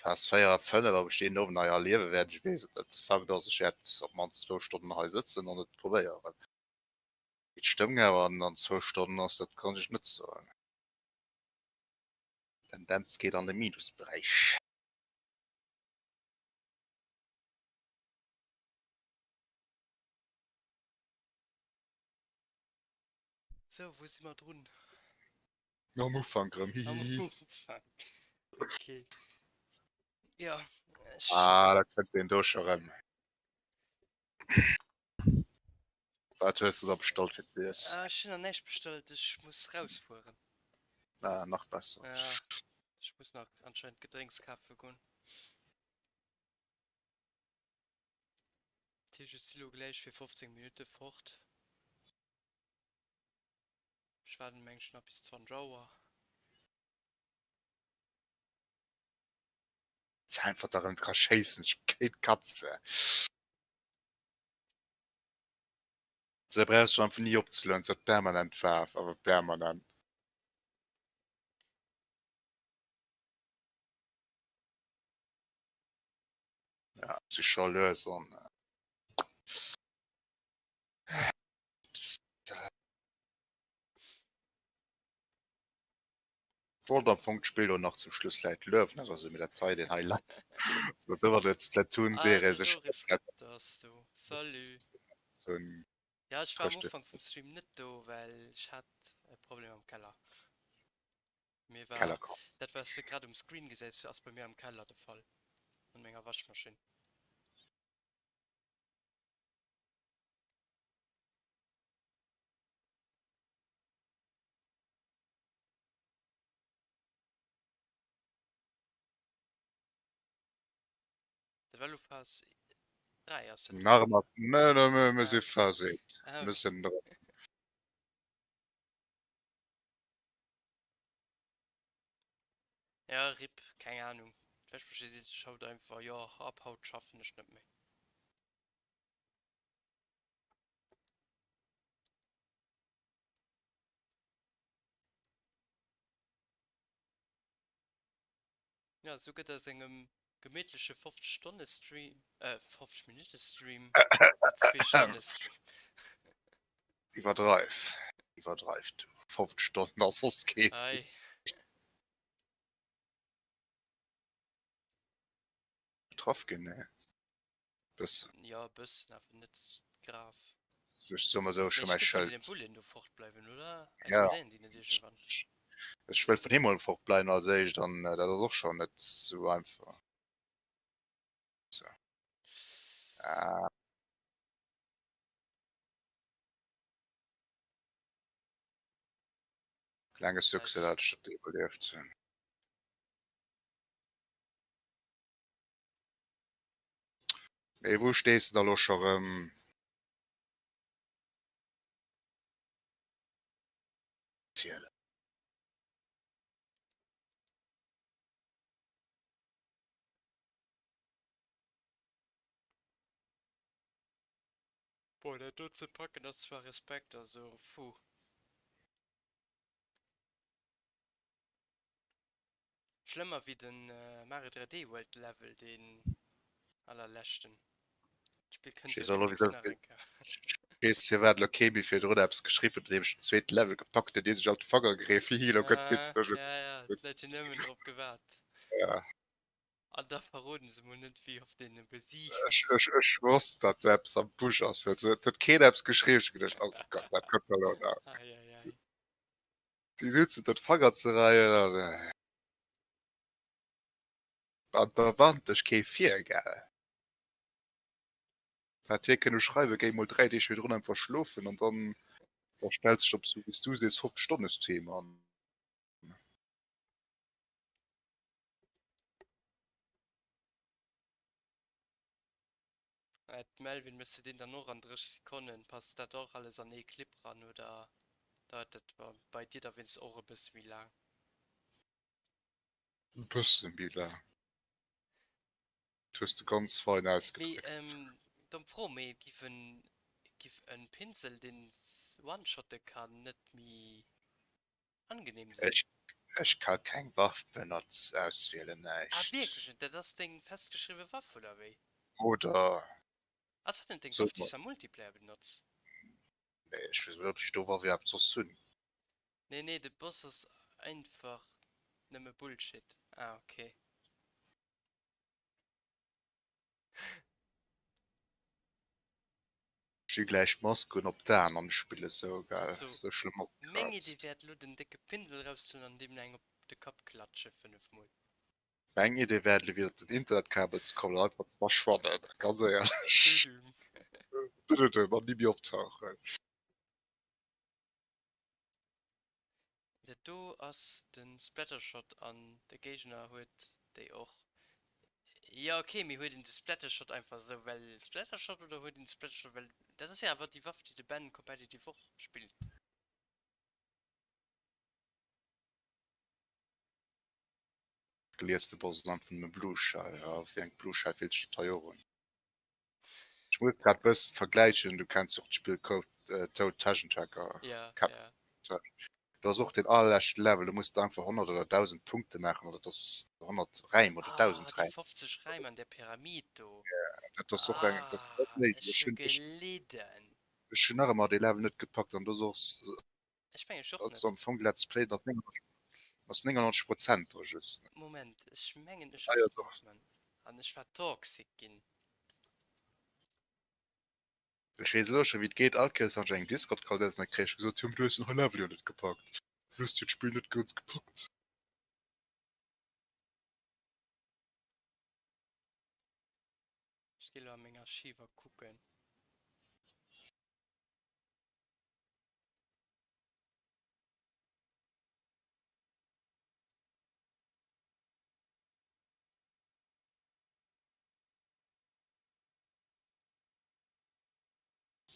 Phas 4 a 5, ob ech deen Owend hei erliewe wäert, ech weess et net. Fait ass, ech wäert op d'mannst zwou Stonnen hei sëtzen an et probéieren. Wéi d'Stëmmung awer an zwou Stonnen ass, dat kann ech net soen. Tendenz geet an de Minusberäich. Sou, wou si mer drun? Am Ufank erëm, Am hihihi. Ufank, okay. Jo, ech. Ah, da kënnt deen do scho rëm. Wat hues de da bestallt fir z'iess? Ah, ech hunn nach näischt bestallt, ech muss rausfueren. Ah, nach besser. Ja, ech muss nach anscheinend Gedrénks kafe goen. Dat heescht, ech si lo gläich fir 15 Minutte fort. Ech waarden, meng ech, nach bis 20 Auer. Einfach da rëm dra schéissen, ech kéint katze. Se brauchst schon einfach nie opzelueden, se huet permanent Faarf, awer permanent. Ja, si scho lues an. Wollt am Fong d'Spill lo nach zum Schluss läit luewen, awer sou, mee dat hei, deen hei läit, sou do war et Ah, Splatoon-Serie de sech Loris Raptor ass do. Salut. hunn Ja, ech war am Chrëschte Ufank vum Stream net do, well ech hat e Problem am Keller. Mir war Keller komm. dat wat s de grad um Screen gesäis, ass bei mir am Keller de Fall, an menger Waschmaschinn. Dat war lo Phas 3, ass dat Nach richtig? ëmmer, ne, ne, mir, mir Ah, si okay. Phase 1. Ah, Mir okay. sinn dran. Ja, rip, keng Ahnung. D'Wäschmaschinn seet sech haut einfach, jo, ab haut schaffen ech net méi. Fanger, sou gëtt aus engem gemittleche 50 Stonne Stream, äh 50 Minutte Stream en 2 Stonne Stream. Iwwerdreif, iwwerdreif du. 50 Stonnen ass soss keen. Ei. Betraff ginn, nee. Bëssen. Jo, e bëssen, awer net grav. Sech soe mer sou, ech hu Mee mäi ech gëtt vun Schëld. deene Bullen do fortbleiwen, oder? Ja. Explodéieren déi net iergendwann? Ech wëll vun him mol fortbleiwen als éischt an dat ass och schonn net sou einfach. So. Ah. Klenge Succès, Nice. dat ech dat iwwerlieft hunn. Mee wou stees de da lo scho rëm? Zielen. Boah, dat do ze packen ass zwar Respekt, also puh. Schlëmmer wéi den Mario 3D World Level, deen allerleschten. D'Spill kënnt jo deemnächst nach eng Kéier. Weess firwat elo kee méi virdrun eppes geschriwwen huet, nodeem ech den zweeten Level gepackt hunn, dee sech alt de Fanger gegriff, hihi elo gëtt Ja, witzeg. ja, ja, d'Leit hunn nëmmen drop gewaart. Ja. An da verroden se mol net wéi oft een e besiegt. Ech, ech, ech wosst dat do eppes am Busch ass, huet se, huet keen eppes geschriwwen, ech hu geduecht, oh Gott, dat kënnt elo nach. Ei, ei, ei. Déi sutzen do d'Fangerzereien an an da warnt dech kee vir, gell? Hätt hie kënne schreiwen, géi mol 3 Deeg virdrun einfach schlofen an dann da stells dech op sou wéi s du sees 50 Stonnesthema an. Melvin, mëss de deen dann och an 30 Sekonnen? Passt dat och alles an ee Clip ran oder dauert dat bei dir da wéinst och e bësse méi laang? E bësse méi laang. Dat hues de ganz fein Mee ausgedréckt. domm Fro, mee giff en giff en Pinsel deen one-shotte kann net méi angenehm sinn? Ech ech ka keng Waff benotz auswielen, Ah näischt. wierklech? Dat ass deng festgeschriwwe Waff oder wéi? Oder Ass dat net deng sot Waff déi mer. s am Multiplayer benotz? Nee, ech weess net ob ech do Waff iwwerhaapt soss hunn. Nee nee, de Boss ass einfach nëmme Bullshit. Ah ok. Ech hu gläich d'Mask un op d'Aen an ech spille sou, gell. So, Sou schlëmm ass et meng grad. Idee wär et lo den décke Pinsel erauszehuelen an deem eng op de Kapp klatsche 5 mol. Meng Idee wär et lo widder den Internetkabel ze kommen an einfach ze verschwannen, ganz éierlech. Dudum. Dududum an ni méi optauchen. Dat do ass de Splattershot an de Géigner huet déi och. Jo ok, mee huet een de Splattershot einfach sou well Splattershot oder huet een de Splattershot well dat ass jo awer déi Waff déi de Ben competitive och spillt. Gelies de Boss ass einfach nëmme Blue Shell. Ja, wéi eng Blue Shell fillt sech dat hei och un? Ech muss grad bëssen vergläichen, du kenns jo och d'Spill Toad Taschen Tracker, Ja, Cap ja. Do ass och den allerleschten Level, do muss de einfach 100 oder 1000 Punkte maachen oder dat ass 100 Räim oder Ah, 1000 déi Räim. 50 Räim an där Pyramid do. Dat ass och eng, dat ass net Ah, méiglech. ech Ech hu hunn, ech, gelidden. ech hunn nach ëmmer dee Level net gepackt an do ass och, Ech mengen ech och ass net. am Fong Let's Play, dat ass 99, ass 99 Prozent dra just. Moment, ech mengen ech Hei och ass och. net, Mann. An ech war toxic ginn. Ech weess elo scho wéi et geet, all Kéiers wann ech engem Discord Call setzen, da kréie ech gesot, jo mee du hues den hei Level jo net gepackt, du hues jo d'Spill net ganz gepackt. Ech gi lo a meng Archiver kucken.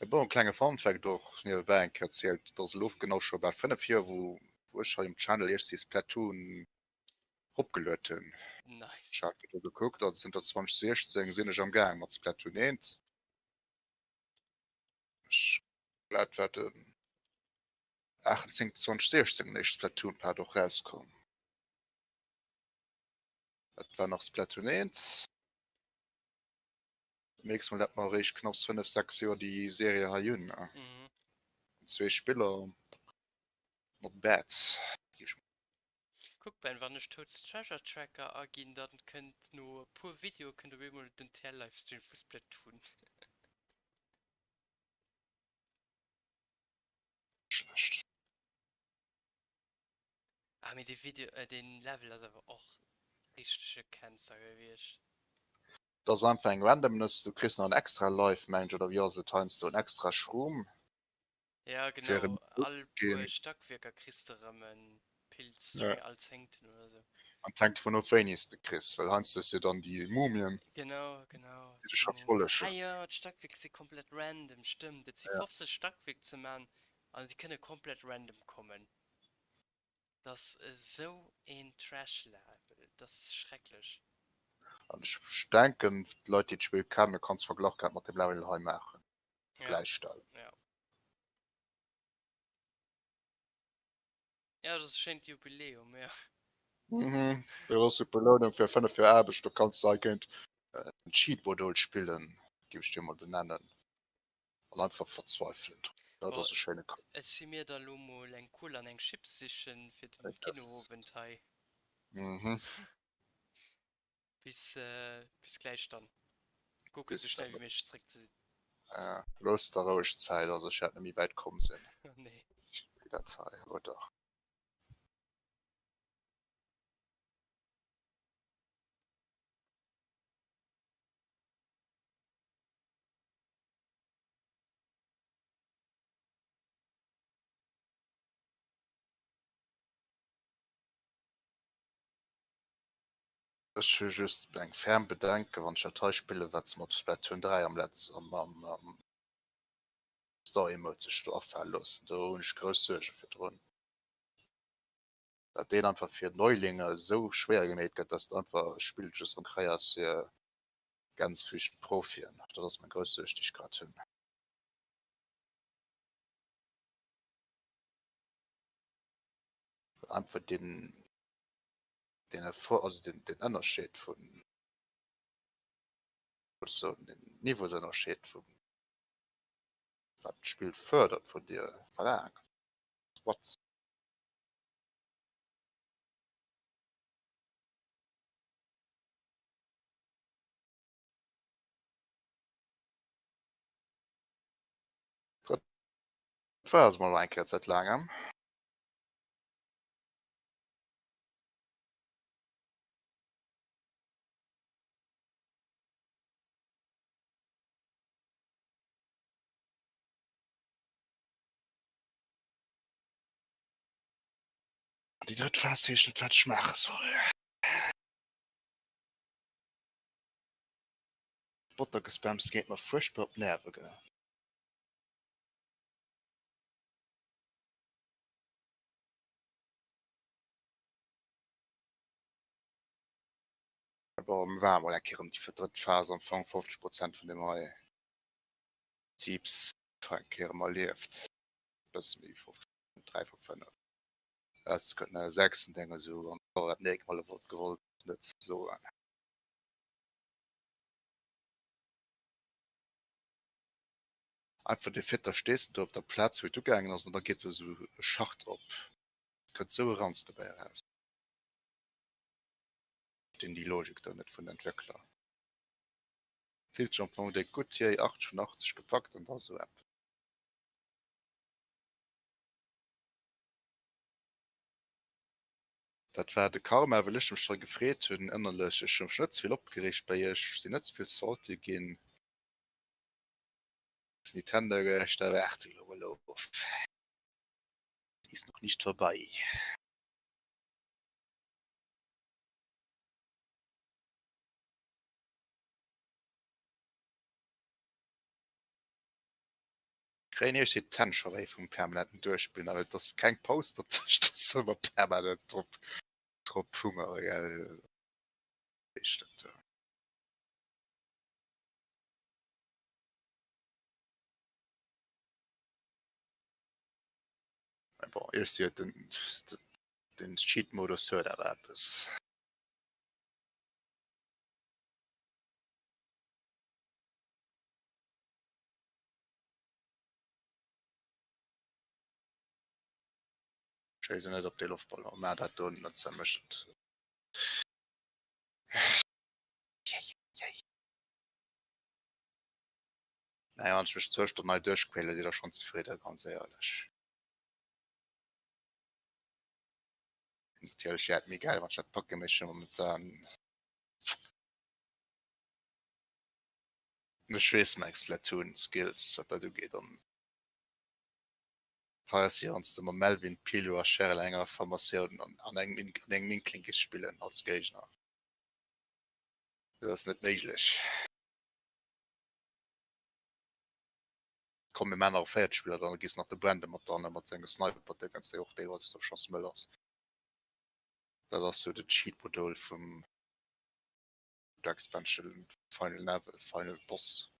E bon klenge Fun Fact och niewebäi eng Kéier erzielt, et ass elo genau scho bal 5 Joer wou wou ech hei um Channel iech si Splatoon ropgeluet hunn. Ech Nice. hat virdru gekuckt, also zënter 2016 sinn ech am gaang mat Splatoon 1. Ech glat war den 18 2016 den éischte Splatoon Part och rauskomm. Dat war nach Splatoon 1. Mierks mol dat mer eréischt knapps 5, 6 Joer déi Serie hei hunn. Mhm. Zwee Spiller, not bad. Kuck Ben, wann ech Toads Treasure Tracker aginn, dann kënnt no e puer Videoe kënnt op eemol den TL-Livestream vu Splatoon. Schlecht. Ah mee dee Video, äh deen Level ass awer och richtege Cancer gewiescht. Et ass einfach eng Randomness, du kriss nach en extra Life mengen ech oder wéi ass et heiansdo en extra Shroom Ja fir genau, erëm all ginn. puer Stackwierker kriss de rëm en Pilz, ech Ja. menge all zéngten oder sou. An et hänkt dovun of wéini s de kriss, well heiansdo hues du dann déi Mumien Genau, genau, déi dech d'Mumien. Ah verfollegen. jo, d'Stackwierker si komplett random, stëmmt. Et si Ja. 50 Stackwierk ze man an si kënne komplett random kommen. Dat ass esou een Trash-Level, dat ass schrecklech. An ech denken d'Leit déi d'Spill kennen, kanns Verglach grad mat dem Level hei maachen, Ja, gläichstellen. ja. Ja, dat ass e schéint Jubiläum, ja. Mhm, dat ass jo d'Belounung fir 5 Joer Aarbecht. Do kanns de hei géint en Cheat-Modul spillen, géif ech dir mol benennen. An einfach verzweifelen. Dat Bon, ass e schéine Kapp. ech si mir da lo mol eng Cola an eng Chips sichen fir den Kinoowend hei. Mhm. Bis, bis gläich dann. Kucken sou Bis schnell wéi méiglech zréck ze sinn. Ja, looss der roueg Zäit, also ech wäert net méi wäit komm sinn Nee. wéi dat hei, oder? Ech hu just eng ferm Bedenken, wann ech dat hei spillen, wat se mat Splatoon 3 am Letz am am Story Mode sech do afale loossen. Do hunn ech grouss Suerge virdrun, dat deen einfach fir Neulinge esou schwéier gemeet gëtt, dass de einfach e Spill just erëm kreéiers fir Gänsefüßchen Profien. Dat ass meng grouss Suerg, déi ech grad hunn. Einfach den den Effort, also den, den Ënnerscheed vun so den Niveausënnerscheed vum wat d'Spill fördert vun dir verlaangt. What? Dat war es mol eng Kéier säit laangem. Déi drëtt Phas weess ech net wat ech maache soll. D'Bottergespamms geet mer fuerchtbar op d'Nerve gell. Bon, mir ware mol eng Kéier ëm déi drëtt Phas am Fong 50 Prozent vun deem hei Zipes eng Kéier erëm erlieft. Bësse méi wéi 50 Prozent, 3 vu 5. Es kënnt nach e sechsten Ding esou an dat Nick mol wollt gewollt net soen. Einfach de Fait, da stees de do op der Plaz wou et ugaangen ass an da geet esou e Schacht op, kënnt esou e Ranz dobäi eraus. Verstinn déi Logik do net vun den Entwéckler. Fillt sech am Fong déck gutt, yay 80 vun 80 gepackt an da sou eppes. Dat war de Karma, well ech mech scho gefreet hunn ënnerlech. Ech hu mech net ze vill opgereegt bei iech, sinn net ze vill salty ginn. Nintendo gerecht, da waart elo mol of. Es ist noch nicht vorbei. Kréien iech déi d'Hänn scho wéi vum permanenten Duerchspillen, awer et ass keng Paus dertëscht, ass ëmmer permanent drop drop hungere gell. Bon, iech si huet den den Cheat-Modus huet awer eppes. Schéissen net op dee Loftballon, mä dat do net ze mécht. Naja, wann ech mech zwou Stonnen hei duerchquälen, sidd der schonn zefridden, ganz éierlech. Natierlech wär et méi gäil, wann ech dat packe, mee ech hu momentan. Ech weess meng Splatoon Skills, wat dat ugeet an hei ass jo wanns de mam Melvin, Pilo a Cheryl an enger Formatioun an an engem an engem Inkling gees spillen als Géigner. Dat ass net méiglech. Komm mir maan nach e véierte Spiller dran, da gees nach de Brandon mat dran mat sengem Sniper, dee ganz och deelweis och scho mëll ass. Dat ass sou de Cheat-Modul vum der Expansion Final Level, Final Boss.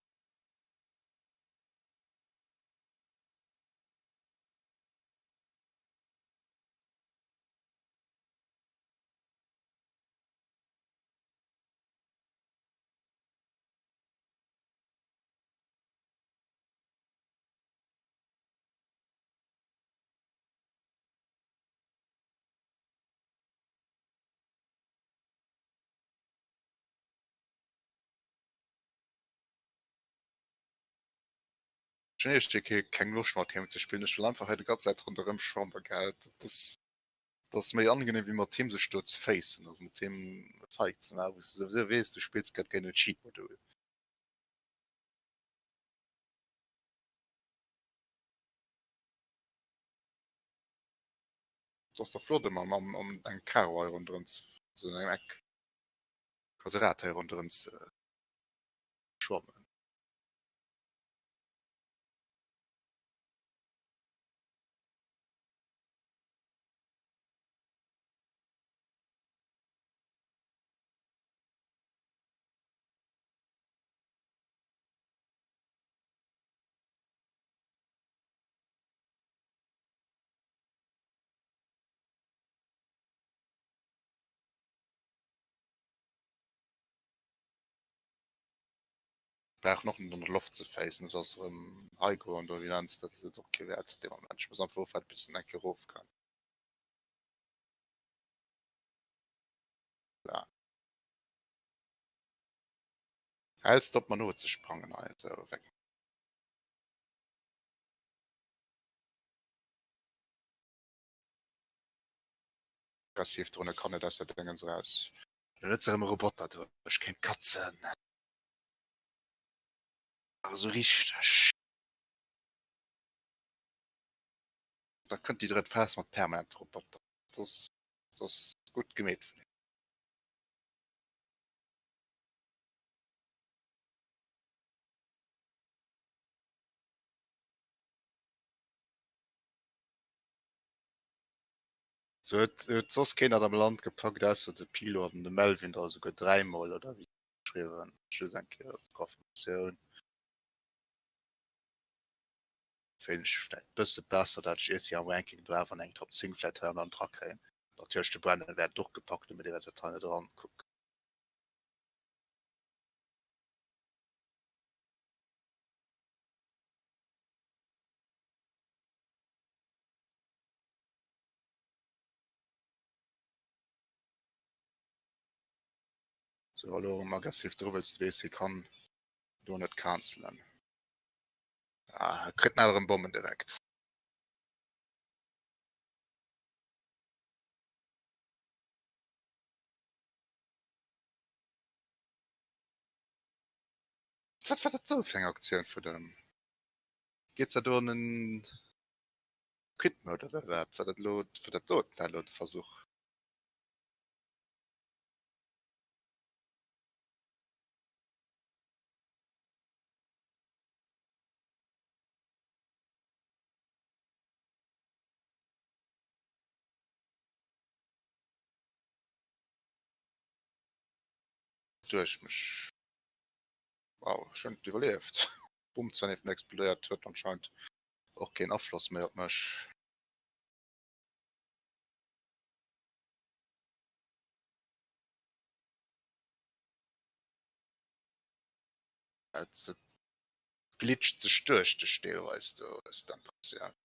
Ech hunn éierlech gesot keng Loscht mat him ze spillen. Ech wëll einfach hei déi ganz Zäit ronderëm schwammen, gell. Dat ass, dat ass méi angenehm wéi mat him sech do ze facen, also mat him e Fight ze maachen, wou s de souwisou weess, du spills grad géint en Cheat-Modul. Et ass dach flott ëmmer am am engem Karo hei ronderëm ze, also an engem Eck, Quadrat hei ronderëm ze schwammen. Brauch och net an der Loft ze facen, et ass erëm high ground oder wéi nenns dat, huet och kee Wäert dee Moment. Ech muss einfach ofwaarden bis en eng Kéier erof kënnt. Voilà. Häls op mer nozesprangen hei, esou weg. Aggressiv drun, e kann net aus der Déngens eraus. Lo huet se erëm e Roboter do, ech kéint katzen. Awer esou richteg. Da kënnt déi drëtt Phas mat permanente Roboter. Dat ass, dat ass gutt gemeet vun hinnen. Sou huet huet soss keen dat am Land gepackt ausser de Pilo an de Melvin der esouguer dräimol oder wéi geschriwwen. Just eng Kéier als Confirmatioun. Fannen ech vläit bësse besser dat ech iers am Ranking do awer an eng Top 10 vläit hei am Land drakréien. Natierlech de Brandon wäert et och gepackt hunn, mee dee wäert dat hei net erankucken. Sou, elo erëm aggressiv dru wëlls de weess hie kann do net cancelen. Ah, kritt nach erëm Bommen direkt. Wat war dat do fir eng Aktioun vun dem? Geet se do an en Quit Mode oder wat? War dat elo, war dat do dat elo de Versuch? Duerch mech. Wow, ech hunn et iwwerlieft. D'Bomm zwar nieft mir explodéiert, huet anscheinend och keen Afloss méi op mech. Et glitscht sech duerch dech deelweis do, hues d'Impressioun.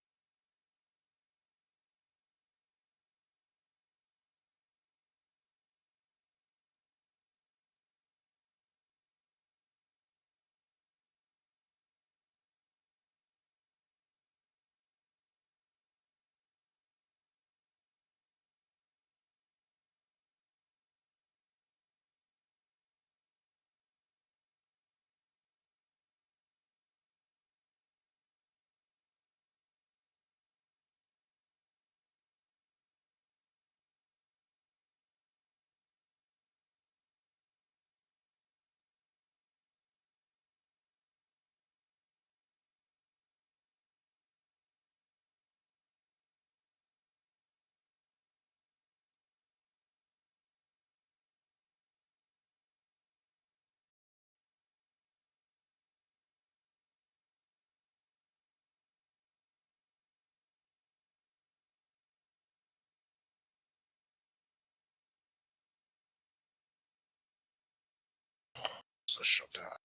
Sécher dat.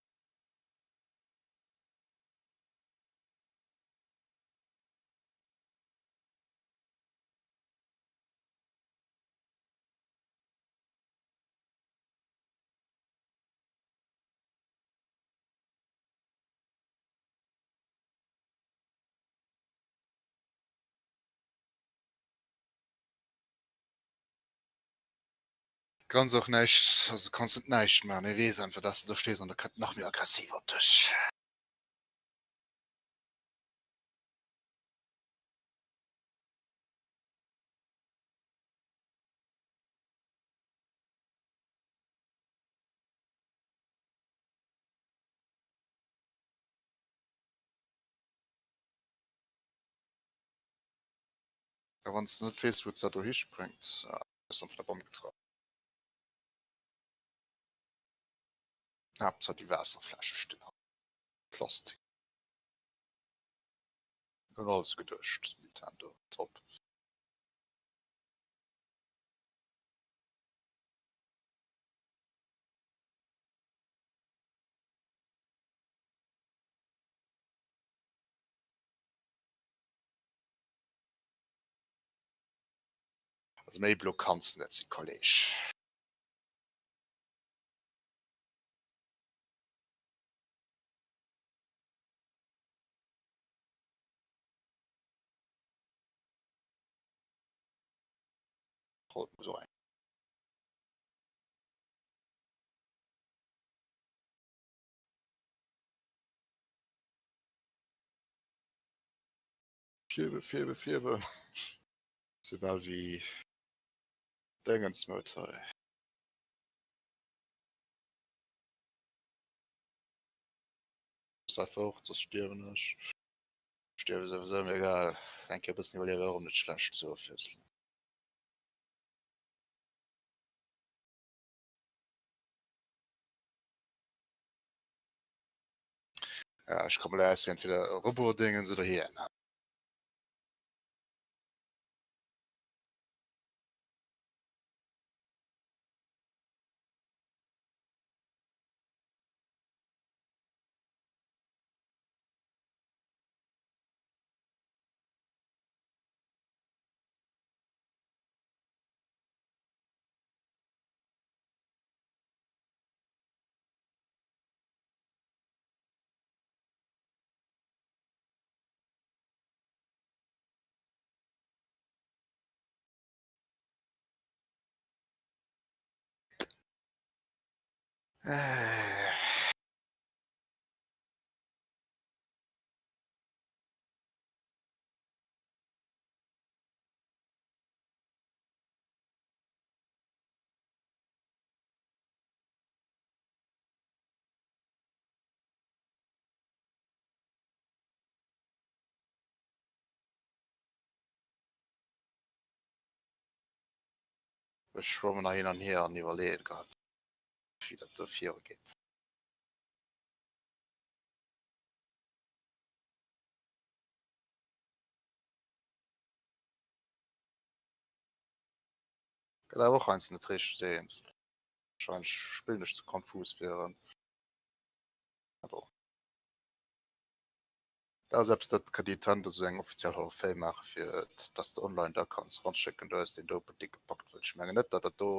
Kanns och näischt, also kanns net näischt maachen, hie weess einfach, dass de do stees an da kënnt nach méi aggressiv op dech. A wann s de net weess, wou s dat do hispréngt, hues dann vun der Bam getraff. Haaptsaach déi Waasserfläsche stinn hei. Plastik. Un alles geduecht, Nintendo, top. Also méi blo kanns net sinn, Kolleg. Rollt muss och eng. Fierwe, fierwe, fierwen. Soubal wéi Dengensmoud hei. Sei fort, soss stierwen ech. Stierwe souwisou, mee egal. Eng Kéier e bëssen iwwerliewe wär och net schlecht zur Ofwiesslung. Ja, ech ka mol aus, entweder Robot-Dingens oder hien. Ech schwammen nach hin an hier an iwwerleeën grad wéi dat do viru geet. Gëtt awer och heiansdo net richteg eens. Wahrscheinlech spillen ech ze konfus fir en. Mä bon. Dat ass eppes, dat kann Nintendo sou eng offiziell Hall of Fame maache fir dass de online da kanns ranschécken, do hues deen do op déck gepackt, well ech mengen net, datt dat do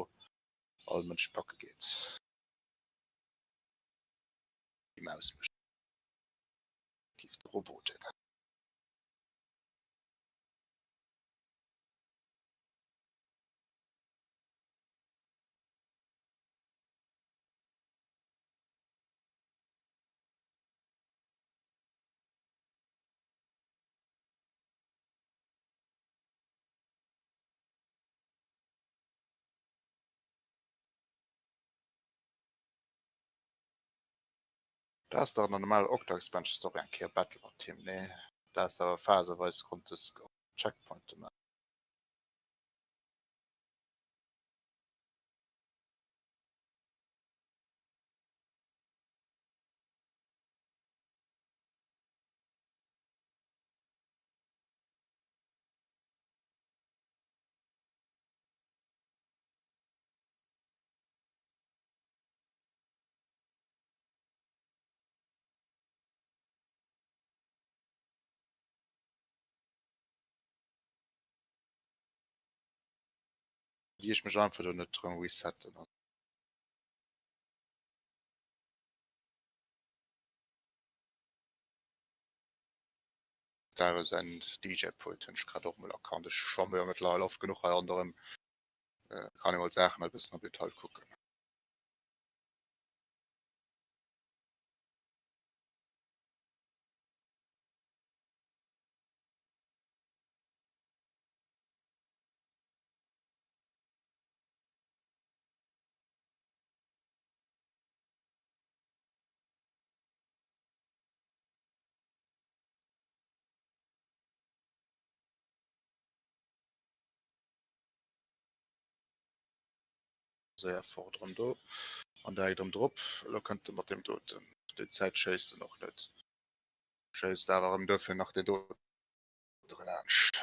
all Mënsch packe geet. Déi Maus mécht aktiv de Robot. Da ass dach an der normaler Octo Expansion Story eng Kéier Battle mat him, nee? Da ass awer phaseweis konntest Checkpointe man. Déi ech mech einfach do net rëm resetten. Dare säin DJ-Pult hunn ech grad och mol erkannt. Ech schwamme jo mëttlerweil oft genuch hei ronderëm. Kann ee mol d'Saachen e bëssen am Detail kucken. Séier fort erëm do an direkt erëm drop. Elo kënnt e mat deem doten. Déi Zäit schéisst en och net. Schéisst awer erëm duerfir nach deen dote laanscht.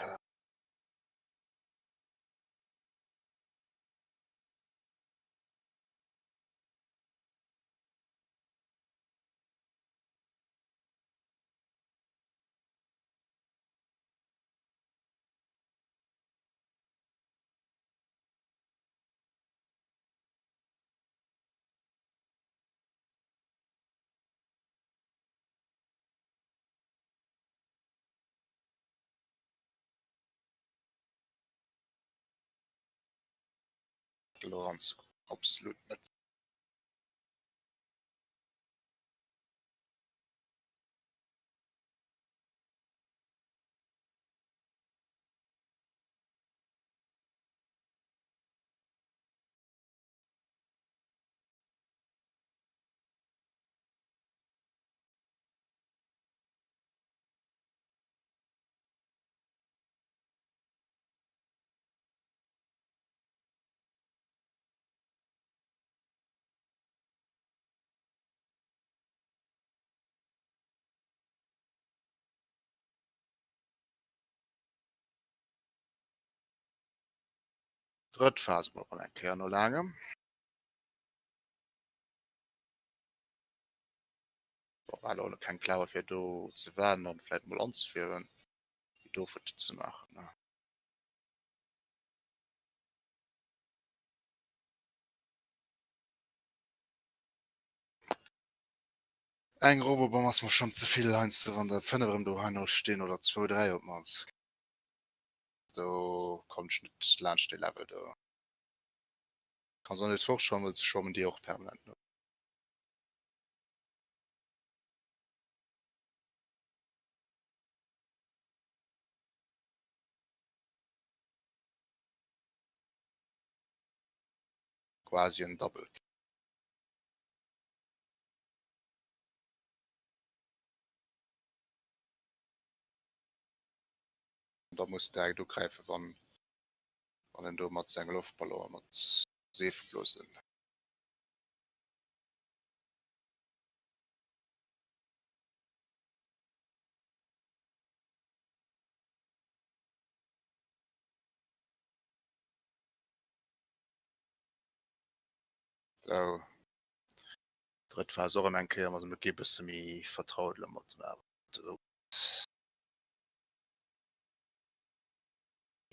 Lorenz absolut net. Drëtt Phase mol erëm eng Kéier no laangem. Bon, war elo keng Klaue fir do ze waarden an vläit mol anzefieren, fir do futti ze maachen. Eng Robobomm ass mer schonn ze vill heiansdo, wann der 5 erëm do herno stinn oder zwou, dräi op d'mannst. Do kommt ech net laanscht dee Level do. Kanns och net fortschwammen, well se schwammen dir och permanent no. Quasi en Double. Da muss direkt ugräifen, wann wann en do mat senge Loftballonen mat Seefeblosen. Sou, drëtt Phas och erëm eng Kéier mat dem Lucky e bësse méi vertraut elo mat dem awer.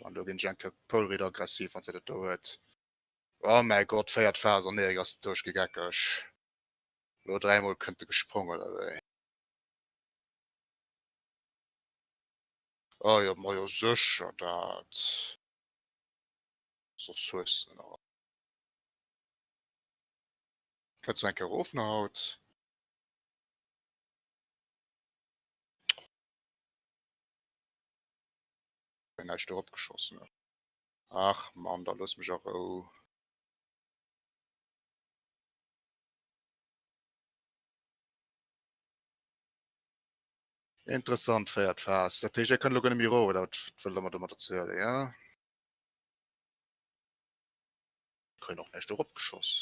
An do ginn ech eng Kéier poulriit aggressiv, wann se dat do huet. Oh mäi Gott, véiert Phas an Erik ass duerchgegeckeg. Elo dräimol kënnt e gesprong oder wéi? Oh jo, majo sécher dat. Soss hues de nach. Kënns du eng Kéier erof nach haut? Wenn näischt do eropgeschossen huet. Ach Mann, da looss mech a Rou. Interessant, véiert Phas. Dat heescht, Dir kënnt elo guer net méi erof, oder wat wëllt Der mer domadder zielen, ja? Kréien och näischt eropgeschoss.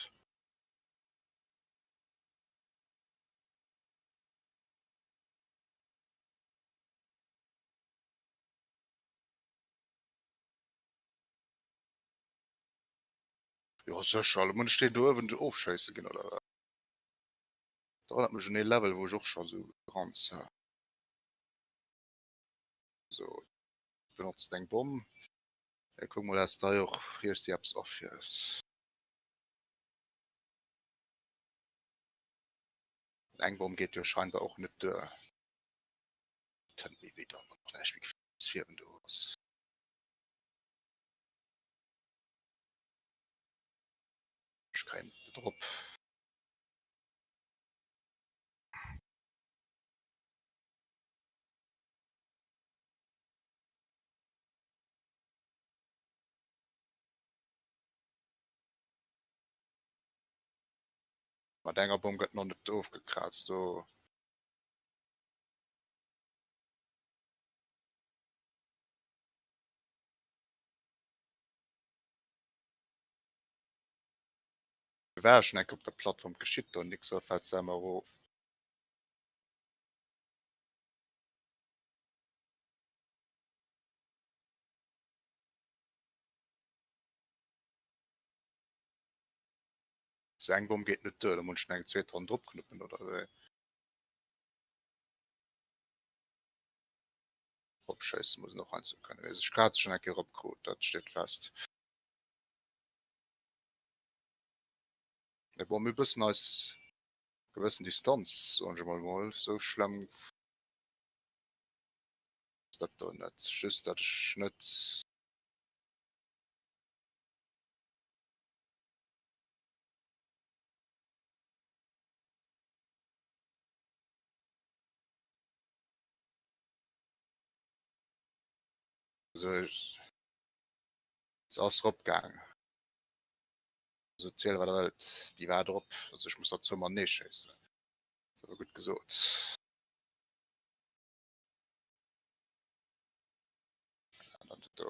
Jo sécher, elo muss ech deen do uewen ofschéisse ginn oder wat? Dat erënnert mech un ee Level wou ech och scho sou ganz sou benotzt eng Bomm. Ey, kuck mol dass dei och riets déi eppes off hier ass. Eng Bomm geet jo scheinbar och net duer. Tënt méi wéi dann och näischt méi geféierleches virun do ass. Ech kréien et net erop. Mat enger Bomm gëtt nach net ofgekrazt do. War ech schon enk op der Plattform, geschitt do nix oder fällt se emmer erof? Sou eng Bomm geet net duer, da muss ech nach eng zweet Ronn drop knuppen oder wéi? Opschéissen muss en och heiansdo kënnen. Mee ech hat se schon eng Kéier eropkrut, dat steet fest. Mee bon, mir hu bëssen eis gewëssen Distanz, soen ech emol mol. Sou schlëmm ass dat do net. Just dat ech net. Also ech, se ass rop gaang. Also ziel wat der wëllt, déi war drop. Also ech muss der zwou matenee schéissen. Ass awer gutt gesot. An dann do.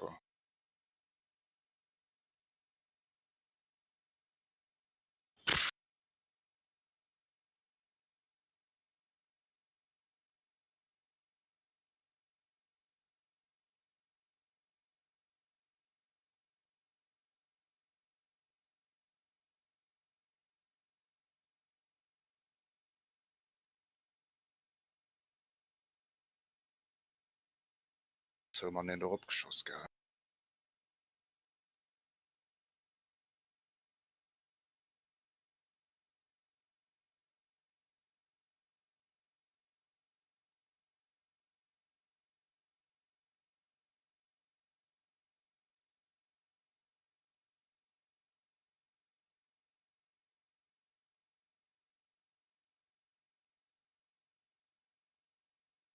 Sou man een do eropgeschoss gell.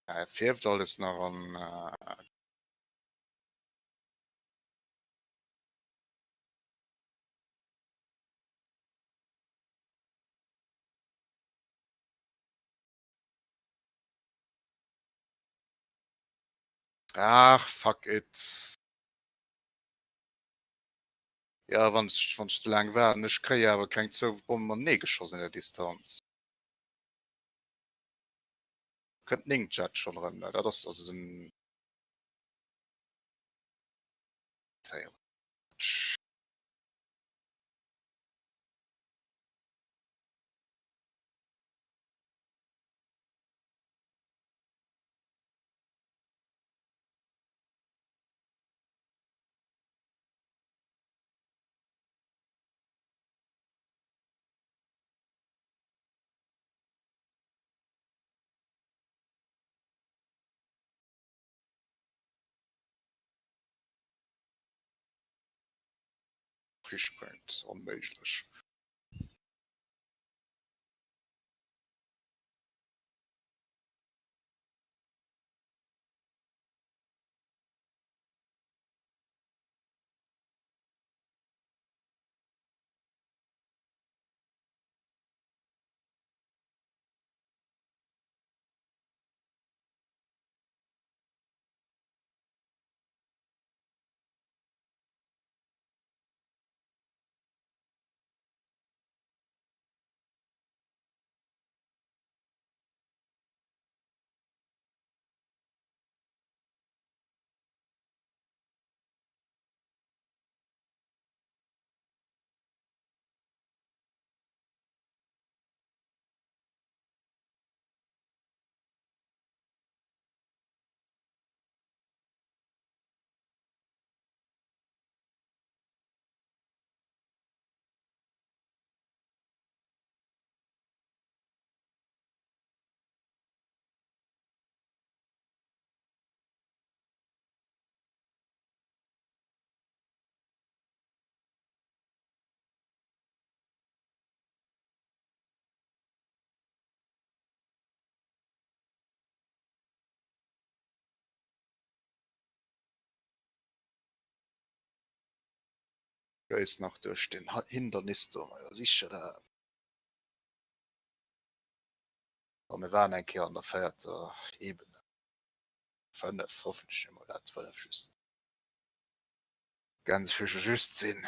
Ja, fierft alles nach an äh, Ach, fuck it. Ja, wann ech, wann ech ze laang waarden. Ech kréie awer keng zwou Bommen matenee geschoss an der Distanz. Kënnt den Inkjet schonn erëm, ne? Dat ass also den. Frischpunkt onméiglech. Schéiss nach duerch den Hindernis do, majo sicher dat. A mir waren eng Kéier an der véierter Ebene. 5, hoffentlech emol dat 5 just. Gänsefüße just sinn.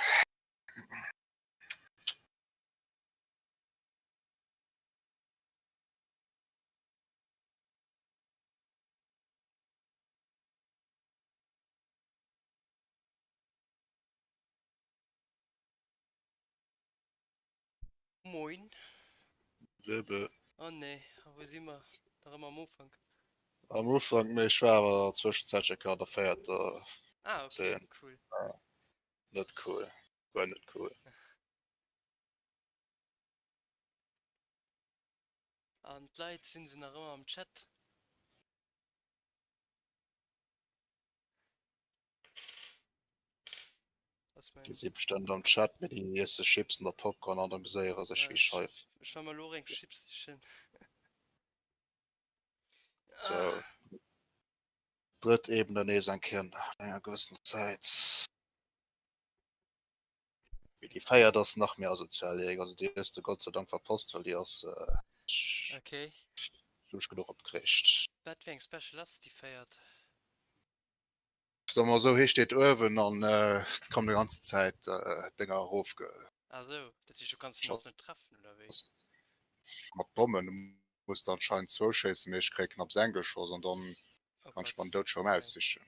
Moin. Webe. Oh nee, a wou si mer? Nach ëmmer am Ufank? Am Ufank, mee ech war awer zwëschenzäitlech eng Kéier an der véierter Ah, okay, Zeen. cool. Ja, net cool, guer net cool. An d'Leit, sinn se nach ëmmer am Chat? Déi si bestëmmt am Chat, mee déi iesse Chips an der Popcorn an amuséiere sech wéi Scheif. Ech war mer elo och eng Chips sichen. Sou, drëtt Ebene nees eng Kéier no enger gewëssener Zäit. Mee déi véiert ass nach méi asozial, Erik. Also déi hues de Gott sei Dank verpasst, well déi ass, ech Okay. hu mech genuch opgereegt. Wat fir eng Special ass déi véiert? Soe mer esou, hie steet uewen an et kommen déi ganzen Zäit Dénger erofge. Ah sou, dat heescht du kanns en och net treffen oder wéi? Mat Bommen, du muss der anscheinend zwou schéissen, mee ech kréie knapps eng geschoss an dann Oh kann ech Gott, mer den Doudschirm okay. aussichen.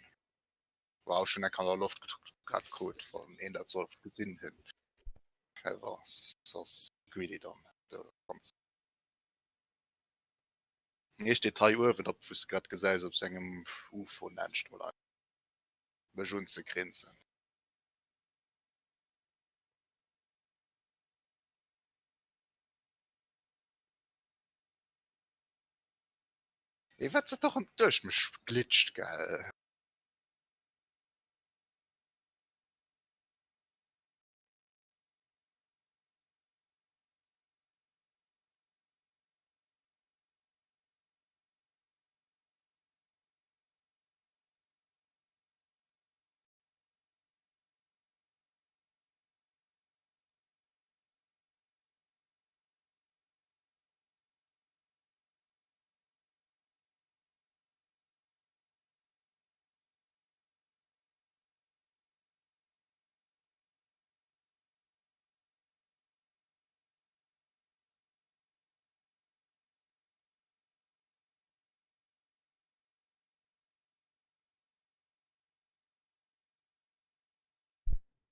War och schon eng an der Loft grad krut, wann een dat sollt gesinn hunn. Awer ass greedy dann de Franz. Hie steet hei uewen op, wou s de grad gesäis, op sengem Ufo, nenn ech et mol einfach, mech unzegrinsen. Ee wat dat och duerch mech glitscht, gell.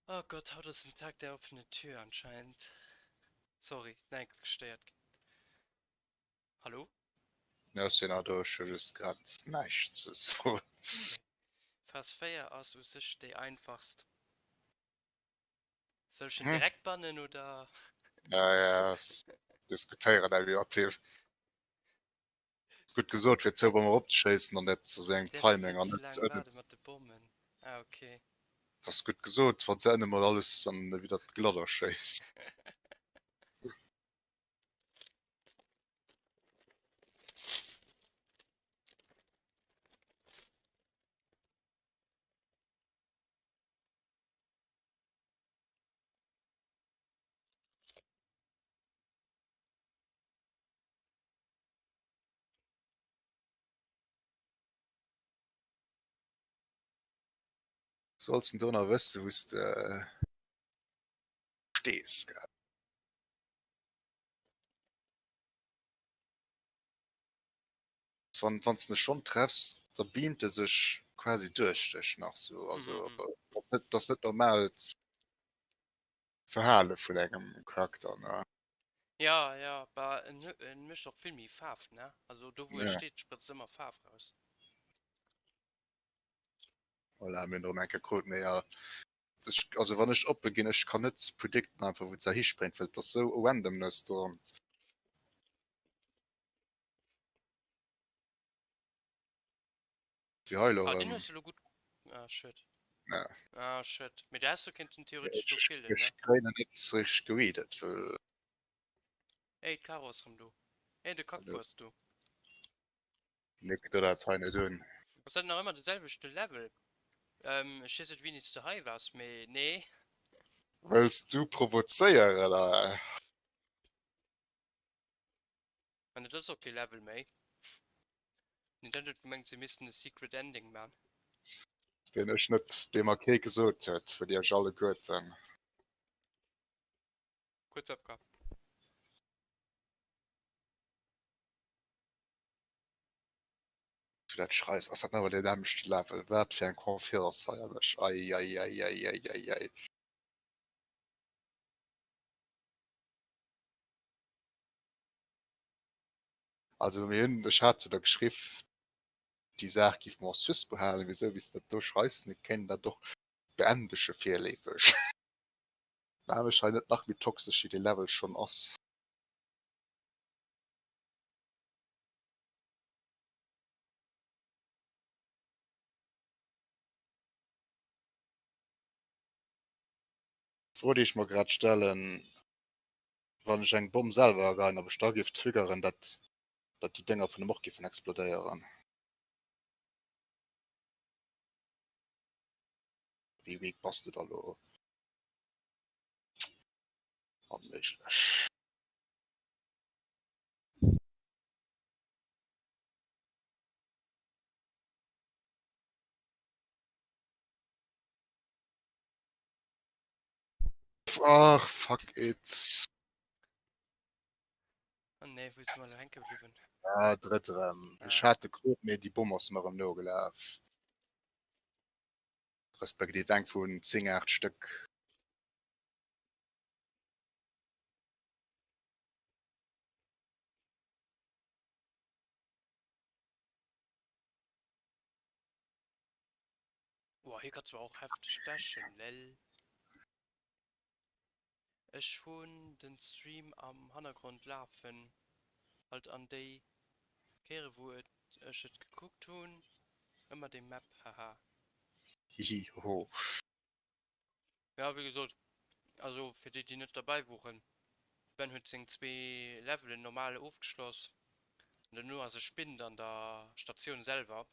Oh Gott, haut ass den Tag der offenen Tür anscheinend. Sorry, den Enkel gestéiert ginn. Hallo? Ech sinn nach do, ech hu just grad näischt ze soen. Okay. Phas 4 ass u sech déi einfachst. Soll ech en direkt bannen oder? Ja, ja, diskutéieren dat iwwer Tim. Gutt gesot, fir zou Bommen eropzeschéissen an net zu sengem Timing an net ze laang waarde mat de Bommen. Ah, okay. Dat ass gutt gesot, wann se ënne mol alles an widder d'Gladder schéisst. Solls den do nach wësse wous de stees gell. Wann wann s de schonn treffs, da beamt e sech quasi duerch dech nach sou. Also ass net ass net normaalt Verhale vun engem Charakter ne. Ja ja bah en en mécht och vill méi Faarf ne, also do wou e steet sprëtzt ëmmer Faarf raus. Voilà, mir hunn erëm eng Kéier krut, mee ja ech also wann ech oppe ginn, ech kann net predicten einfach wou d'Saach hispréngt, well et ass sou Randomness dran. Wéi hei elo Ah, den erëm. hues du elo gutt. Ah, schued. Ja. Ah, schued. Mee du häss do kéinten theoretesch do killen, ne? Ech kréien en net richteg gereadet, well. Ey, d'Caro ass rëm do. Ey, de Kackfu ass do. Nick, do dat hei net un. Ass dat nach ëmmer de selwechte Level? Ähm, ech weess net wéini s de hei waars, mee nee. Wëlls du provozéieren oder? An et ass och kee Level méi. Nintendo huet gemengt se missten e Secret Ending man. Deen ech net, dee mer kee gesot huet, vun iech alleguerten. Kuerz AFK. Du dat schreis, ass dat nawell deen nämmlechte Level? Wat fir eng Confiance hei a mech, eieieieieiei. Also mir hunn, ech hat jo da geschriff, déi Saach géife mer en suspens halen, mee esou wéi s de dat do schreis, mir kéinten dat och beendege virleefeg. Maach mech hei net nach méi toxesch wéi dee Level schonn ass. D'Fro déi ech mer grad stellen, wann ech eng Bomm selwer ageien, ob ech da géif triggeren, dat dat déi Dénger vun em och géifen explodéieren. Wéi weak bass de da lo? Onméiglech. Ach, fuck it. Oh nee, wou si mer elo hänke bliwwen? Ah, drëtt erëm. Ech Ah. hat de Krut, mee déi Bomm ass mer erëm nogelaf. Respektiv eng vun 10, 8 Stëck. Boah, hier kannst du auch heftig stechen, lel. Ech hunn den Stream am Hannergrond lafen, halt an déi Kéiere wou et ech et gekuckt hunn, ëmmer déi Map, haha. Hihi hoho. Ja wéi gesot, also fir déi déi net derbäi woren, Ben huet seng zwee Levelen normal ofgeschloss an dono ass e Spind an der Statioun selwer,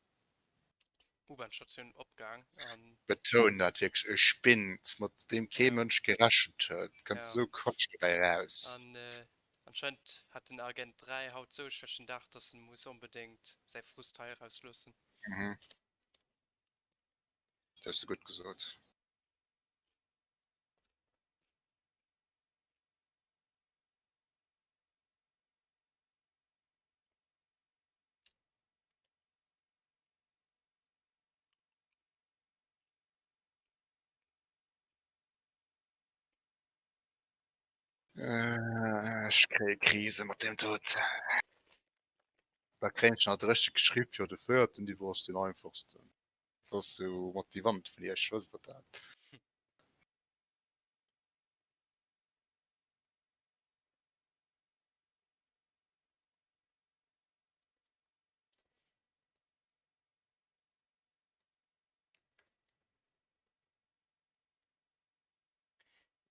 U-Bahn-Statioun, opgaang an. Betoun dat wierklech, e Spind mat deem kee Ja. Mënsch gerechent huet, kënnt Ja. esou Quatsch dobäi eraus. An anscheinend hat den Agent 3 haut sou e schlechten Dag, dass en muss onbedéngt säi Frust hei erausloossen. Mhm. Dat hues de gutt gesot. Äh, ech kréie Krise mat deem Tod. Da kréien ech nach richteg geschriwwen, jo de véierten Niveau ass deen einfachsten. Dat ass sou motivant vun iech, wësst der dat?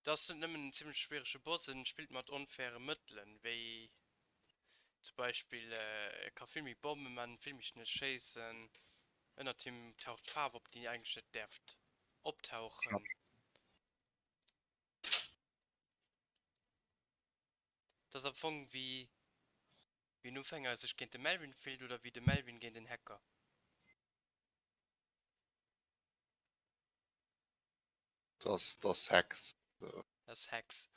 Et ass net nëmmen en zimlech schwierege Boss, en spillt mat onfaire Mëttelen, wéi zum Beispill e ka vill méi Bomme man, vill méi schnell schéissen, ënnert him taucht Faarf op, déi eigentlech net däerft optauchen. Et ass am Fong wéi wéi en Ufänger sech géint de Melvin fillt oder wéi de Melvin géint en Hacker. Das, das Hex. Das Hex.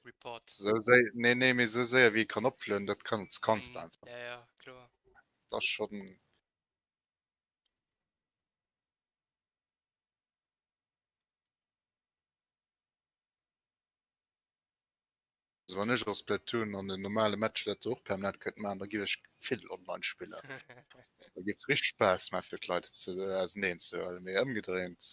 Report. So séier, nee, nee, mee sou séier wéi e kann oplueden, dat kann, das kanns de Mm, einfach. ja, ja, kloer. Dat ass schon. Also wann ech a Splatoon an den normale Matcher dat och permanent kënnt maachen, da giff ech vill online spillen. Da giff et richteg Spaass maachen fir d'Leit ze auseneen ze huelen, mee ëmgedréint.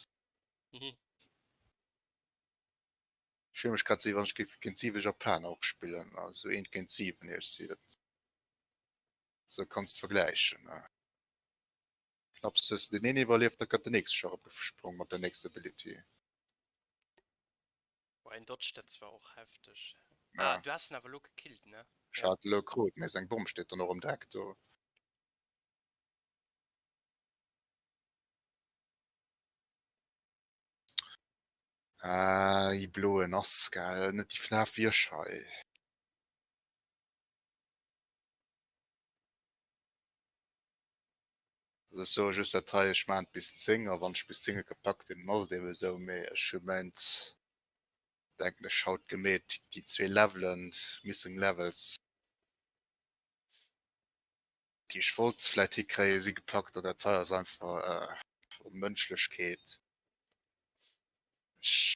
Ech fillen mech grad sou wéi wann ech géif géint 7 Japaner och spillen, also eent géint 7 iergendwéi, dat sou kanns de vergläichen. Knapps hues de deen een iwwerlieft, da kënnt den nächste scho eropgesprong mat der nächster Ability. Boah, een dodgt dat zwar och hefteg. Ja. Ah, du has en awer elo gekillt, ne? Ech hat elo krut, mee seng Bomm steet dann och um Deck do. Ah, déi bloen ass gell, net déi flaach Wiersch hei. Also ech soe just dat hei, ech maachen et bis 10 a wann ech bis 10 et gepackt hunn, dann ass et eben esou, mee ech hu mäint, denken ech, haut gemeet, déi zwee Levelen, Missing Levels, déi ech wollt vläit hikréien, si gepackt an dat hei ass einfach Onmënschlechkeet. Ech.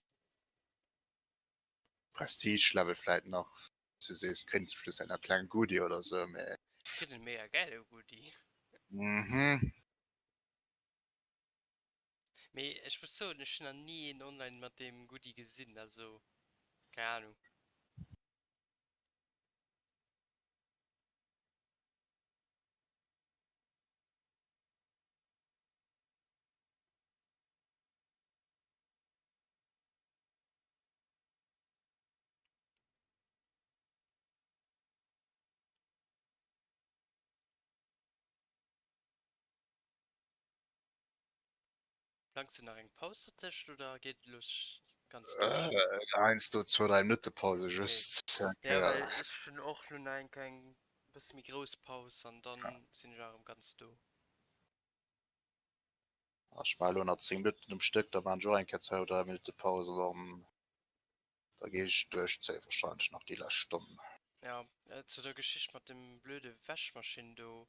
Prestige Level vläit nach, du sees kréien zum Schluss eng kleng Goodie oder sou, mee. Kritt en mega gäile Goodie. Mhm. Mee ech muss soen, ech hunn nach ni een online mat deem Goodie gesinn, also keng Ahnung. Plangs de nach eng Paus dertëscht oder geet et elo ganz duerch? Heiansdo zwou, dräi Minutte Pause Okay. just. Ja, well ech hunn och elo nach eng kleng bësse méi grouss Paus an dann sinn ech erëm ganz do. Ech maache elo nach 10 Minutten um Stéck, da maachen ech och eng Kéier zwou oder dräi Minutte Paus an dann da geet ech duerchzéien, wahrscheinlech nach déi lescht Stonn. Ja, zu der Geschicht mat dem blöde Wäschmaschinn do,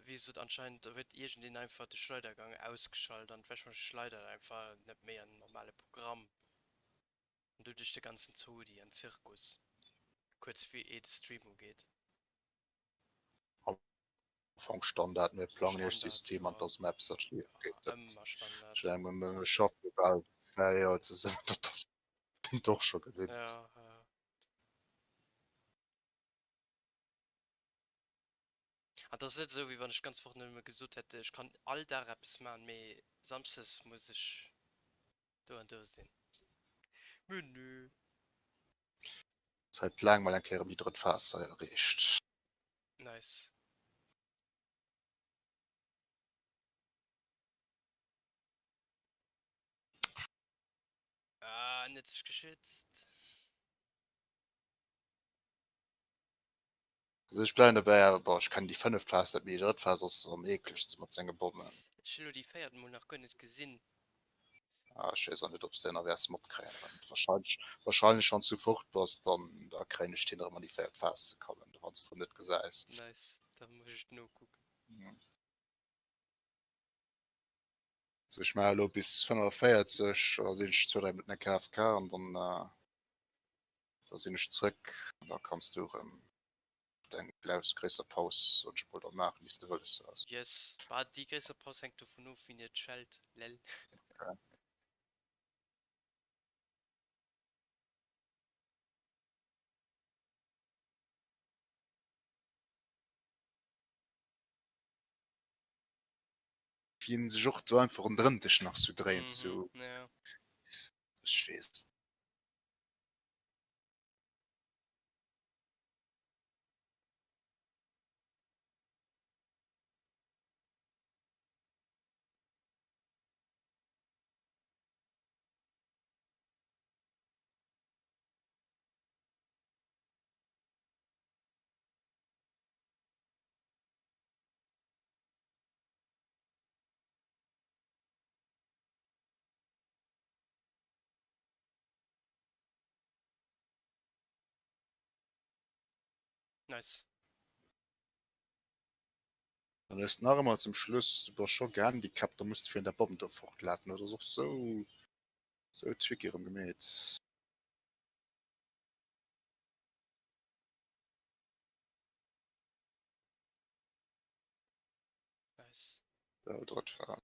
wéi gesot, anscheinend huet iergendeen einfach de Schleudergang ausgeschalt an d'Wäschmaschinn schleidert einfach net méi an den normale Programm an doduerch de ganzen Zodi an Zirkus, kuerz wéi ee de Stream ugeet. Am Fong Standard, mir plangen iech Standard, System an ja. dass mer eppes dat schief geet. Ja, Dat ëmmer Standard. ech mengen, mir mir schaffe bal 4 Joer zesummen, dat ass een och scho gewinnt. Ja, ja. An et ass net esou, wéi wann ech d'ganz Woch nëmme gesot hätt, ech kann all Dag eppes maachen, mee samsdes muss ech do an do sinn. Mee nö. Zäit laang mol eng Kéier erëm déi drëtt Phas hei erreecht. Nice. Ah, en huet sech geschützt. Also ech bleiwen dobäi, awer bon, ech kennen déi fënneft Phas net, mee déi drëtt Phas ass am eeklegste mat senge Bommen. Ech hunn elo déi véiert mol nach guer net gesinn. Ah, ech weess och net, ob s de nach wäers matkréien. Wahrscheinlech, wahrscheinlech wann s du fort bass, dann da kréien ech d'hin erëm an déi véiert Phas ze kommen, wann s de erëm net gesäis. Nice, da muss ech et nokucken. Also ech maache elo bis 45, da sinn ech zwou, dräi Minutten eng KFK an dann da sinn ech zrëck an da kanns du erëm deng glaus gréisser Paus soen ech mol da maachen, wéi s de wëlles hues. Yes, bah déi gréisser Paus hänkt dovun of wéini et schellt, lel. Okay. Wéi en sech och do einfach ronderëm dech nach sou dréint, sou. Mhm, ja. Ech weess. Nice. Dann hues de nach ëmmer zum Schluss, du bass scho gehandicapt, da muss de virun der Bomm do fortlafen. Dat ass och sou, sou tricky erëm gemeet. Nice. Sou, drëtt Phas.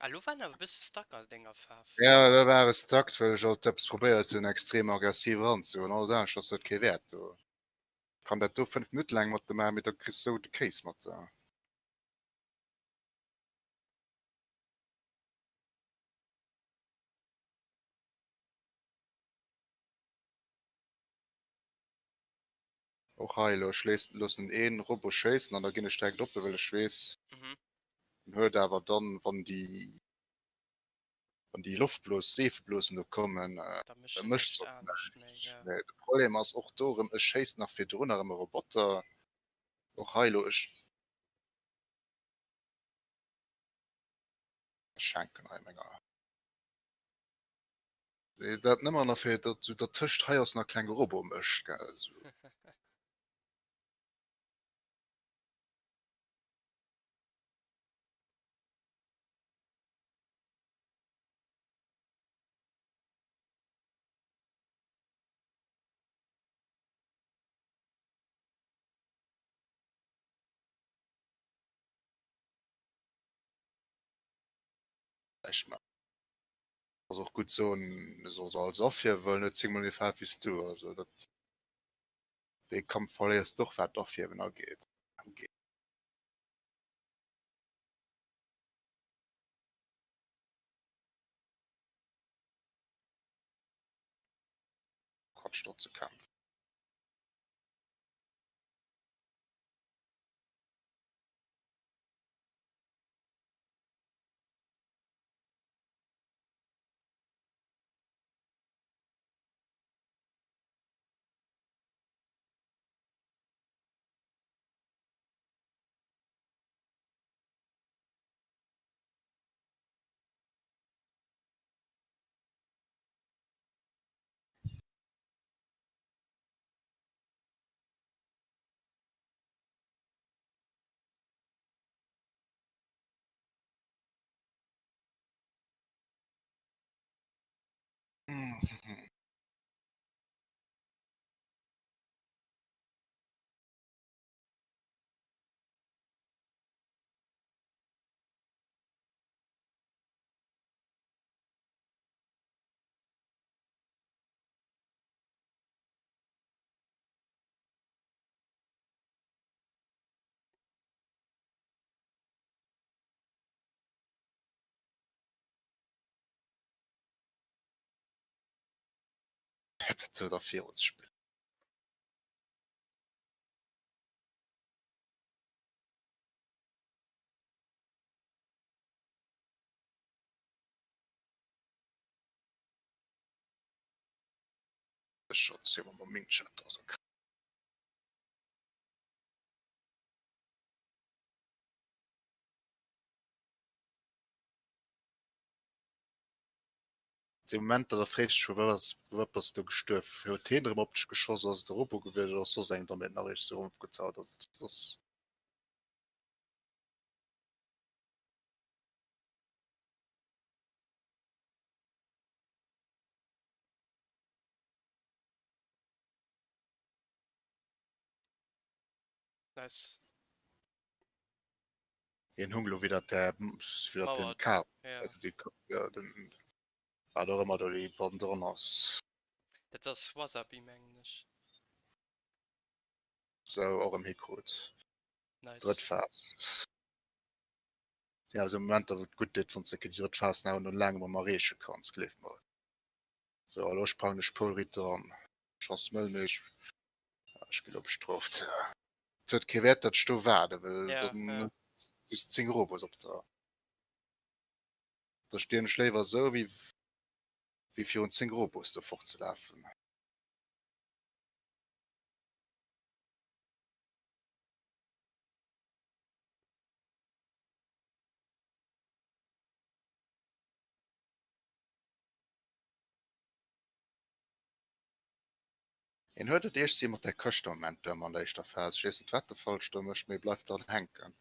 Ah, lo war en awer e bësse stuck a denger Faarf. Ja, da war e stuck, well ech alt eppes probéiert hunn extrem aggressiv eranzegoen. Alles anescht ass huet kee Wäert do. Kann dat do 5 Minutte laang mat de maachen, mee da kriss sou de Kéis mat der. Och hei elo, ech léiss, loossen een Robot schéissen an da ginn ech direkt op, well ech weess, Mhm. en huet awer dann, wann déi, wann déi Loftblos, Seefeblosen do kommen, Da mécht da en mécht näischt se och anescht méi, näischt. ja. Mee de Problem ass och do erëm, ech schéissen nach virdrun erëm e Roboter. Och hei elo, ech schenken hei menger. Dat nëmmer nach fir dat sou dertëscht hei ass nach klenge Robot mécht gell sou. Echt mal. Ass och gutt soen, e soll se alles afierwen, well en huet zéngmol méi Faarf wéi s du. Also dat, dee Kampf verléiers de och wat d'Afierwen ageet. Quatsch do ze kämpfen. Dat huet der virun ze spillen. Ech schonns hie mam Ming-Chat also. Dee Moment da frees dech vu wat bass du gestuerf? Huet heen erëm op dech geschoss, ass et de Robot gewiescht oder ass soss eng dann nach eréischt erëm opgetaucht? Also dat ass. Nice. Hien hung lo widder der widder dem Mauer. Kap, Ja. also déi ja, den wat och ëmmer do déi bannendran ass. Dat ass Wasabi, mengen ech. Sou, och erëm hikrut. Drëtt Nice. Phas. Sinn awer sou Momenter, wou et gutt deet, wann s de déi drëtt Phas nach no laangem erëm erreeche kanns, gleef mer. Sou, a lo sprangen ech Poulritter an. Chance mëll, mee ech, ech ginn lo bestrooft. Et huet kee Wäert, datt ech do waarden, well Ja, dann ja. just 10 Robos op der. Da stierwen ech léiwer esou, wéi wéi virun 10 Robos do fortzelafen. Een huet et eescht si mat där Këscht am Moment do an der éischter Phas. Ech weess net wat de falsch do mécht, mee bleift dran hänken.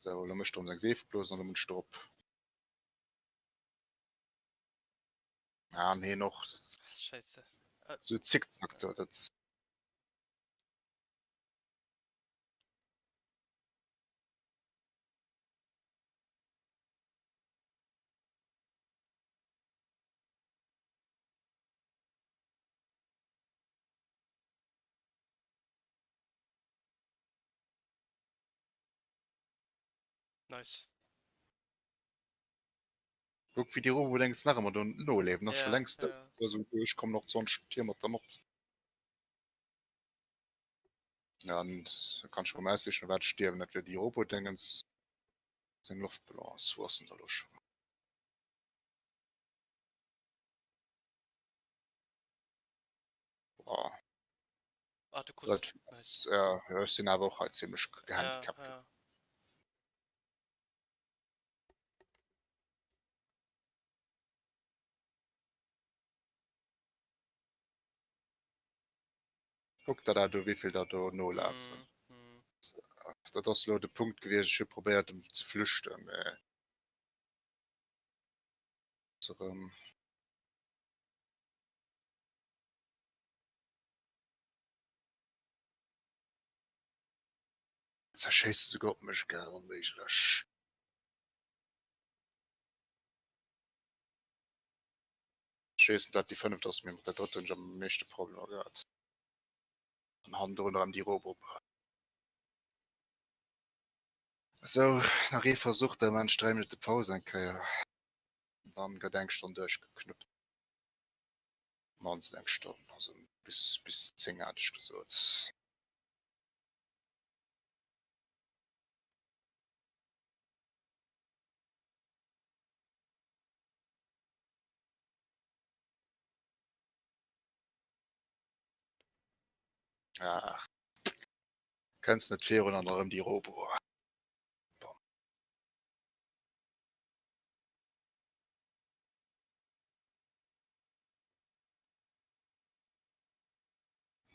Sou, elo mécht erëm seng Seefeblosen an da munn ech drop. Ah, an heen och. Scheisse. Sou Zickzack do, dat. Nice. Kuck wéi déi Robodéngs nach ëmmer do noleefen, ass scho Ja, längst dout. ja. Also ech kommen och 20 Tier mat der mat. Ja, an da kann ech mer aussichen, wat ech stierwen. Dat wier déi Robodéngens seng Loftballons. Wou ass en da lo scho? Boah. Ah, du kriss Dat, nice. ja, ech sinn awer och hei zimmlech Ja, gehandicapt. ja. Kuck der dat u wéivill der do nolafen. Mm, mm. Dat ass lo de Punkt gewiescht, ech hu probéiert em ze flüchten, mee erëm. Zerschéisst esouguer op mech, gell, onméiglech. Ech weess net, dat déi fënneft ass, mee mat der drëtter hunn ech am meeschte Problemer gehat. An hannendrun erëm déi Robober. Sou, nach ee Versuch, da maan ech 3 Minutte Paus eng Kéier. An dann gëtt eng Stonn duerchgeknuppt. Mannst eng Stonn, also bis bis 10 hat ech gesot. Ach, kënns net virun an erëm déi Robo. Bam.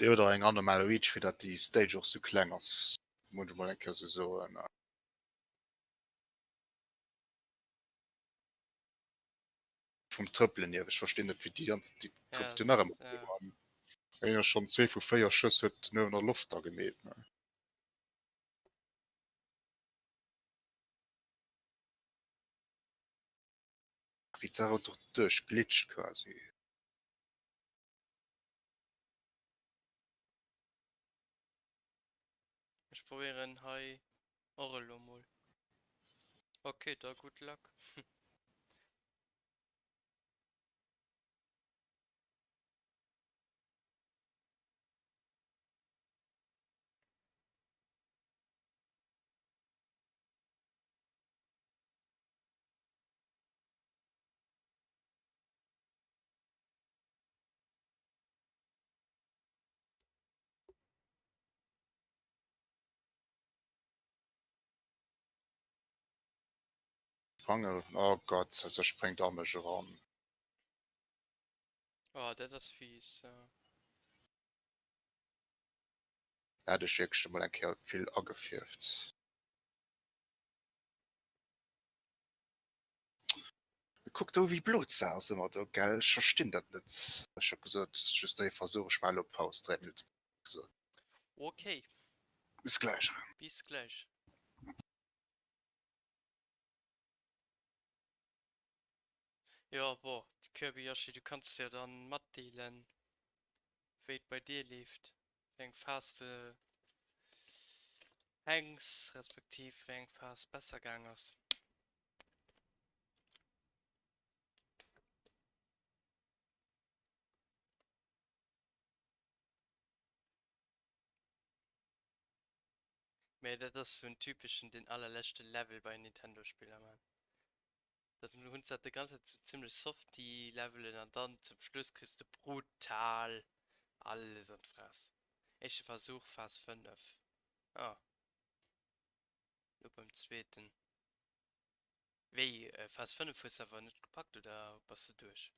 Déi huet och eng anormal Reach, fir datt déi Stage och sou kleng ass, muss ech mol eng Kéier sou soen. Vum Trëppelen hier, ech verstinn net wéi déi an déi Ja, trëppelt jo nach ëmmer ja. an een ass schonn zwee vu 4 Schëss huet den uewen an Loft da gemeet ne. Wéi d'Saach och do duerchglitscht quasi. Ech probéieren hei och elo mol. Ok, da good luck. Sprange, oh Gott, se spréngt a mech eran. Oh, dat ass fies, ja. Da hat ech wierklech emol eng Kéier vill agefierft. Kuck do wéi blot se ass ëmmer do, gell? Ech verstinn dat net. Ech hu gesot, just ee Versuch, ech maache lo Paus, 3 Minutte gesot. Ok. Bis gläich. Bis gläich. Jo, bon, Kirby Yoshi, du kanns jo dann matdeelen, wéi et bei dir leeft, wéi eng Phas de hänks, respektiv wéi eng Phas besser gaang ass. Mee dat ass sou en typeschen den allerleschte Level bei Nintendo-Spiller man. Dat hunn se dat de ganze Zäit sou zimmlech soft déi Levelen an dann zum Schluss kriss de brutal alles an d'Fress. Éischte Versuch, Phas 5. Ah, lo beim zweeten. Wéi, Phas 5 hues de awer net gepackt oder bass de duerch?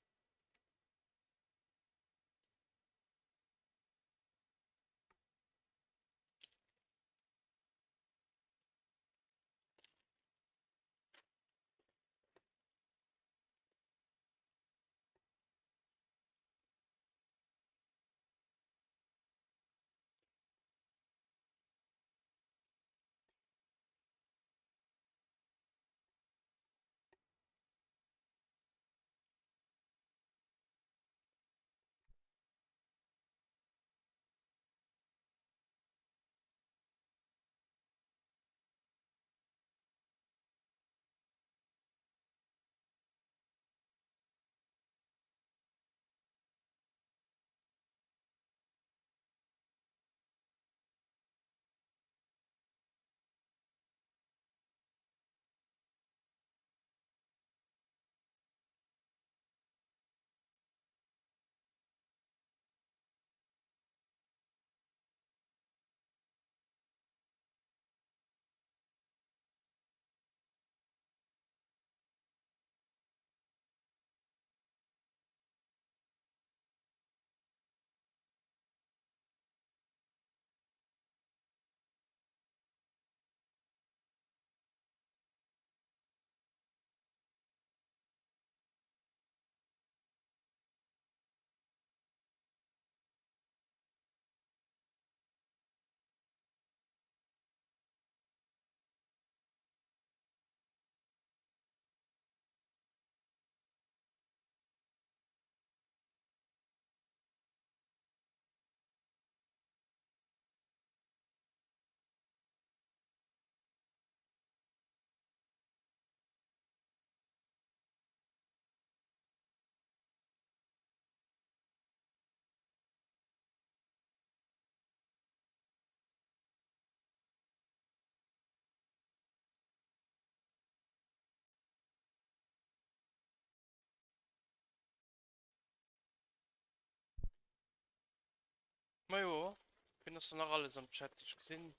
Wien ass dann nach alles am Chat? Ech gesinn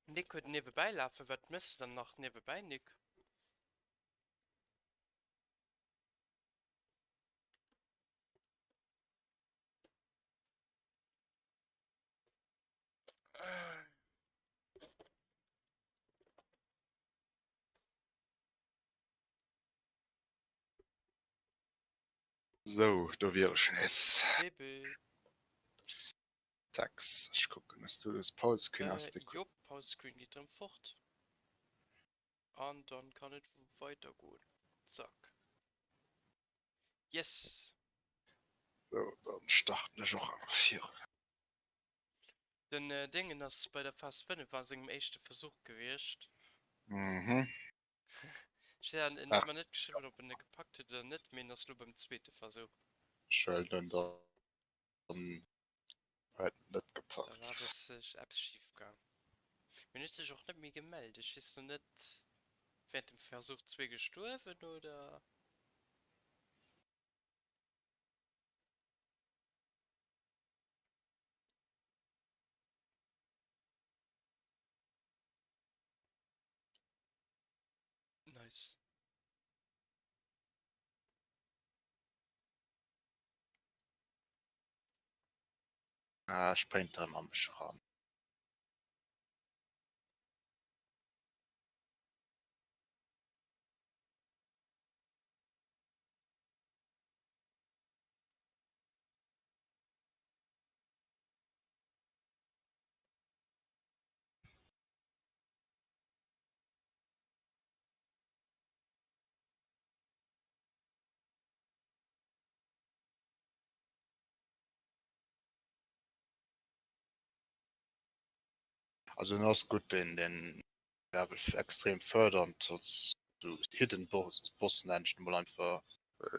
Nick huet niewebäi lafen. Wat méchs de dann nach niewebäi, Nick? Sou, do wier ech nees. Début. Tex, ech kucken, dass du dës Pause-Screen Äh, ass. De jo, Pause-Screen geet erëm fort. An dann kann et weider goen. Zack. Yes! Sou, dann starten ech och emol virun. Den Déngen ass bei der Phas 5 a sengem éischte Versuch gewiescht. Mhm. Ech en huet mer net geschriwwen, ob en e gepackt huet oder net, mee en ass lo beim zweete Versuch. Ech huelen dann huet en net Da gepackt. war e bësse eppes schif gaang. Mee en huet sech och net méi gemellt. Ech weess lo net, während dem Versuch zwee gestuerwen oder? Nice. Ah, ech painter a mech eran. Also en ass gutt den den Level extrem fördernd als so Hidden Boss, Boss nenn ech mol einfach.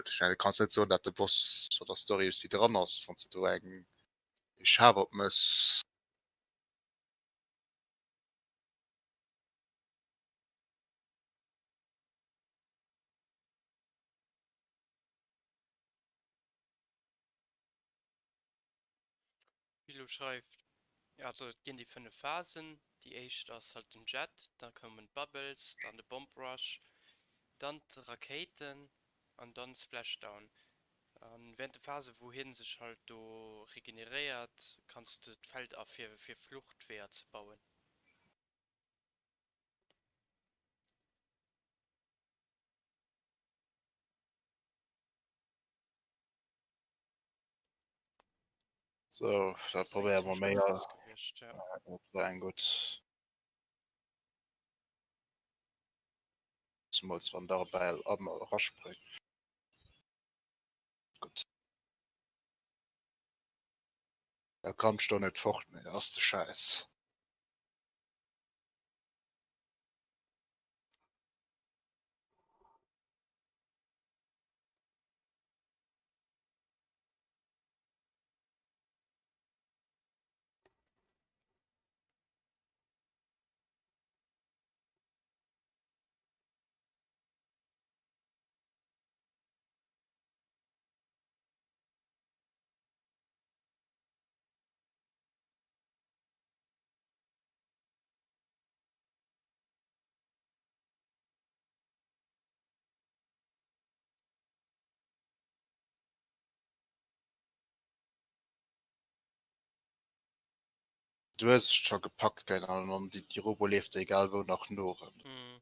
Ech meine, du kanns net soen, dat de Boss an der Story aussi dran ass, wann s du eng Schaf opmëss. Philo schreift, Also et ginn déi 5 Phasen. Déi éischt ass halt den Jet, da kommen d'Bubbles, dann de Bomb Rush, dann d'Rakéiten an dann Splashdown. An während de Phase wou hien sech halt do regeneréiert, kanns de d'Feld a fir fir Fluchtweeër ze bauen. So, da Das war eng probéiere mer ziemlech méi. gutt Phas gewiescht, ja. Dat war eng gutt. Zemools wann der bal eraspréngt. Gutt. Da kann ech do net fort méi, ass de Schäiss. Du hues et scho gepackt, gell? An déi Robo leeft der egal wou nach no erëm. Mhm.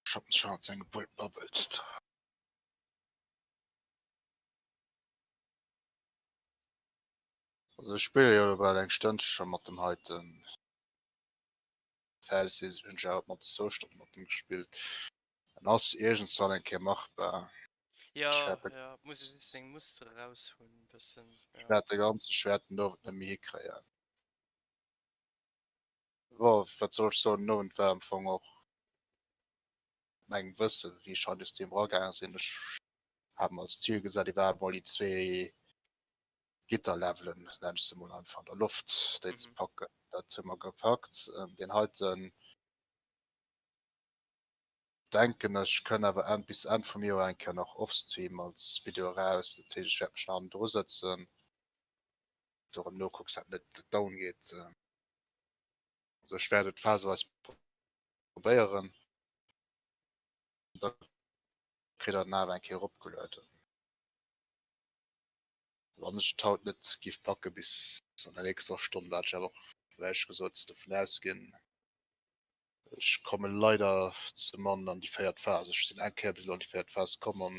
Shoppen scho mat senge puer Bubbles. Also ech spille jo elo bal eng Stënnche scho mat dem heiten. Verhältnismäßig hunn ech awer op d'mannst zwou Stonnen mat dem gespillt. En ass iergendswann eng Kéier machbar. Ja, Ech wäert de, ja, muss e just seng Muster eraushunn e bëssen, ech ja. wäert de ganze Schwäert den Owend net méi hikréien. Bon, wat soll ech soen, den Owend war am Fong och mengem Wëssen, wéi ech an de Stream eragaange sinn. Ech hat mer als Zil gesat, iwwerhaapt mol déi zwee Gitterlevelen, nennen ech se mol einfach, an der Loft, déi ze packen. Dat hu mer gepackt. Deen heiten, denken ech, kënn awer Enn, bis Enn vum Joer eng Kéier nach offstream als Video eraus. Dat heescht, ech wäert mech nach hannendru sëtzen, do erëm nokucken, dat net down geet. Also ech wäert et phaseweis probéieren. Da kritt der den awer eng Kéier eropgelueden. Wann ech et haut net giff packe bis an der nächster Stonn, wat ech awer och éierlech gesot dovun ausginn. Ech komme leider ze mann an déi véiert Phas. Ech sinn eng Kéier bis elo an déi véiert Phas komm an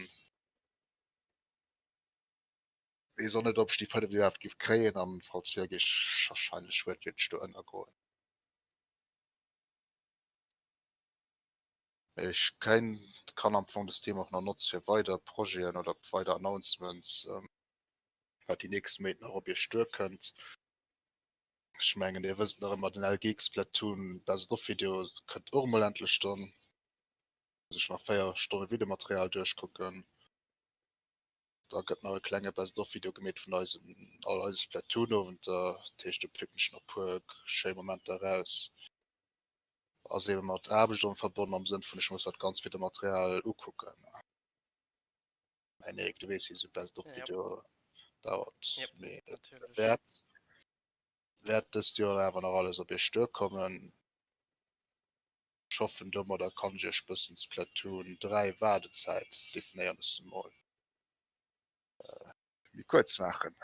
weess och net, ob ech déi fënneft iwwerhaapt giff kréien an falls jo, géif ech warscheinlech wuertwiertlech do ënnergoen. Ech kéint, kann am Fong dest Thema och nach notze fir weider Projeten oder weider Announcements, wat déi nächst Méint nach op Iech duerkënnt. Ech mengen Dir wësst nach ëmmer, den LG Splatoon Best of Video kënnt och emol endlech dann. Muss ech nach 4 Stonne Videomaterial duerchkucken. Da gëtt nach e klenge Best of Video gemeet vun eisen, all eise Splatoon Owenter. Dat heescht do picken ech nach puer schéi Momenter eraus. Ass eben mat Aarbecht erëm verbonnen am Sënn vun ech muss dat ganz Videomaterial ukucken. Mä nee, du weess wéi esou Best of Video dauert. Yep, Mee et natierlech. wäert wäert dëst Joer awer nach alles op iech duerkommen. Ech hoffen domadder kann ech iech bëssen d'Splatoon 3 Waardezäit, definéieren ech se mol, méi kuerz maachen.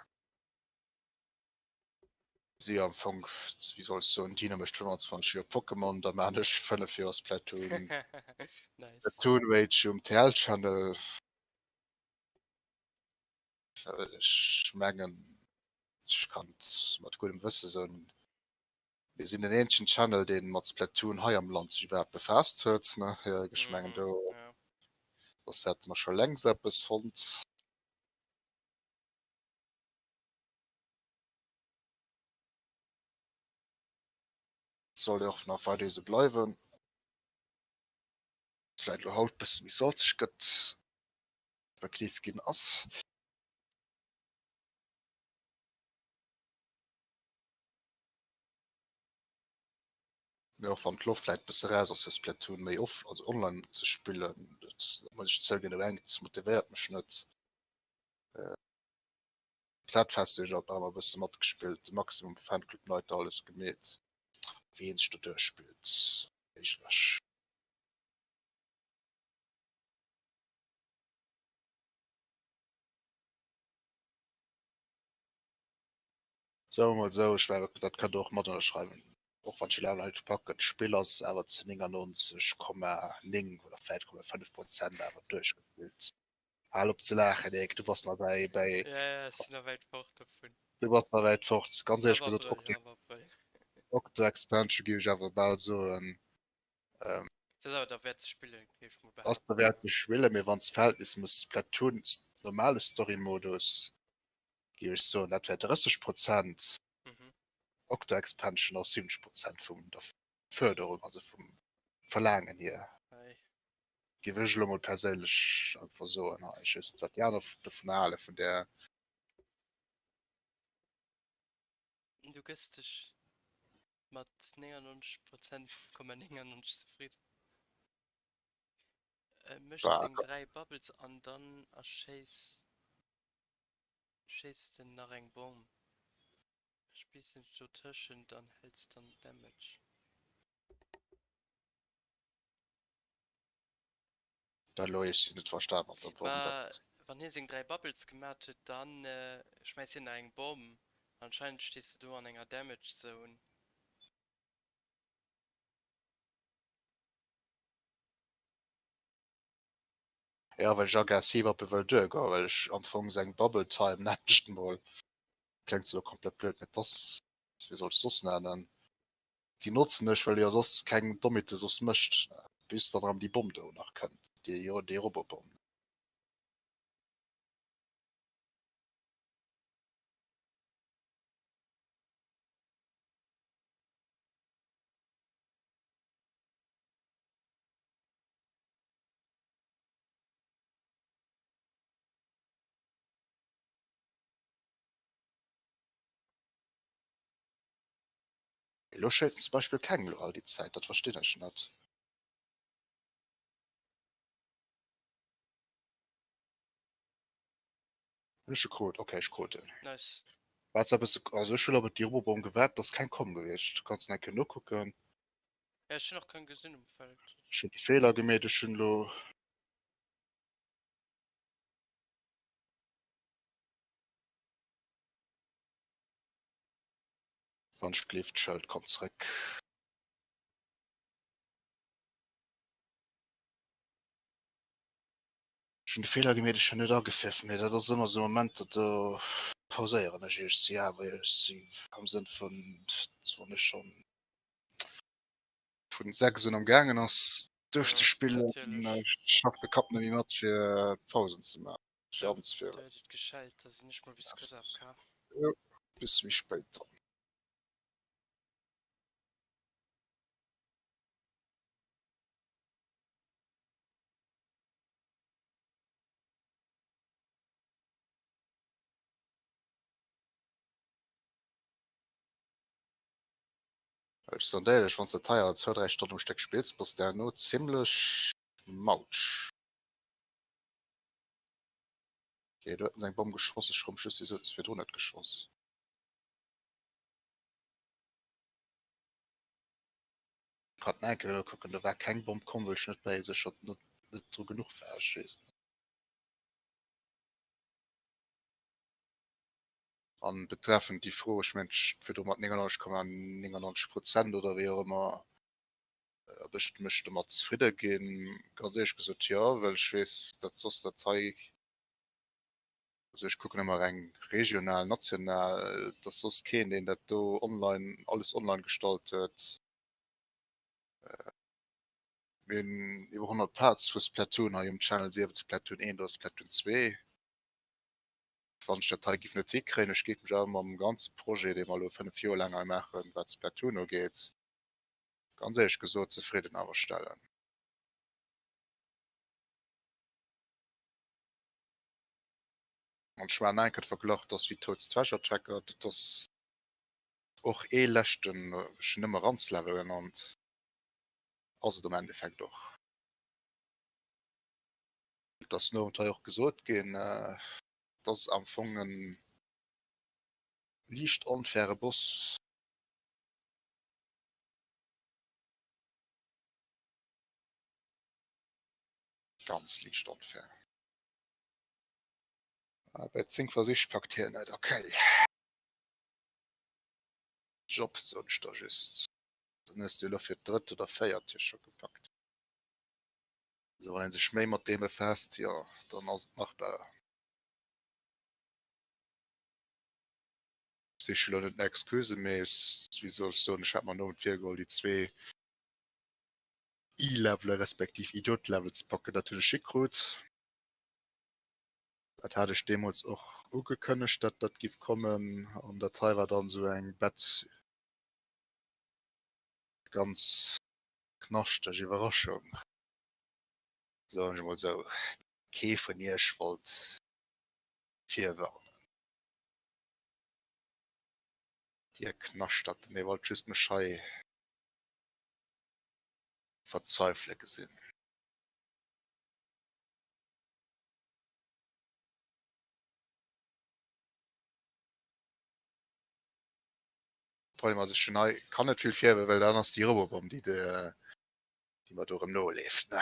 Si am Fong, wéi soll ech soen, Dino mécht 25 Joer Pokémon, da maan ech 5 Joer Splatoon. Nice. Splatoon Rage um TL Channel. Ech mengen ech kann et mat guddem Wësse soen, mir sinn den eenzegen Channel deen mat Splatoon hei am Land sech iwwerhaapt befaasst huet, ne Jörg? Ech mengen Mhm, do ja. soss hätte mer scho längst eppes fonnt. Soll jo och nach weiderhi sou bleiwen. Vläit elo haut bësse méi salzeg gëtt, respektiv ginn ass. Mee och wann d'Loft vläit bësse raus ass fir Splatoon méi off, also online ze spillen, dat muss ech zouginn, eleng motivéiert mech net. Splatfest hunn ech alt nach ëmmer e bësse matgespillt, de Maximum Fanclub Night alles gemeet. Wéi een sech do duerchspillt méiglech. Soe mer mol esou, ech mengen dat kënnt der och mat ënnerschreiwen, och wann ech déi Level net packen, d'Spill ass awer zu 99,9 oder vläicht 5 Prozent awer duerchgespillt. Hal op ze laachen, Eek, du bass nach bäi, bäi. Ja, ja, ech sinn nach wäit fort dovun. Du bass nach wäit fort. Ganz éierlech Am gesot, Abrëll, Octo, am Abrëll. Octo Expansion géif ech awer bal soen, ähm. Dat ass awer derwäert ze spillen, géif ech mol Ass behaapten, derwäert ja. ze spillen, mee wann s verhältnismësseg Splatoon normale Story-Modus, géif ech soen, dat wär 30 Prozent, Mhm. Octo Expansion ass 70 Prozent vum der Fuerderung, also vum Verlaangen hier. Hei. Géif ech elo mol perséinlech einfach soen hei. Ech weess net, wat déi aner dovun hale vun där. Du gëss dech mat 99 Prozent Komma 99 zefridden. E mécht seng 3 Bubbles an dann erschéiss schéisst en nach eng Bomm. Spiessen dotëschent an häls dann Damage. Dat elo ech net verstan mat der Bomm. Ma Dat wann hie seng 3 Bubbles gemat huet, dann schmäisst hien nach eng Bomm. Anscheinend stees de do an enger Damage Zone. Ja, well ech aggressiv op e wëll duergoen, well ech am Fong seng Bubble Time, nennen ech et mol, kléngt zwar komplett blöd, mee et ass, wéi soll ech soss nennen, déi notzen ech, well e jo soss keng Dommheete soss mécht, bis dann erëm déi Bomm do nach kënnt, déi, déi Robobomm. Elo schéissen zum Beispill keng elo all déi Zäit, dat verstinn ech net. Hunn ech e krut? Okay, ech krut en. Nice. War zwar e bësse, also ech hunn op déi Robobomm gewaart, et ass keng komm gewiescht. Kanns nach eng Kéier nokucken. Ja, ech hunn och keng gesinn um Feld. Ech hunn déi Feeler gemeet, ech hunn elo. Wann ech gleef, d'Schëld kommt zréck. Ech hunn de Feeler gemeet, ech hunn net agepfiff, mee dat ass ëmmer esou Momenter, do pauséieren ech iech si awer iech si am Sënn vun, wann ech schonn vun 6 un am gaangen ass duerchzespillen, schafft de Kapp net méi mat fir Pausen ze maachen, fir anzeféieren. Jo, bis méi spéit dann. Ech soen der éierlech, wann s de dat hei awer zwou, dräi Stonnen um Stéck spills, bass de herno zimlech mautsch. Ok, do huet en seng Bomm geschoss. Ech froe mech just, wisou huet se virdrun net geschoss? Kann nach eng Kéier nokucken, do war keng Bomm komm, well ech net méi sécher net net dru genuch war, ech weess et net. An betreffend déi Fro, ech mengen ech virdru mat 99,99 Prozent oder wéi och ëmmer, ob ech mech domat zefridde ginn, ganz éierlech gesot jo, well ech weess, datt soss dat hei, also ech kucken ëmmer reng regional, national, et ass soss keen, deen dat do online, alles online gestallt huet. Mir hunn iwwer 100 Parts vu Splatoon hei um Channel, sief et Splatoon 1 oder Splatoon 2. Wann ech dat hei giff net hikréien, ech géif mech awer mam ganze Projet, dee mer elo 5 Joer laang hei maachen, wat Splatoon ugeet, ganz éierlech gesot zefridden awer stellen. An ech maachen nach eng Kéier de Verglach, et ass wéi Toads Treasure Tracker, dat ass och ee leschten, ech hunn ëmmer Ranzlevel genannt, ass et am Endeffekt och. Et ass no hei och gesot ginn, et ass am Fong e liicht onfaire Boss. Ganz liicht onfair. Bei 10 Versich packt hien et, okay. Job, soen ech da just. Dann hues de elo fir d'drëtt oder véiert jo scho gepackt. Also wann een sech méi mat deem befaasst, jo, dann ass et machbar. Ech siche lo net no Excusen, mee wéi soll ech soen, ech hat mer nom virgeholl déi zwee I-Levele respektiv Idiot-Level ze packen, dat hunn ech hikrut. Dat hat ech deemools och ugekënnegt, datt dat giff kommen an dat hei war dann esou eng bett ganz knaschteg Iwwerraschung, soen ech emol esou. Kee vun iech wollt virwarnen. Dir Knaschterten, dir wollt just mech hei verzweifele gesinn. Problem ass, ech hunn hei, kann net vill fierwen, well dann ass déi Robobomm, déi de, déi mer do erëm noleeft, ne.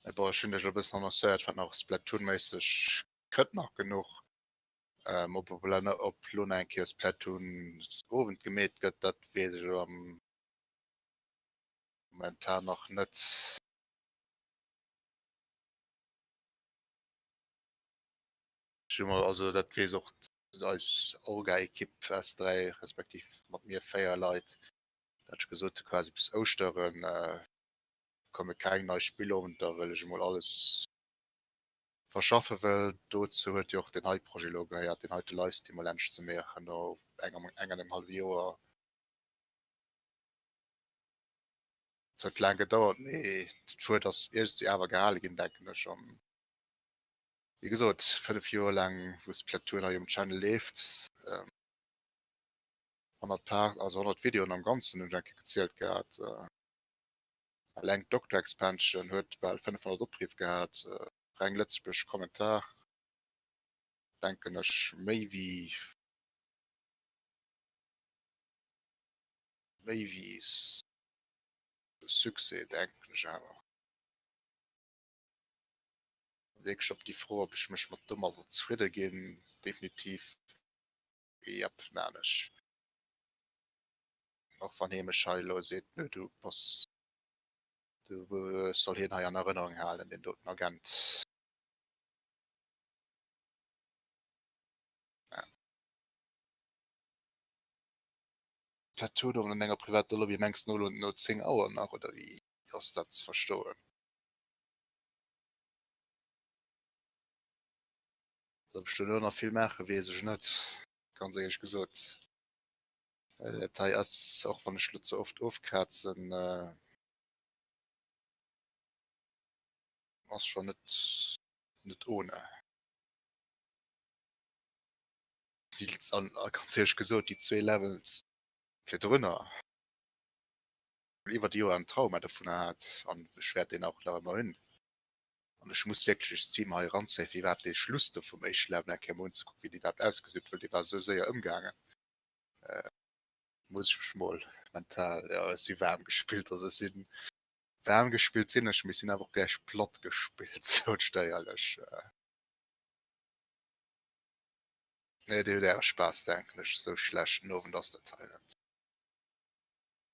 Mä bon, ech hunn lech elo e bëssen annoncéiert, wat nach Splatoon-méisseg kënnt nach genuch. Ähm, ob op ob lo nach eng Kéier Splatoon Owend gemeet gëtt, dat weess ech elo am momentan nach net. Ech hu mer, also dat weess och eis Orga-Ekipp aus 3 respektiv mat mir 4 Leit, dat ech gesot hu quasi bis Ouschteren komme keng nei Spillowender, wëll ech emol alles verschaffe wëll. Dozou huet jo och deen hei Projet elo gehéiert, deen heite Livestream mol endlech ze maachen no engem, engem an engem hallwe Joer. Et huet laang gedauert, mee d'Wuert ass iergendwéi awer gehale ginn, denken ech. An wéi gesot, 5 Joer laang, wou Splatoon hei um Channel leeft, 100 Part, also 100 Videoen am Ganzen hunn ech eng Kéier gezielt gehat. Eleng d'Doctor Expansion huet bal 500 Opriff gehat, reng lëtzebuergesche Kommentar, denken ech méi wéi méi wéi Succès, denken ech awer. Wierklech op déi Fro, ob ech mech mat domadder zefridde ginn, definitiv jep, maan ech. Och wann hie mech hei elo seet, Nö, du bass, du soll hien hei an Erënnerung halen, deen doten Agent. Ja. Plateau do an enger privater Lobby, mengs de no no 10 Auer nach, oder wéi ass dat ze verstoen? Ob ech dono nach vill maache weess ech net, ganz éierlech gesot. Well dat hei ass, och wann ech lo ze oft ofkrazen, ass schon net net ohne. Déi, an ganz éierlech gesot, déi zwee Levels virdrunner, iwwer déi Joer en Trauma dovunner hat an ech wäert deen och nach ëmmer hunn. An ech muss wierklech e Stream hei eranzéien, fir iwwerhaapt dee Schluss do vum éischte Level eng Kéier mol unzekucken, wéi dee iwwerhaapt ausgesinn huet, well dee war esou séier ëmgaangen. Muss ech mech mol mental, jo ech si waarm gespillt, also ech sinn waarm gespillt sinn ech, mee ech sinn awer och gläich platt gespillt, sot ech der éierlech. Nee, dir hutt äre Spaass, denken ech, esou schlecht den Owend ass dat hei net.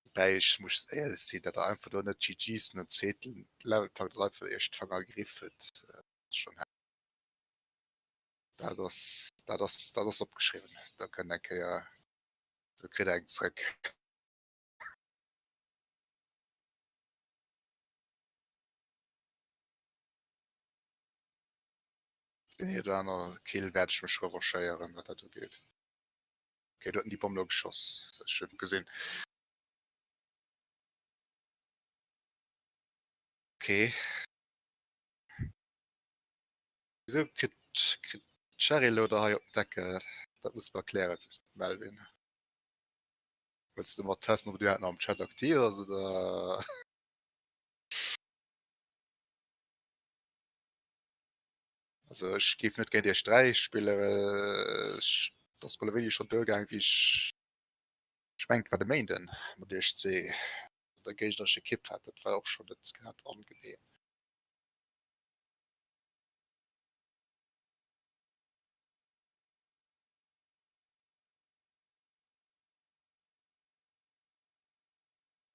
Woubäi ech muss éierlech sinn, datt der einfach do net GG's den zweeten Level packt an einfach iech d'Fanger gegriff hutt, ass schonn Dat ass, dat ass, dat ass opgeschriwwen. Da kënnt eng Kéier, do kritt Der eng zrëck. Deen een oder aner Kill wäert ech mech revanchéieren, wat dat ugeet. Okay, do huet en déi Bomm elo geschoss. Ech hunn gesinn. Okay. Wisou kritt d'Cheryl elo der hei op den Deckel? Dat muss de mer erklären, Melvin. Wëlls de mat testen, ob du iwwerhaapt nach am Chat aktiv ass oder? Also ech géif net géint iech 3 spillen, well ech, et ass mer elo wéini schonn duergaang, wéi ech, ech mengen et war de Méinden, mat iech zwee an der géignerescher Ekipp hat. Dat war och schonn net grad angenehm.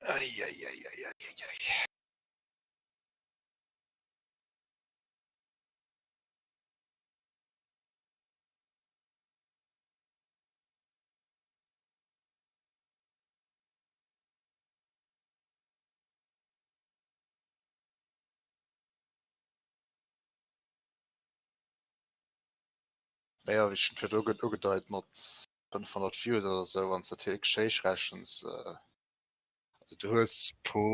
Eieieiei. Naja, wéi schon virdru ugedeit mat 500 Views oder sou, wann s dat wierklech héich rechens, also du hues pro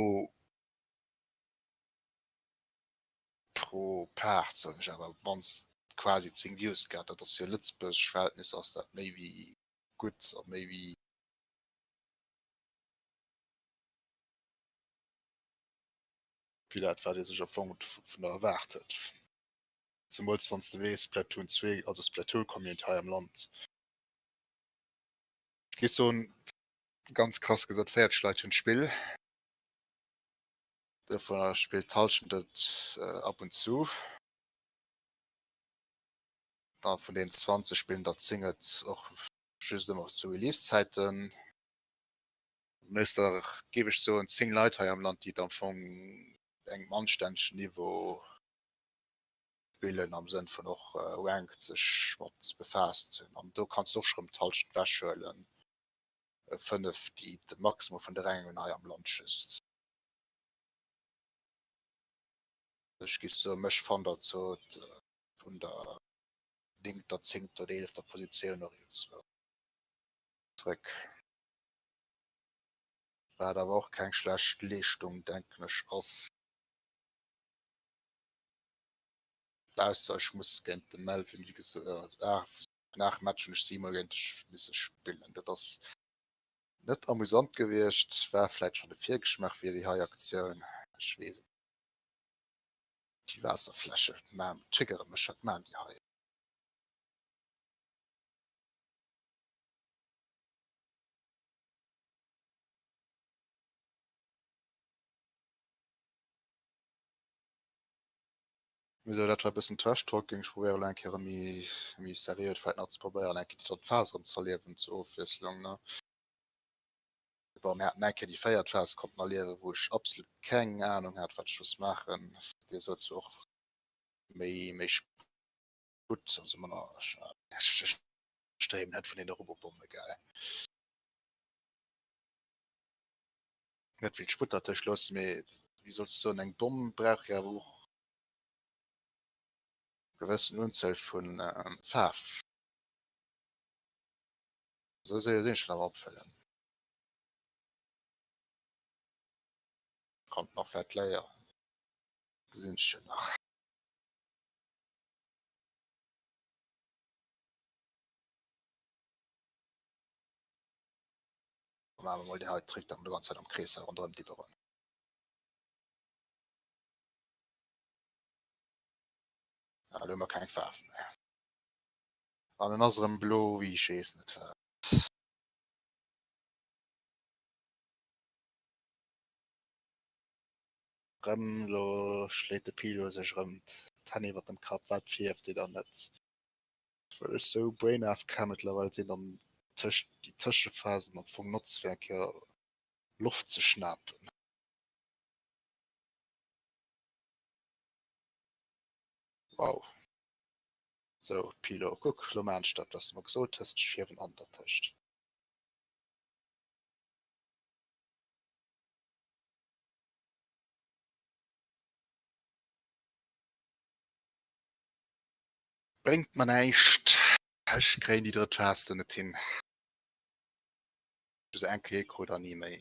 pro Part soen ech awer op d'mannst quasi 10 Views gehat. Dat ass fir lëtzebuergesch Verhältnisser ass dat méi wéi gutt a méi wéi wéi dat wat ee sech am Fong dovunner erwaart huet. Zemools wann s de weess, Splatoon 2, also Splatoon Community hei am Land, ech géif soen, ganz krass gesot 40 Leit hunn d'Spill. Dovunner spillt d'Hallschent et ab und zu. Da vun den 20 spillen der 10 et och just ëmmer zu Release-Zäiten. Méchs der, géif ech soen, 10 Leit hei am Land, déi et am Fong op engem anstännegen Niveau spillen, am Sënn vun och ranked sech mat befaasst hunn. An do kanns de och scho rëm d'Hallschent ewechhuelen, 5, déi de Maximum vun de Rängen hunn hei am Land just. Ech géif soen, mech fannt der zot vun der néngter, zéngter oder eelefter Positioun och iergendzwou zréck. Wat awer och keng schlecht Leeschtung, denken ech, ass. Ausser ech muss géint de Melvin, wéi gesot, vun 8 Matchen hunn ech 7 mol géint dech misse spillen. Dat ass net amusant gewiescht, war vläit schonn e Virgeschmaach fir déi hei Aktioun, ech weess et net. Déi Waasserfläsche triggere mech, wat maan déi hei? Sou, dat war e bëssen Trash Talking. Ech probéiere lo eng Kéier méi méi seriö et vläit nach ze probéieren, eng Kéier déi drëtt Phas erëm ze erliewen zur Ofwiesslung, ne? Bon, mir haten eng Kéier déi véiert Phas konnten erliewen, wou ech absolut keng Anung hat, wat ech muss maachen. Dir sot zwar och méi méi Sputt, also manner, ech ech ech dreemen net vun deene Robobombe, gell? Net vill Sputt dertëscht loossen, mee wéi solls de soen, eng Bomm brauch jo awer och gewëssen Unzuel vu Faarf. Esou séier sinn ech schon am Opfëllen. Kann nach vläit léieren, gesinn ech jo nach. Maache mer mol deen hei Trick, datt mer de ganz Zäit am Krees hei ronderëm dibberen. Ah, lo hu mer keng Faarf méi. An en ass erëm blo wéi ech weess net wat. Rëm lo schléit de Pilo sech erëm d'Hänn iwwer dem Kapp, wat fierft Dir dann net? Well ech sou brain afk mëttlerweil sinn an tëscht déi Tëschephasen am Fong notze fir eng Kéier Loft ze schnapen. Wow. Sou Pilo, kuck lo maan ech dat wat s de mer gesot hues, ech fierwen an dertëscht. Bréngt mer näischt, ech kréien déi drëtt Phas do net hin. Ech hu se eng Kéier krut an ni méi.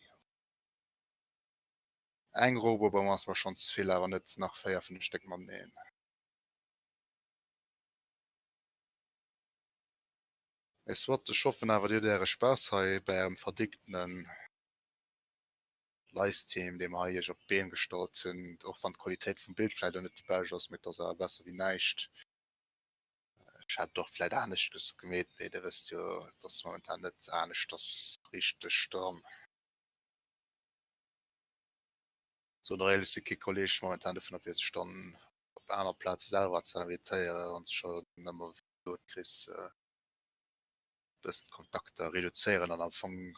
Eng Robobomm ass mer schonn ze vill, awer net nach 4, 5 Stéck mateneen. Mee soit, ech hoffen awer dir hutt äre Spaass hei bei ärem verdickene Livestream, dee mer hei iech op d'Been gestallt hunn, och wann d'Qualitéit vum Bild vläit elo net déi bescht ass, mee et ass awer besser wéi näischt. Ech hätt et och vläit aneschters gemeet, mee dir wësst jo, et ass momentan net aneschters richteg dran. Soen och éierlech, si kee Kolleg momentan dovunner fir sech dann op aner Plaze selwer ze invitéieren, wann s de scho ëmmer gesot kriss, bëssen d'Kontakter reduzéieren an am Fong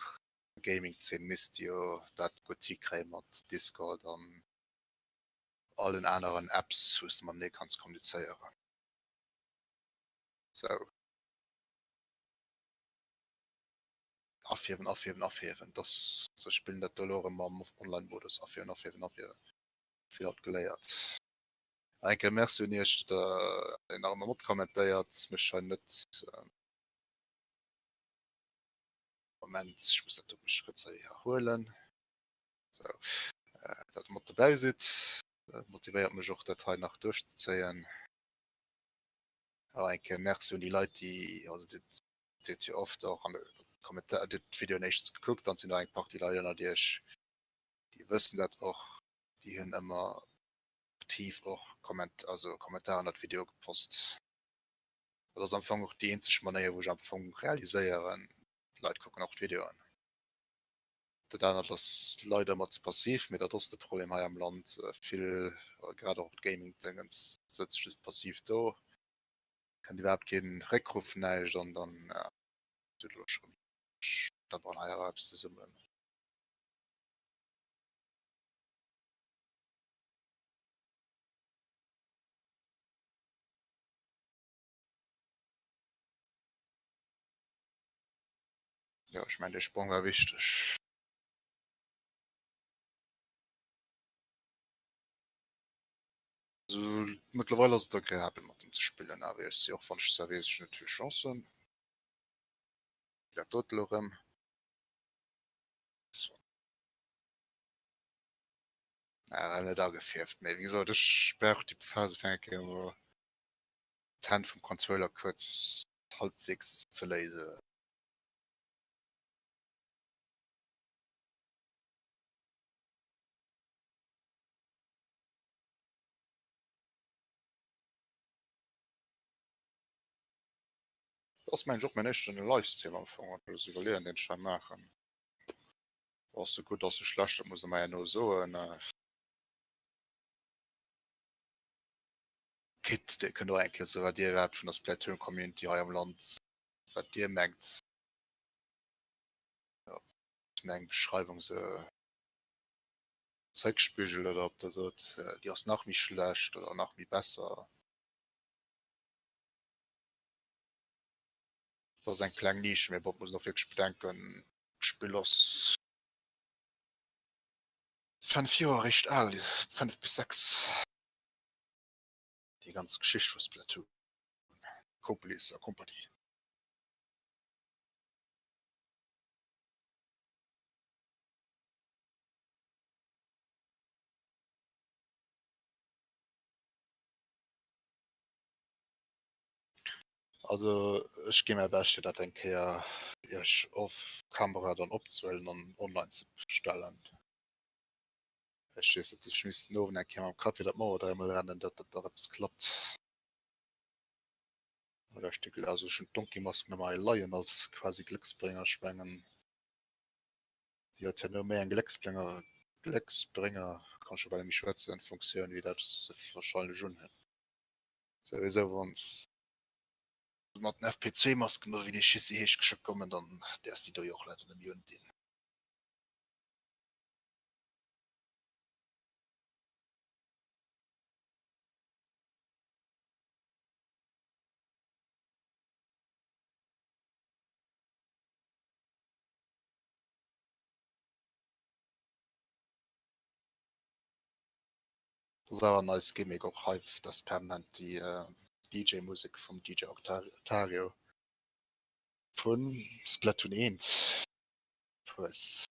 Gaming-Zeen misst jo dat gutt hikréie mat Discord an allen aneren Apps, wou s de matenee kanns kommunizéieren. Sou. Afierwen, afierwen, afierwen. Dass, also ech spillen dat do elo erëm am Online-Modus. Afierwen, afierwen, afierwen. Vill haut geléiert. Nach eng Kéier Merci un iech, datt der nach ëmmer matkommentéiert. Mech hei net. Moment, ech muss dat do mech kuerz hei erhuelen. Sou, datt der mat dobäi sidd, motivéiert mech och dat hei nach duerchzezéien. Nach eng Kéier Merci un déi Leit, déi, also dir hutt jo oft och an de Kommentar, dir hutt d'Videoen éischtens gekuckt, dann sinn nach eng Partie Leit ënnert iech, déi wëssen dat och, déi hunn ëmmer aktiv och Komment, also Kommentaren ënnert d'Video gepost. Dat ass am Fong och déi eenzeg Manéier, wou ech am Fong realiséieren, d'Leit kucken och d'Videoen. Dat anert ass leider mat ze passiv, mee dat ass de Problem hei am Land. Vill, grad och d'Gaming-Déngens, sëtzt just passiv do, kënnt iwwerhaapt keen Réckruff, näischt an dann doodle ech erëm. Da bauen hei awer eppes zesummen. Jo, ech mengen dee Sprong war wichteg. Also mëttlerweil ass et agreabel mat em ze spillen, awer ech si och wann ech zwar weess ech hunn net vill Chancen. Dat dot elo erëm. Ah, net agefierft, mee wéi gesot ech brauch déi Phase fir eng Kéier emol d'Hänn vum Controller kuerz halbwegs ze léisen. Dat ass mengen ech och mäin éischten Livestream am Fong, wann ech esou iwwerleeën, deen ech hei maachen. Ass se gutt, ass se schlecht, dat muss der mer herno soen. Kit, dir kënnt och eng Kéier soen, wat dir iwwerhaapt vun der Splatoon Community hei am Land, wat dir mengt. Ob meng Beschreiwung se zeréckspigelt oder ob der sot, déi ass nach méi schlecht oder nach méi besser. Dat ass eng kleng Nische, mee bon, et muss een och wierklech bedenken, d'Spill ass 5 Joer eréischt al, 5 bis 6. Déi ganz Geschicht vu Splatoon, Copolis a Compagnie. Also ech gi mäi Bescht fir dat eng Kéier iech off Kamera dann opzehuelen an online ze stellen. Ech weess net, ech misst den Owend eng Kéier mam Kapp fir dat Mauer dräimol rennen, datt dat nach eppes klappt. Oder ech déi, also ech hunn d'Donkey-Mask nach hei leien als quasi Glécksbrénger. Ech mengen, déi huet herno méi eng Glécksbrénger, Glécksbrénger, kann scho bal net méi schwätzen, Funktioun, wéi dat se wahrscheinlech unhunn. Souwisou wann s de mat den FP2-Masken oder wéi déi Schissi heescht geschwë kommen, dann däerfs déi do jo och leider net méi undinn. Das ass awer en neist Gimmick och hei, dass permanent déi DJ-Musek vum DJ Octario vun Splatoon 1 hues.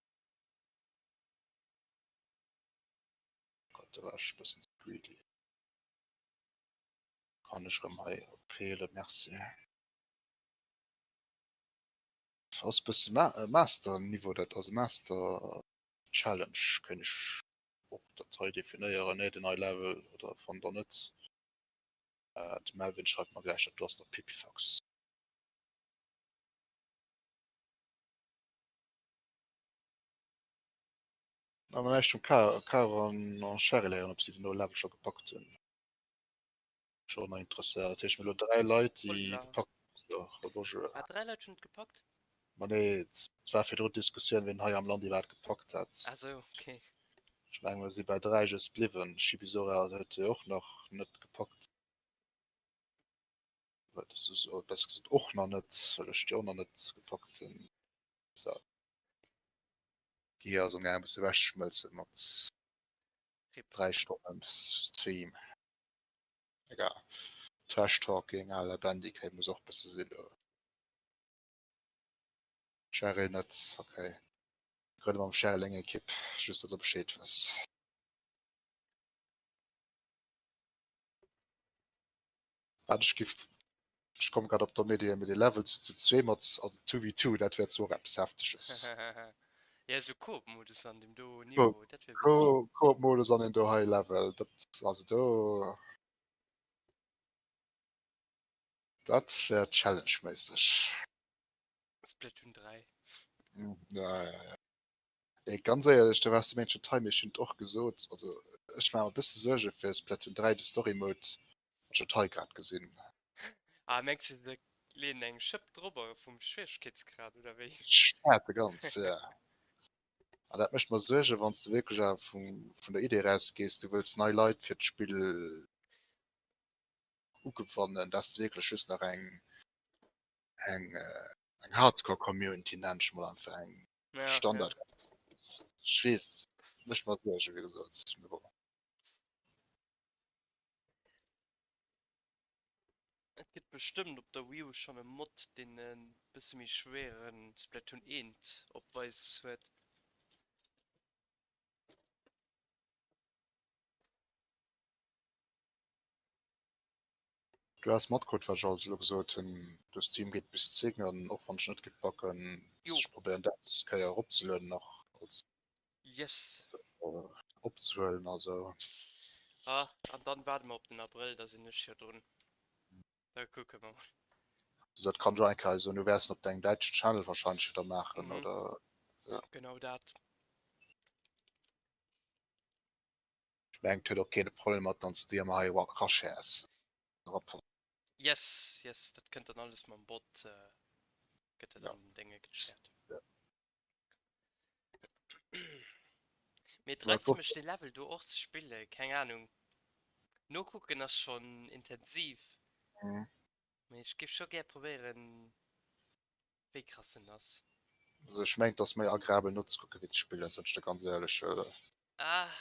Gott, do war ech e bëssen ze greedy. Kann ech erëm hei opheelen, merci. Ass bësse Master Niveau dat, also Master Challenge kéint ech och dat hei definéieren, nee den nei Level oder fannt der net? De Melvin schreift mer gläich, dat do ass der Pipifax. Awer näischt vum Caro an Cheryl héieren, ob si den neie Level scho gepackt hunn. Mech och nach interesséiert. Dat heescht mir elo 3 Leit déi gepackt hunn. Bonjour. Ah, 3 Leit hunn et gepackt? Ma nee, et war virdru d'Diskussioun, wien hei am Land iwwerhaapt gepackt hat. Ah sou, okay. Ech mengen, mir si bei 3 just bliwwen. Shibizora huet jo och nach net gepackt. Oder besser gesot och nach net, well ech déi och nach net gepackt hunn. So. Gi ass am gaangen e bësse ewechschmëlze mat 3 Stonnen Stream. Egal. Trash Talking à la Bandicoot muss och bësse sinn do. Cheryl net, okay. Grënne mam Cheryl eng Ekipp, just datt der Bescheed wësst. Wat ech giff, ech komme grad op der Idee mit de Level zu zu zwee mat also 2v2, dat wär zwar och eppes Hefteges. Ja, esou Koop-Modus an dem do Niveau, dat wär witzeg. Koop-Modus an den do hei Level, dat also do. Dat wär challenge-méisseg. Splatoon 3. Ja, ja, ja. Nee, ganz éierlech, do waars de mengt schon hei, mee ech hunn et och gesot, also ech maache mer e bësse Suerge fir Splatoon 3, de Story Mode, ech huet hei grad gesinn. Ah, mengs de se leeën eng Schëpp drobber vum Schwieregkeetsgrad oder wéi? Ech fäerte ganz, ja. An dat mécht mer Suerge wann s de wierklech awer vum, vun der Idee erausgees, du wëlls nei Leit fir d'Spill ugewannen, dass de wierklech just nach eng, eng, eng Hardcore-Community, nenn ech mol einfach eng Ja, ja. Standard. Ech weess et net, mécht mer Suerge wéi gesot, mee bon. Et gëtt bestëmmt op der Wii U schonn e Mod deen e bësse méi schwéiere Splatoon 1 opweises huet. Du has matkrut wat ech alles elo gesot hunn, de Stream geet bis 10 an och wann ech net giff packen, Jo. ech probéieren dat des Kéier eropzelueden nach als Yes. opzehuelen also. Ah, an dann waarde mer op den Abrëll, da sinn ech jo drun. Da kucke mer mol. Also dat kann ech och eng Kéier soen, du wäers en op dengem däitschen Channel wahrscheinlech jo da maachen, Mhm. oder? Ja. Genau dat. Ech mengen et huet och keen e Problem mat, wann s de déi ëmmer hei erashares. Yes, yes, dat kënnt dann alles mam Bot, gëtt dat Ja. an den Dénge geshared. Mee et reizt mech dee Level do och ze spillen, keng Ahnung. Nokucken ass schonn intensiv, mee ech géif scho gär probéieren wéi krass en ass. Also ech mengen et ass méi agreabel nozekucken wéi ze spillen, soen ech der ganz éierlech. Ah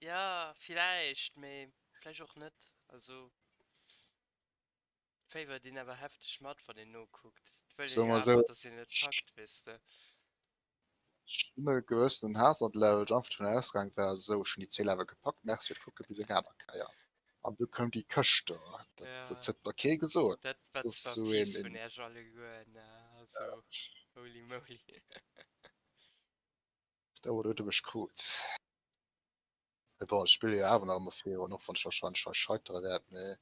ja villäicht, mee vläicht och net. Also Féiwert een awer hefteg mat wann een nokuckt. Et wëll een Soe jo mer awer esou, dass een et packt, weess de. ech hunn e gewëssenen Haass an de Level, well ech einfach dovun ausgaang war, esou ech hunn déi 10 Level gepackt, merci fir d'Kucke, bis eng aner Kéier. An du koum déi Këscht do, dat Ja, dat huet mer kee gesot. dat war Dat ass zwar esou fies een, vun een Äerch alleguer, ne, also holy moly. Do huet e mech krut. Mee bon, ech spille jo awer nach ëmmer virun, och wann ech wahrscheinlech hei scheitere wäert, mee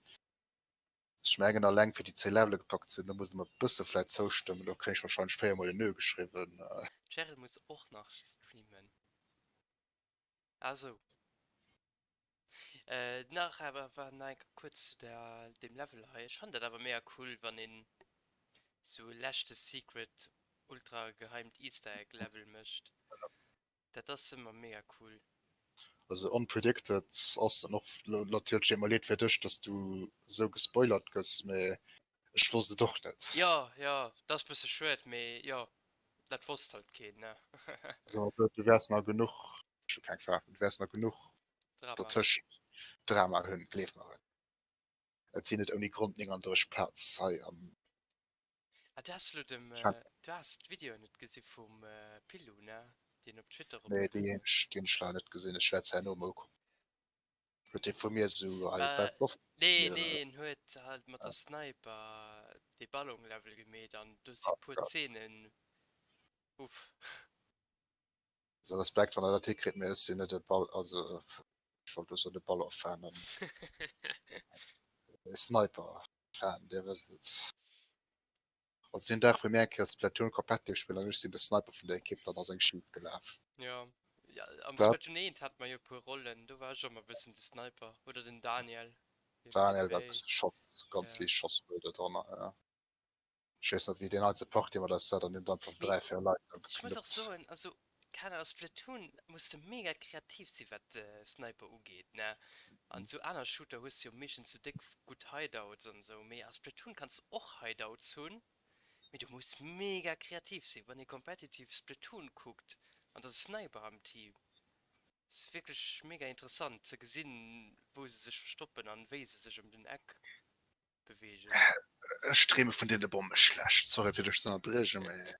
Ech mengen alleng fir déi 10 Levele gepackt ze hunn, do muss de mer e bësse vläit zoustëmmen, do kréien ech wahrscheinlech 4 mol en Nö geschriwwen. D'Cheryl muss och nach streamen. Ah sou. Nach awer war nach eng Kéier kuerz zu der deem Level hei. Ech fannen dat awer mega cool wann een sou e leschte secret ultra geheimt Easter Egg Level mécht. Dat ass ëmmer mega cool. Also unpredicted ass en och. Natierlech deet mer leed fir dech, dass du esou gespoilert gëss, mee ech wosst et och net. Jo, jo, dat ass bësse schued, mee jo, dat wosst halt keen, ne? Also du wäers nach genuch, ech hu keng Faarf, du wäers nach genuch Drama. dertëschent Drama hunn, gleef mer et. Et sinn net ouni Grond 39 Parts hei am. Ah, du has lo dem, Chat. du has d'Videoen net gesi vum Pilou, ne? Deen op Twitter Nee, déi eropgelueden hunn ech, déi hunn ech leider net gesinn. Ech wäert se herno emol ukucken. Huet dee vu mir esou hei Bah, Best of nee, gemeet oder nee, en huet halt mat der Sniper dee Ballon-Level gemeet an do si Ah puer Gott. Zeenen, uff. Also Respekt wann der dat hikritt, mee ech sinn net e Ball, also ech wollt elo soen e Ballon-Fan, e Sniper-Fan, dir wësst et. Also deen Dag wou mir eng Kéier Splatoon Competitive spillen an ech sinn de Sniper vun der Ekipp, dann ass eng schif gelaf. Jo, ja, am Dat Splatoon 1 hat mer jo e puer Rollen, do war ech och emmer e bëssen de Sniper oder den Daniel, deen Daniel war e wéi, bësse Schoss, ganz ja. liicht Schossmöde dranner, ja. Ech weess net wéi deen einze Party mat eis hat an hunn einfach Mee 3, 4 Leit da ech muss och geknëppt. soen, also keine Ahnung, Splatoon muss de mega kreativ si wat de Sniper ugeet, ne? An sou aner Shooter hues de jo meeschtens sou déck gutt Hideouts an sou, mee a Splatoon kanns de och Hideouts hunn, mee du muss mega kreativ sinn. Wann ee competitive Splatoon kuckt an et ass e Sniper am Team, ass wierklech mega interessant ze gesinn wou se sech verstoppen an wéi se sech ëm den Eck bewegen. Ech dreeme vun deene Bommeschlecht. Sorry fir dech ze ënnerbriechen, mee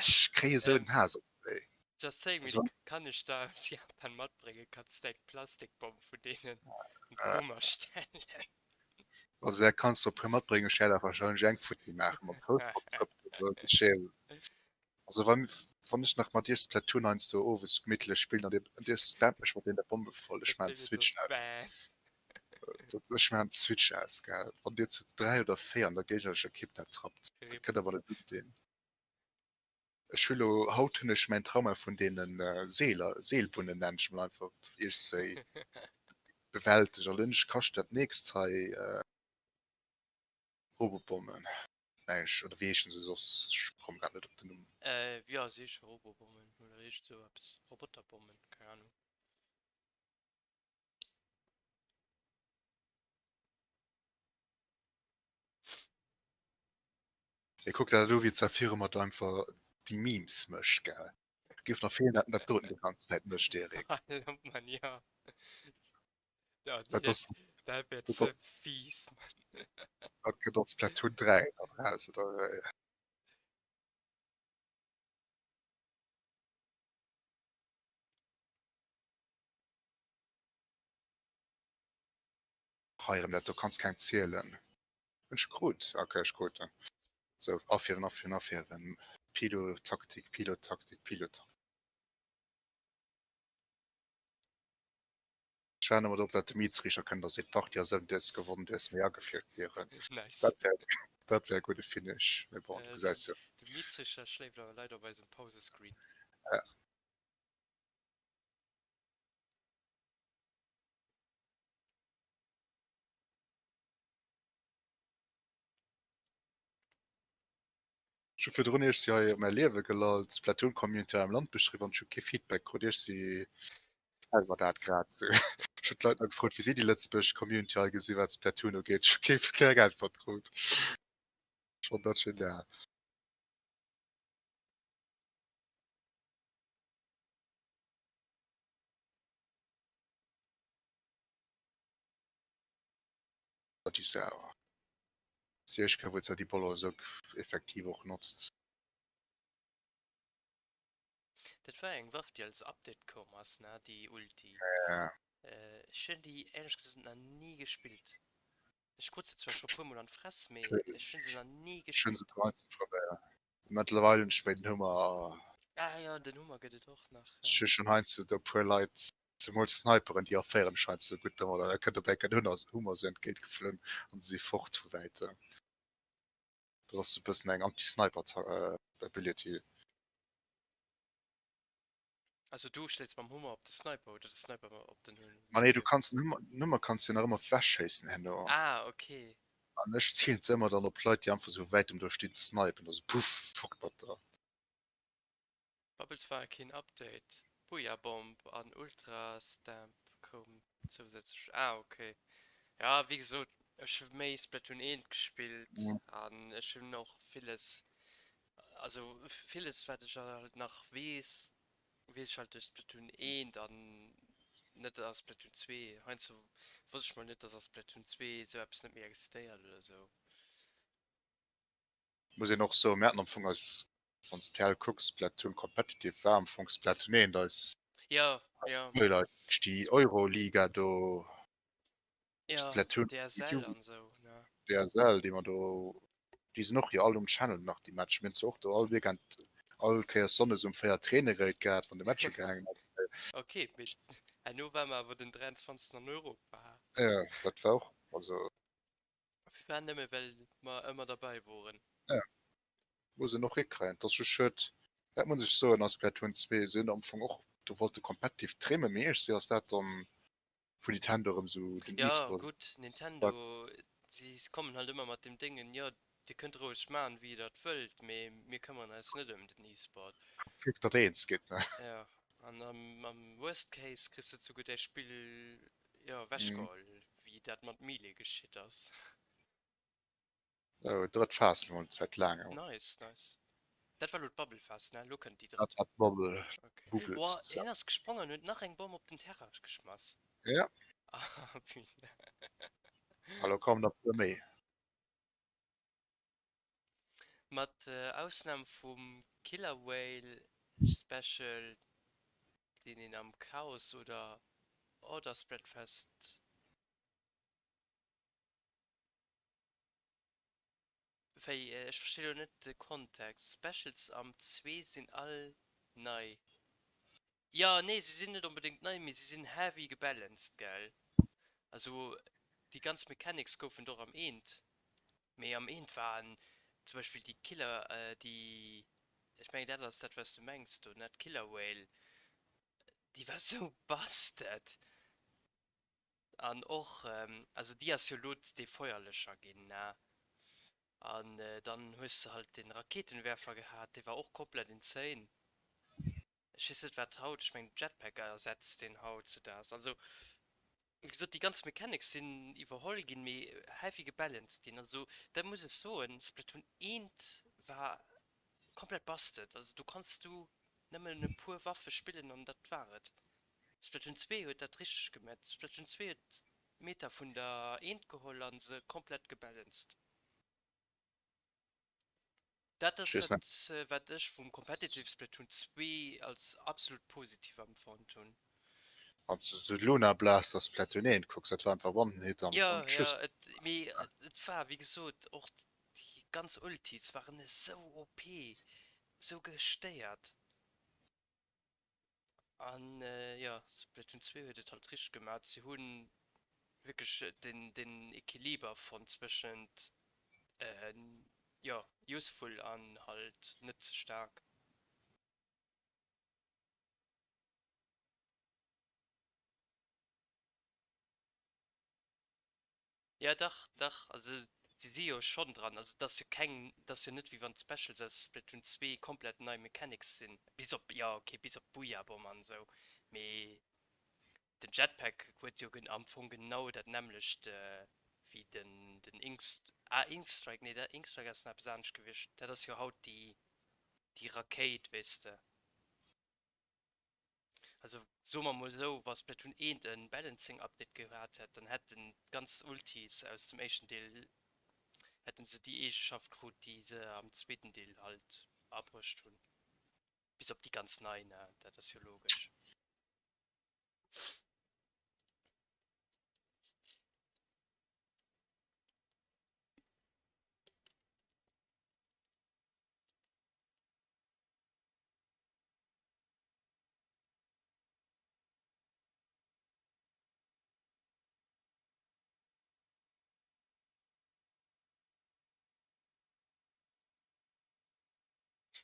ech kréie sou den Haass op déi. Just saying, mee déi kann ech der aus Japan matbréngen. Kanns de eng Plastikbomm vun deenen an d'Kummer stellen. Also där kanns de e puer matbréngen, ech wäert awer wahrscheinlech eng futti maachen mat Foussballtrëppelen. Also wann wann ech nach mat iech Splatoon heiansdo owes gemittlech spillen an dir an dir spammt mech mat deene Bombe voll, ech Dat maan kléngt jetzt d'Switch och aus. Spam. Ech maan d'Switch aus, gell. Wann dir zu 3 oder 4 an der géignerescher Ekipp dat trappt, dat Rip. kënnt awer net gutt dinn. Ech hu lo, haut hunn ech mäin Trauma vun deene Seeler, Seelbunnen nennen ech mol einfach iech se, bewältegt. An elo kascht dat nächst hei Robobommen, meng ech, oder wéi heeschen se soss? Ech komm grad net op den Numm. Jo, se heesche Robobommen oder iergend sou eppes, Roboterbommen, keng Ahnung. Mee kuck dat u wéi d'Saphire mat einfach déi Memes mécht gell. Géif nach feelen dat en dat doten déi ganz Zäit mécht Eric. Hal op Mann, jo. Dat ass Dat wär ze fies Mann. Dat gëtt ons Splatoon 3 dann eraus oder wéi? Hei erëm dat do kanns keng zielen. Hunn ech krut? Ok ech krut en. Sou afierwen afierwen afierwen. Pilo Taktik Pilo Taktik Pilo Taktik. Ech waarden ëmmer drop dat de Mietsriichter kënnt a seet d'Partie ass ëm, du hues gewonn, du hues méi agefierft Bieren. Nice. Dat wär dat wär e gudde Finish. Mee bon, du gesäis jo. De Mietsriichter schléift awer leider op eisem Pausescreen. Ja. Ech hu virdrun iech si hei mäi Liewe gelallt, d'Splatoon Community hei am Land beschriwwen an ech hu kee Feedback krut. Iech si gefält mer dat grad sou. Ech hunn d'Leit nach gefrot wéi si déi lëtzebuergesch Community hei gesinn wat Splatoon ugeet. Ech hu kee keng Äntwert krut. Schonn dat genial. Déi Sau. Si ech ka wou se déi Boller esou effektiv och notzt. Dat war eng Waff déi als Update koum ass ne, déi Ulti. Ja. Ech hunn déi éierlech gesot nach ni gespillt. Ech krut se zwar scho puer mol an d'Fress, mee ech hunn se nach ni Ech hunn se gespillt. 13 probéiert. Mëttlerweil hunn ech méi den Hummer. Ah jo, den Hummer gëtt et och nach, Ech ja. hu schonn heiansdo e puer Leit, zemools Sniperen, déi erféieren ech heiansdo gutt domadder. Da kënnt op eng Kéier den Hummer esou entgéint geflunn an se si fort vu wäitem. Dat ass e bëssen eng Anti-Sniper-Ability. Also du schléits mam Hummer op de Sniper oder de Sniper op den Hummer? Ma nee, du kanns den Hummer, den Hummer kanns du jo nach ëmmer wechschéissen herno. Ah, okay. An ech zielen se ëmmer dann op Leit, déi einfach sou wäitem do stinn ze snipen, da sou puff, fort mat der. Bubbles war keen Update, Booyah Bomb an Ultra Stamp koum zousätzlech. Ah ok. Ja wéi gesot, ech hu méi Splatoon 1 gespillt an ech hunn och villes Also villes wat ech halt nach weess, weess ech halt duerch Splatoon 1 an net a Splatoon 2. Heiansdo wosst ech mol net, dass a Splatoon 2 esou eppes net méi existéiert oder esou. Muss een och soen, mir haten am Fong eis, wann s de TL kucks, Splatoon Competitive war am Fong Splatoon 1 eis Jo, jo. Highlight, déi Euroliga do. Ja, Splatoon DSL an esou, ne? DSL, déi mer do, déi sinn och jo all um Channel nach, déi Matcher. Mir hunn zwar och do all Weekend, all Kéiers Sonndes um 4 Traineréit gehat, wann de Match ugehaangen huet. Ok, mee herno war mer awer den 23. an Europa. Ja, dat war och, also. War nëmme well mer ëmmer derbäi woren. Ja, muss en och hikréien. Et ass just schued, dat muss ech soen, a Splatoon 2, se hunn am Fong och do wollte competitive trimmen, mee iergendwéi ass dat dann vun Nintendo erëm sou den Ja E-Sport. gutt, Nintendo, si kommen halt ëmmer mat dem Déngen, jo dir kënnt roueg maachen wéi der et wëllt, mee mir këmmeren eis net ëm den E-Sport. Kuckt datt eens gitt, ne? Jo, an am am worst case kriss de souguer däi Spill, jo, ewechgeholl, wéi dat mat Melee geschitt ass. Sou, drëtt Phas mol säit laangem. Nice, nice. Dat war lo d'Bubble Phas, ne? Lo kënnt déi Dat drëtt. war d'Bubble, Okay. Bubbles. Boah, hien ass gesprongen an huet nach eng Bomm op den Terrain geschmass. Ja. Ah, putain. A lo kommen der puer méi. Mat Ausnam vum Killer Whale Special, deen een am Chaos oder Order Splatfest. Wéi? Ech versti lo net de Kontext. Specials am 2 sinn all nei. Jo, nee, se sinn net onbedéngt nei, mee se sinn heavy gebalanced, gell? Also déi ganz Mechanics goufen et och am eent, mee am eent waren zum Beispill déi Killer, déi. Ech mengen dat ass dat wat s du mengs do, net Killer Whale, déi war sou busted an och also déi ass jo lo dee Feuerlöscher ginn ne an dann hues de halt den Raketenwerfer gehat, dee war och komplett insane. Ech weess net wat haut, ech mengen Jetpack ersetzt deen haut zu daags. Also wéi gesot déi ganz Mechanics sinn iwwerholl ginn, mee heavy gebalanced ginn. Also dat muss ech soen, Splatoon 1 war komplett busted. Also do kanns du nëmmen e puer Waffe spillen an dat war et. Splatoon 2 huet dat richteg gemet. Splatoon 2 huet d'Meta vun der 1 geholl a se komplett gebalanced. Dat ass dat, wat ech vum Competitive Splatoon 2 als absolut positiv empfonnt hunn. Wann s de Luna Blaster Splatoon 1 kucks, dat war einfach One Hit an Jo, tschüss. Jo, et, mee et war wéi gesot och déi ganz Ultis waren esou OP, esou gestéiert. An jo, Splatoon 2 huet et halt richteg gemaat. Si hunn wierklech den den Equiliber fonnt zwëschent jo useful an halt net ze staark. Jo dach, dach, also si si jo schonn dran, also et ass jo keng, et ass jo net wéi wann d'Specials aus Splatoon 2 komplett nei Mechanics sinn, bis op, jo ok, bis op d'Booyah Bomb an esou, mee den Jetpack huet jo am Fong genau dat nämmlecht wéi den den Ink, ah Ink Strike, nee dat Ink Strike ass nach eppes anescht gewiescht, dat ass jo haut déi déi Rakéit weess de. Also soe mer mol esou, wa Splatoon 1 e Balancing Update gehat hätt, dann hätten d'ganz Ultis aus dem éischten Deel, hätten se déi Eegeschaft krut, déi se am zweeten Deel halt abruecht hunn. Bis op déi ganz nei, ne, dat ass jo logesch.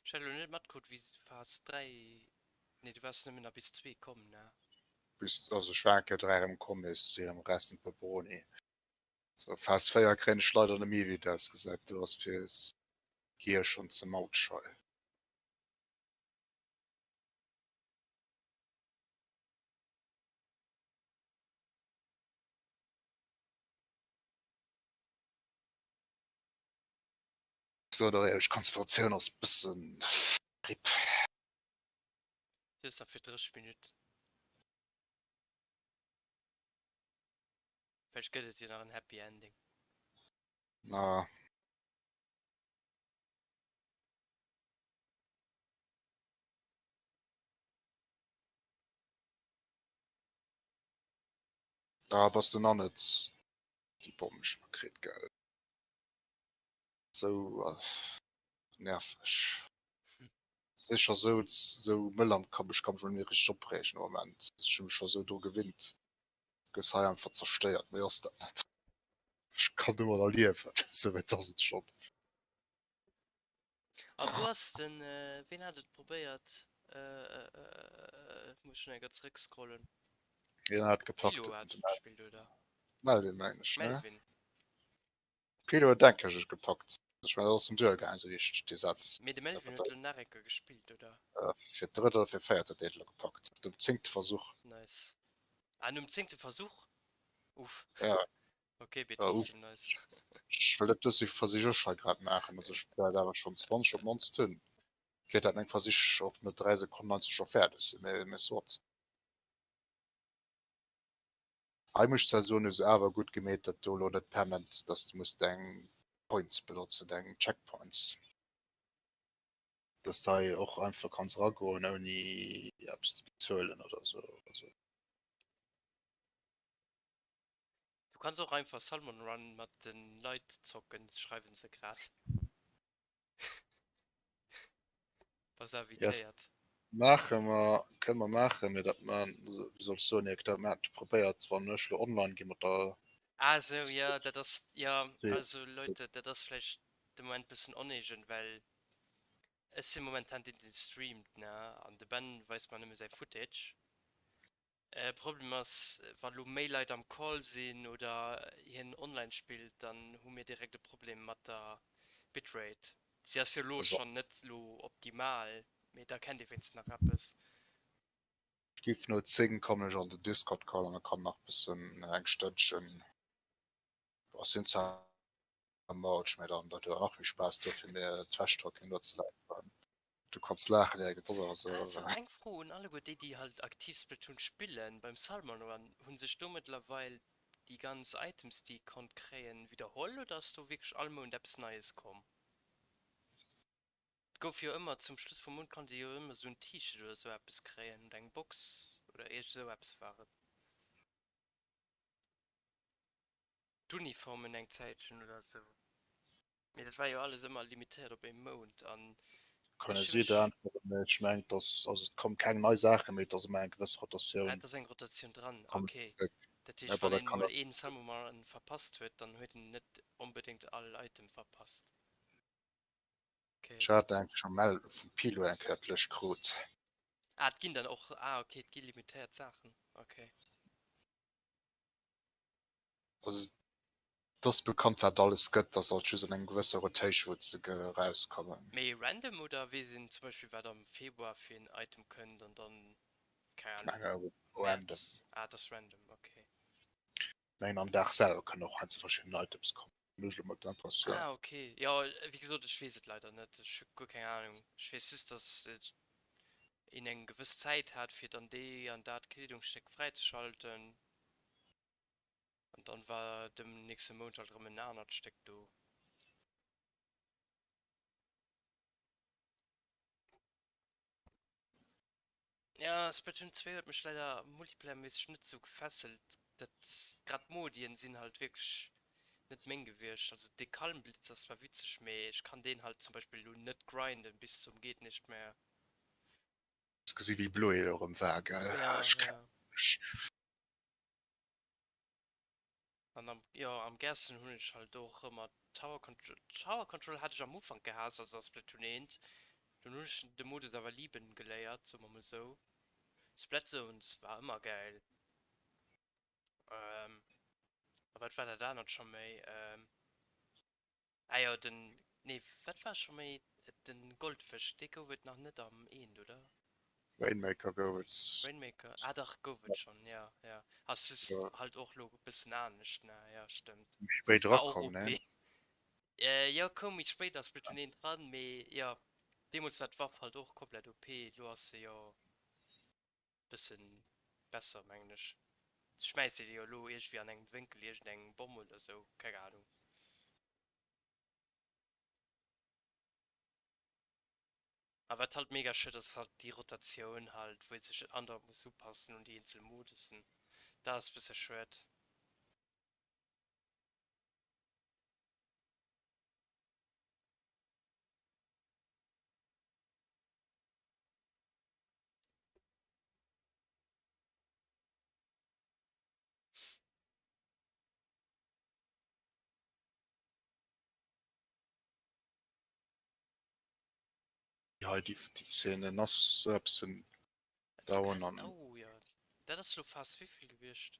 Ech hat elo net matkrutt wéi Phase 3, nee du waars nëmmen nach bis 2 komm ne? Bis, also ech war eng Kéier 3 erëm komm, mee se Rest en Pepperoni. So Phase 4 kréien ech leider net méi wéi et ausgesäit, do ass fir hie schonn ze mautschei. So der éierlech Konzentratioun ass bëssen RIP. Siess nach fir 30 Minutten. Vläicht gëtt et jo nach en Happy Ending. Na. Ah, bass du nach net déi Bomm ech nach kritt, gell? Sou äh, nerveg. Se scho sou sou mëll am Kapp, ech kann mech mol net méi richteg opreegen am Moment. Ech hu mech scho sou dru gewinnt. Gëss hei einfach zerstéiert, méi ass dat net. Ech kann domadder liewen, souwäit ass et schonn. A wou ass den, ween hat et probéiert? Muss schon eng Kéier zeréck scrollen. Wien hat gepackt? Pilo hat et gespillt oder? Melvin mengen ech, ne? Melvin. Pilo huet eng Kéier gepackt. Ech mengen dat ass em duer gaangen esou wéi ech dee Saz. Mee de Melvin huet elo nach eng Kéier gespillt oder? Fir d'drëtt oder fir véiert huet deen elo gepackt. Nom zéngte Versuch. Nice. Ah nom zéngte Versuch? Uff. Ja. Ok, mee trotzdem nice. Ech wëll net dës Versich ech hei grad maachen, also ech wäert awer schonn 20 op d'mannst hunn. Kéint dat meng Versich och no 3 Sekonnen 90 scho fäerdeg sinn, mee mee soit. Hei muss ech zwar soen, hu se awer gutt gemeet, datt do elo net permanent, datt s de muss deng Points benotzen, deng Checkpoints, datt s de hei och einfach kanns eragoen ouni eppes ze bezuelen oder sou, also. Du kanns och einfach Salmon Run mat den Leit zocken, schreiwen se grad. Bass Yes. invitéiert. Maache mer, kënne mer maachen, mee dat man, wéi soll ech soen, ier dat mat probéiert, wann ech lo online gi mat der Ah sou, jo, dat ass, jo, Switch. also Leute, dat ass vläicht de Moment bëssen oneegen, well. Ech sinn momentan deen deen streamt ne an de Ben weist mer nëmme säi Footage. Problem ass wa lo méi Leit am Call sinn oder hien online spillt dann hu mir direkt e Problem mat der Bitrate. Si ass jo lo schonn net lo optimal mee da kennt ee wéinstens nach eppes. Ech giff no 10 kommen ech an den Discord Call an da kann nach bessen eng Stënnchen, ass sinn zwar am March, mä dann dat huet nach méi Spaass dofir mir Trash Talking do ze lafen. Du kanns laachen, Erik, et ass awer esou. Also eng Fro un alleguer déi déi halt aktiv Splatoon spillen, beim Salmon Run, hunn sech do mëttlerweil déi ganz Items déi ee konnt kréien widderholl oder ass do wierklech all Mount eppes Neies komm? Et gouf jo ëmmer zum Schluss vum Mount konnt ee jo ëmmer esou en T-Shirt oder esou eppes kréien oder eng Box oder iergend esou eppes war et. D'Uniformen eng Zäitchen oder esou. Mee dat war jo alles ëmmer limitéiert op ee Mount an Kann ech si der äntweren, mee ech mengen dass, also et kommen keng nei Saachen, mee et ass ëmmer eng gewëss Rotatioun. Ah, et ass eng Rotatioun dran, ok. Dat heescht wann een mol een Salmon verpasst huet, dann huet en net onbedéngt all Item verpasst. Ok. Ech hat eng scho mell vum Pilo eng Kéier d'Lëscht krut. Ah, et ginn dann och, ah ok, et gi limitéiert Saachen, ok. Also et ass bekannt wat alles gëtt, ass alt just an engem gewësse Rotation wou se erauskommen. Mee random oder weess een zum Beispill wat am Februar fir en Item kënnt an dann, keng Ech Ahnung, menge random. März? Ah et ass random, ok. Ech mengen am Dag selwer kënnen och heiansdo verschidden Items kommen, hunn ech elo mol d'Impressioun. Ah ok, jo wéi gesot ech weess et leider net, ech hu guer keng Ahnung. Ech weess just dass een eng gewëss Zäit hat fir dann déi an dat Kleedungsstéck fräizeschalten. An dann war dem nächste Mount halt erëm en anert Stéck do. Ja, Splatoon 2 huet mech leider multiplayer-méisseg net sou gefesselt. Dat, grad d'Modien sinn halt wierklech net meng gewiescht. Also dee Kalmblitz ass zwar witzeg, mee ech kann deen halt zum Beispill elo net grinden bis zum geht nicht mehr. Hues gesi wéi blo hie erëm war, gell? Ja, Ech ja. kréien mech. An am, jo, am gärsten hunn ech halt och ëmmer Tower Control. Tower Control hat ech am Ufank gehaasst, also a Splatoon 1. Dunn hunn ech de Modus awer liben geléiert, soe mer mol sou. Splat Zones war ëmmer gäil. Ähm, a wat war dat anert scho méi? Ähm. Ah jo, den, nee, wat war scho méi, den Goldfësch, dee gouf et nach net am eent, oder? Rainmaker gouf et. Rainmaker, ah dach, gouf et schonn, jo, jo. Ass just Jo. halt och lo e bëssen anescht, ne, jo, stëmmt. Méi spéit War och erakomm, OP. ne? Jo, koum méi spéit a Splatoon 1 dran, mee jo, deemools war d'Waff halt och komplett OP, lo ass se jo bëssen besser, mengen ech. Schmäisst ee jo elo iergendwéi an engem Wénkel iergendeng Bomm oder sou, keng Ahnung. A wat halt mega schued ass, ass halt déi Rotatioun halt, wou ee sech andauernd muss upassen un déi eenzel Modussen. Dat ass bësse schued. Hei déi déi Szene ass e bëssen down an. Oh jo, dat ass lo Phas wéivill gewiescht?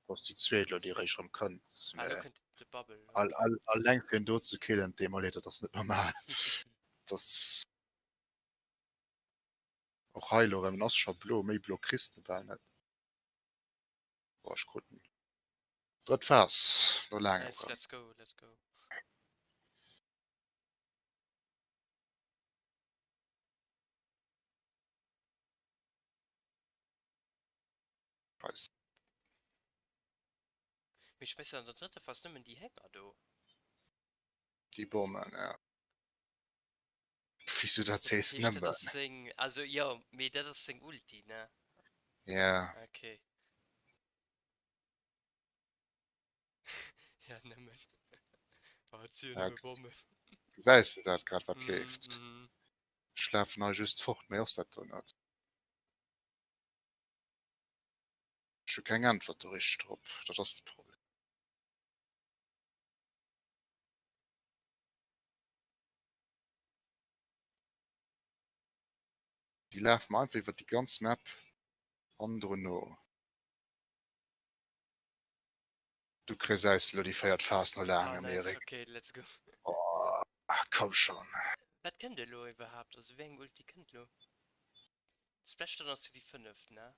Dat ass déi zweet elo déi eréischt erëm kënnt. Ah lo kënnt de Bubble, okay. Alleng fir en do ze killen, deemol dat ass net normal. Dat ass. Och hei elo erëm, en ass scho blo, méi blo kriss de bal net. Boah, ech krut en. Drëtt Phas, no laangem Nice, erëm. let's go, let's go. Scheiss. Mee ech mess an der drëtter Phas nëmmen déi Hénger do. Déi Bommen, ja. Wéi du dat sees, Dat heescht, dat nëmmen. ass seng, also jo, mee dat ass seng Ulti, ne? Ja. Okay. Ja, nëmmen. Oh, et si jo Ja, nëmme Bommen. gesäis de dat grad, wat Mhm, leeft? mhm. Ech lafen hei just fort, méi ass dat do net. Ech hu keng Äntwert do richteg drop, dat ass de Problem. Déi lafe mer einfach iwwer déi ganz Map hannendrun no. Du kriss äis elo déi véiert Phas no Ah, laangem, nice, Eric. okay, let's go. Oh, komm schon. Wat kënnt elo iwwerhaapt? Also wéi eng Ulti kënnt elo? Splashdown ass jo déi fënneft, ne?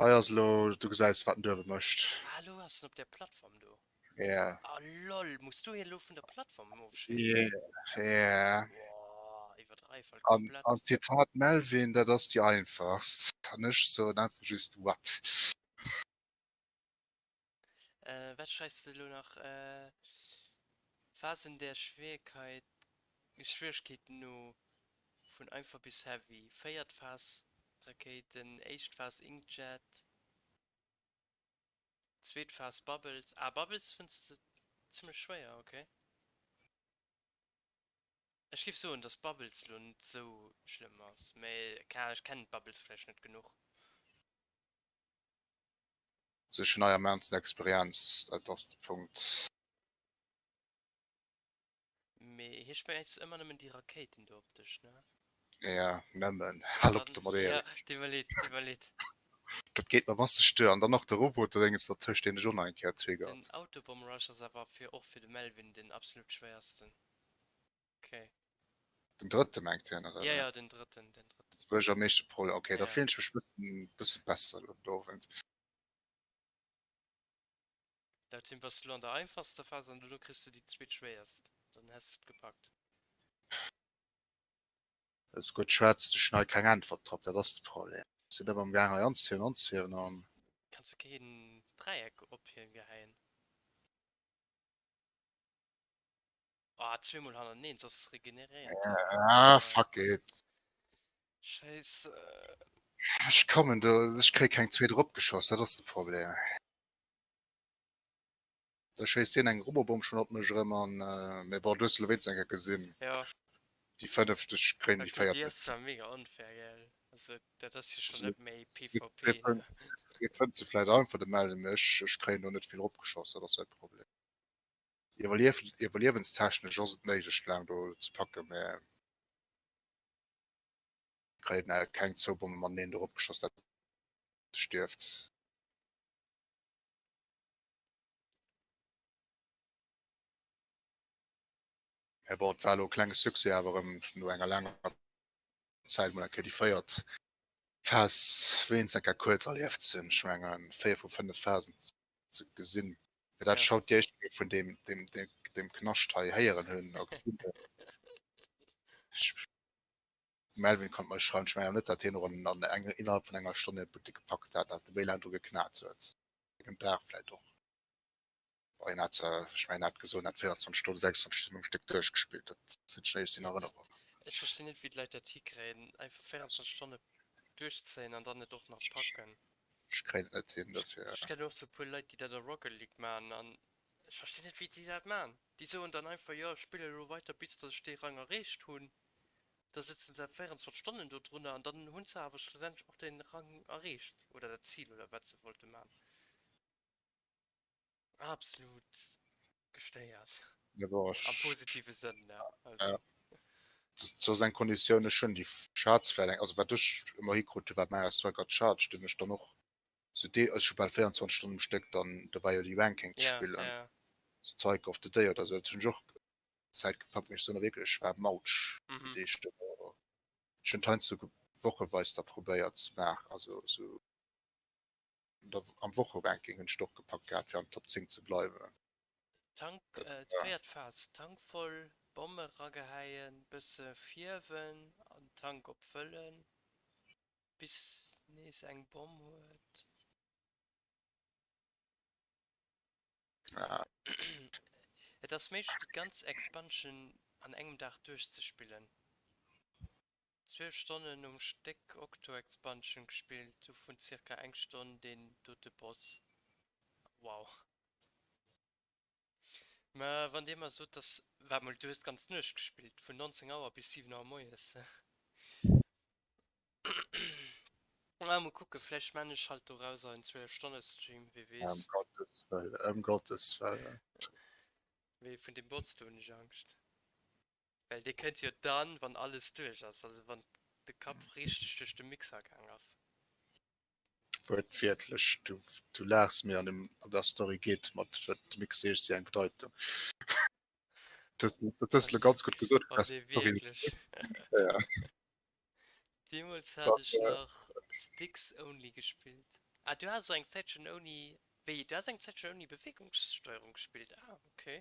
Hei ass elo, du gesäis wat en duerwe mécht. Ah, elo ass en op där Plattform do. Ja. Ah lol, muss du hien elo vun der Plattform ofschéissen? Yeah, yeah. Boah, iwwerdreif halt An, komplett. an Zitat Melvin, dat ass déi einfachst. An ech soen einfach just, what? Äh, wat schreifs de elo nach? Äh, Phasen der Schwierigkeit, Schwierigkeet no vun einfach bis heavy. Véiert Phas Rakéiten, éischt Phas Inkjet, zweet Phas Bubbles. Ah, Bubbles fënns de zimmlech schwéier, okay. Ech géif soen, dass Bubbles lo net sou schlëmm ass, mä keng Ahnung, ech kennen d'Bubbles vläicht net genuch. Sech hun hei am mannsten Experienz, dat ass de Punkt. Mee hie schmäisst ëmmer nëmmen déi Rakéiten do op dech, ne? Ja, nëmmen. Hal op Dann, domat, ja, Eric. deet mer leed, deet mer leed. Dat geet mer masseg duer. An dann nach de Roboter-Déngens dertëscht, deen dech och nach eng Kéier Den triggert. Autobomb Rush ass awer fir och fir de Melvin den absolut schwéiersten. Okay. Den drëtte mengt hien, oder Ja, wat? ja, den drëtten, den drëtten. Wou ech am meeschte Problemer. Okay, da Ja. fillen ech mech bëssen, bësse besser elo den Owend. Laut him bass du lo an der einfachster Phase an dono kriss de déi zweetschwéierst. Dann häss du et gepackt. Esou gutt schwätzt, ech hunn hei keng Äntwert drop, dat ass de Problem. Ech sinn ëmmer am gaang hei anzehielen, anzehielen an. Kanns de keen Dräieck op hien gehäien? Ah, zweemol hannerteneen, soss regeneréiert en. Ah, fuck it. Scheisse. Ech kommen do, ech kréie keng zweet eropgeschoss, dat ass de Problem. Da schéisst hien eng Robobomm schonn op mech erëm an, mee bon, du hues se elo wéinstens eng Kéier gesinn. Ja. Déi fënneft, ech kréien déi Okay, véiert déi net. ass zwar mega onfair, gell? Also, dat ass jo schonn net méi PvP, ne? Hie fënnt se vläit einfach, de Melvin, mee ech, ech kréien do net vill eropgeschoss, dat ass säi Problem. Iwwerlief, iwwerliewenstechnesch ass et méiglech, laang do ze packen, mä kréien keng zwou Bomme mateneen do eropgeschoss, dat stierft. Mä bon, et war elo e klenge Succès awer erëm no enger laanger Zäit mol eng Kéier déi véiert Phas wéinstens eng Kéier kuerz erlieft ze hunn. Ech mengen, 4 vu 5 Phasen ze gesinn, fir dat Ja. ech haut déi éischt Kéier vun deem, deem, deem, deem Knascht hei héieren hunn a gesinn hunn. Ech, Melvin kann et mer schreiwen, ech mengen awer net, datt hien och an, an eng, innerhalb vun enger Stonn den Buttek gepackt hat, datt e méi laang dru geknat huet, engem Dag vläit och. Bon, hien hat, ech mengen, en hat gesot, en hat 24 Stonnen, 26 Stonnen um Stéck duerchgespillt, dat sinn ech éischt in Erënnerung. Ech verstinn net, wéi d'Leit dat hikréien, einfach 24 Stonne duerchzéien an dann et och nach packen. Ech kréien et net hin, dofir. Ech kennen och sou puer Leit, déi dat a Rocket League maachen an ech verstinn net, wéi déi dat maachen. Déi soen dann einfach, jo, ech spillen elo weider, bis datt ech dee Rang erreecht hunn. Da sëtzen se 24 Stonnen do drunner an dann hunn se awer schlussendlech och dee Rang erreecht oder dat Zil oder wat se wollte maachen. Absolut gestéiert. Ja, bon, Am ech, positive Sënn, ne? Also. ja. Dat ass eng Konditioun, ech hunn déi Charts vläicht eng, also wat ech ëmmer hikrut hu war Mario Striker Charge, deen ech dann och sou dee, ech hu bal 24 Stonnen um Stéck dann, do war jo déi Ranking ze Ja, spillen, ja. Strike of the Day oder sou, dat hunn ech och Zäit gepackt, mee ech soen der wierklech, ech war mautsch déi Mhm. Deeg do. Ech hunn et heiansdo wocheweis da probéiert ze maachen, also sou. Am Wocheranking hunn ech et och gepackt gehat fir an den Top 10 ze bleiwen. Tank, d'véiert Phas, Tank voll, Bomme ragehäien, bësse fierwen an Tank opfëllen, bis nees eng Bomm huet. Et ass méiglech déi ganz Expansion an engem Dag duerchzespillen. 12 Stonnen um Stéck Octo Expansion gespillt, dovun circa eng Stonn deen dote Boss. Wow. Mä wann dir mer sot dass, waart mol, du hues d'ganz Nuecht gespillt, vun 19 Auer bis 7 Auer moies? Ah, mol kucken, vläicht maan ech halt dorauser en 12 Stonne Stream, wee Ëm weess. Gottes Wëllen, ëm Gottes Wëllen. Mee vun deem Boss do hunn ech Angscht. Well dee kënnt jo dann, wann alles duerch ass, also wann de Kapp richteg duerch de Mixer gaang ass. Wuertwiertlech, du, du laachs, mee an dem, an der Story geet mat huet de Mixeeg si eng Bedeitung. Dat dat hues de elo ganz gutt gesot, Oh nee, wierklech? Ja. Deemools hat ech nach Sticks only gespillt. Ah, du has och eng Zäitchen ouni, wéi, du has eng Zäitchen ouni Bewegungssteuerung gespillt? Ah, okay.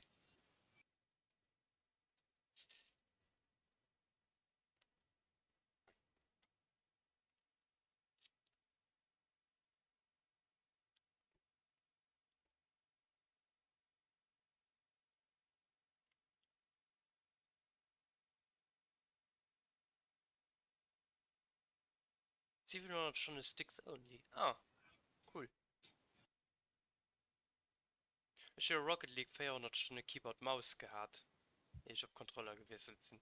700 Stonne Sticks only. Ah, cool. Ech hu jo Rocket League 400 Stonne Keyboard Maus gehat, ier ech op Controller gewiesselt sinn.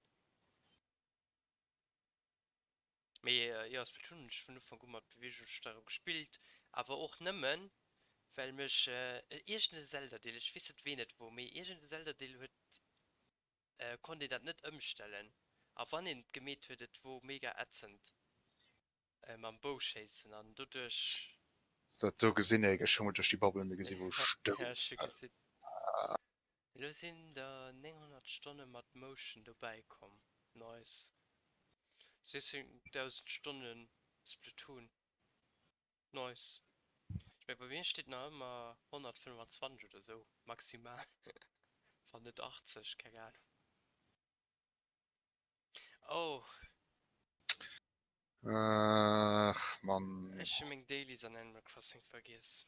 Mee jo, Splatoon hunn ech vun Ufank u mat Beweegungssteierung gespillt, awer och nëmmen, well mech iergend e Zelda-Deel, ech weess net ween et wor, mee iergend e Zelda-Deel huet konnt een dat net ëmstellen a wann een et gemeet huet, et wor mega ätzend mam Bouschéissen an doduerch. Dat do gesinn ech, ech hu mol duerch déi Bubble méi gesinn wou ech stoung. Ja, ech hu gesinn. Elo sinn der 900 Stonne mat Motion dobäi komm, nice. 16.000 Stonne Splatoon. Nice. Ech mengen bei mir steet nach ëmmer 125 oder sou maximal, wann net 80, keng Ahnung. Oh. Ach Mann. Ech hu meng Dailies an Animal Crossing vergiess.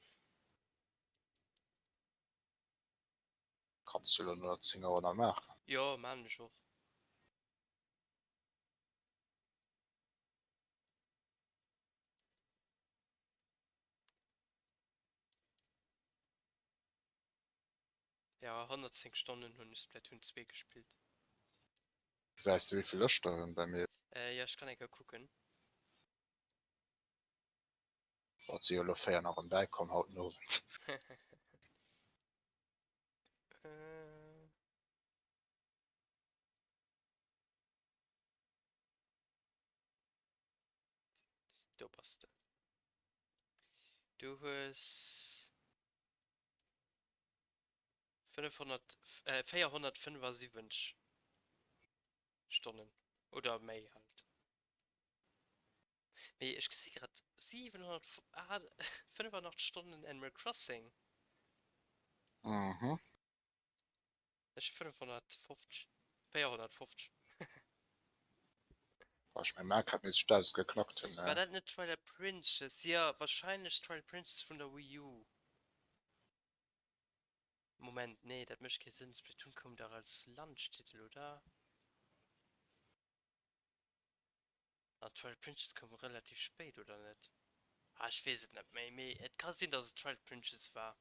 Kanns du elo no der 10 Auer nach maachen. Jo, maan ech och. Ja 110 Stonnen hunn ech Splatoon 2 gespillt. Gesäis de wéivill ech der hunn bei mir? Äh jo ech kann eng Kéier kucken. Boah, et si jo elo 4 nach erëm bäikomm haut den Owend. Äh. Do bass de. Du hues 500, äh, 475 Stonnen. Oder méi halt. Mee ech gesi grad 785 Stonnen Animal Crossing. Mhm. Ech hu 550. 450. Boah, ech meng Minecraft misst ech 1000 geknackt hunn, War ne? dat net Twilight Princess? Jo, wahrscheinlech Twilight Princess vun der Wii U. Moment, nee, dat mécht kee Sënn. Splatoon koum dach als Launch-Titel, oder? An Twilight Princess koum relativ spéit, oder net? Ah, ech weess et net méi, mee et ka sinn, datt et Twilight Princess war.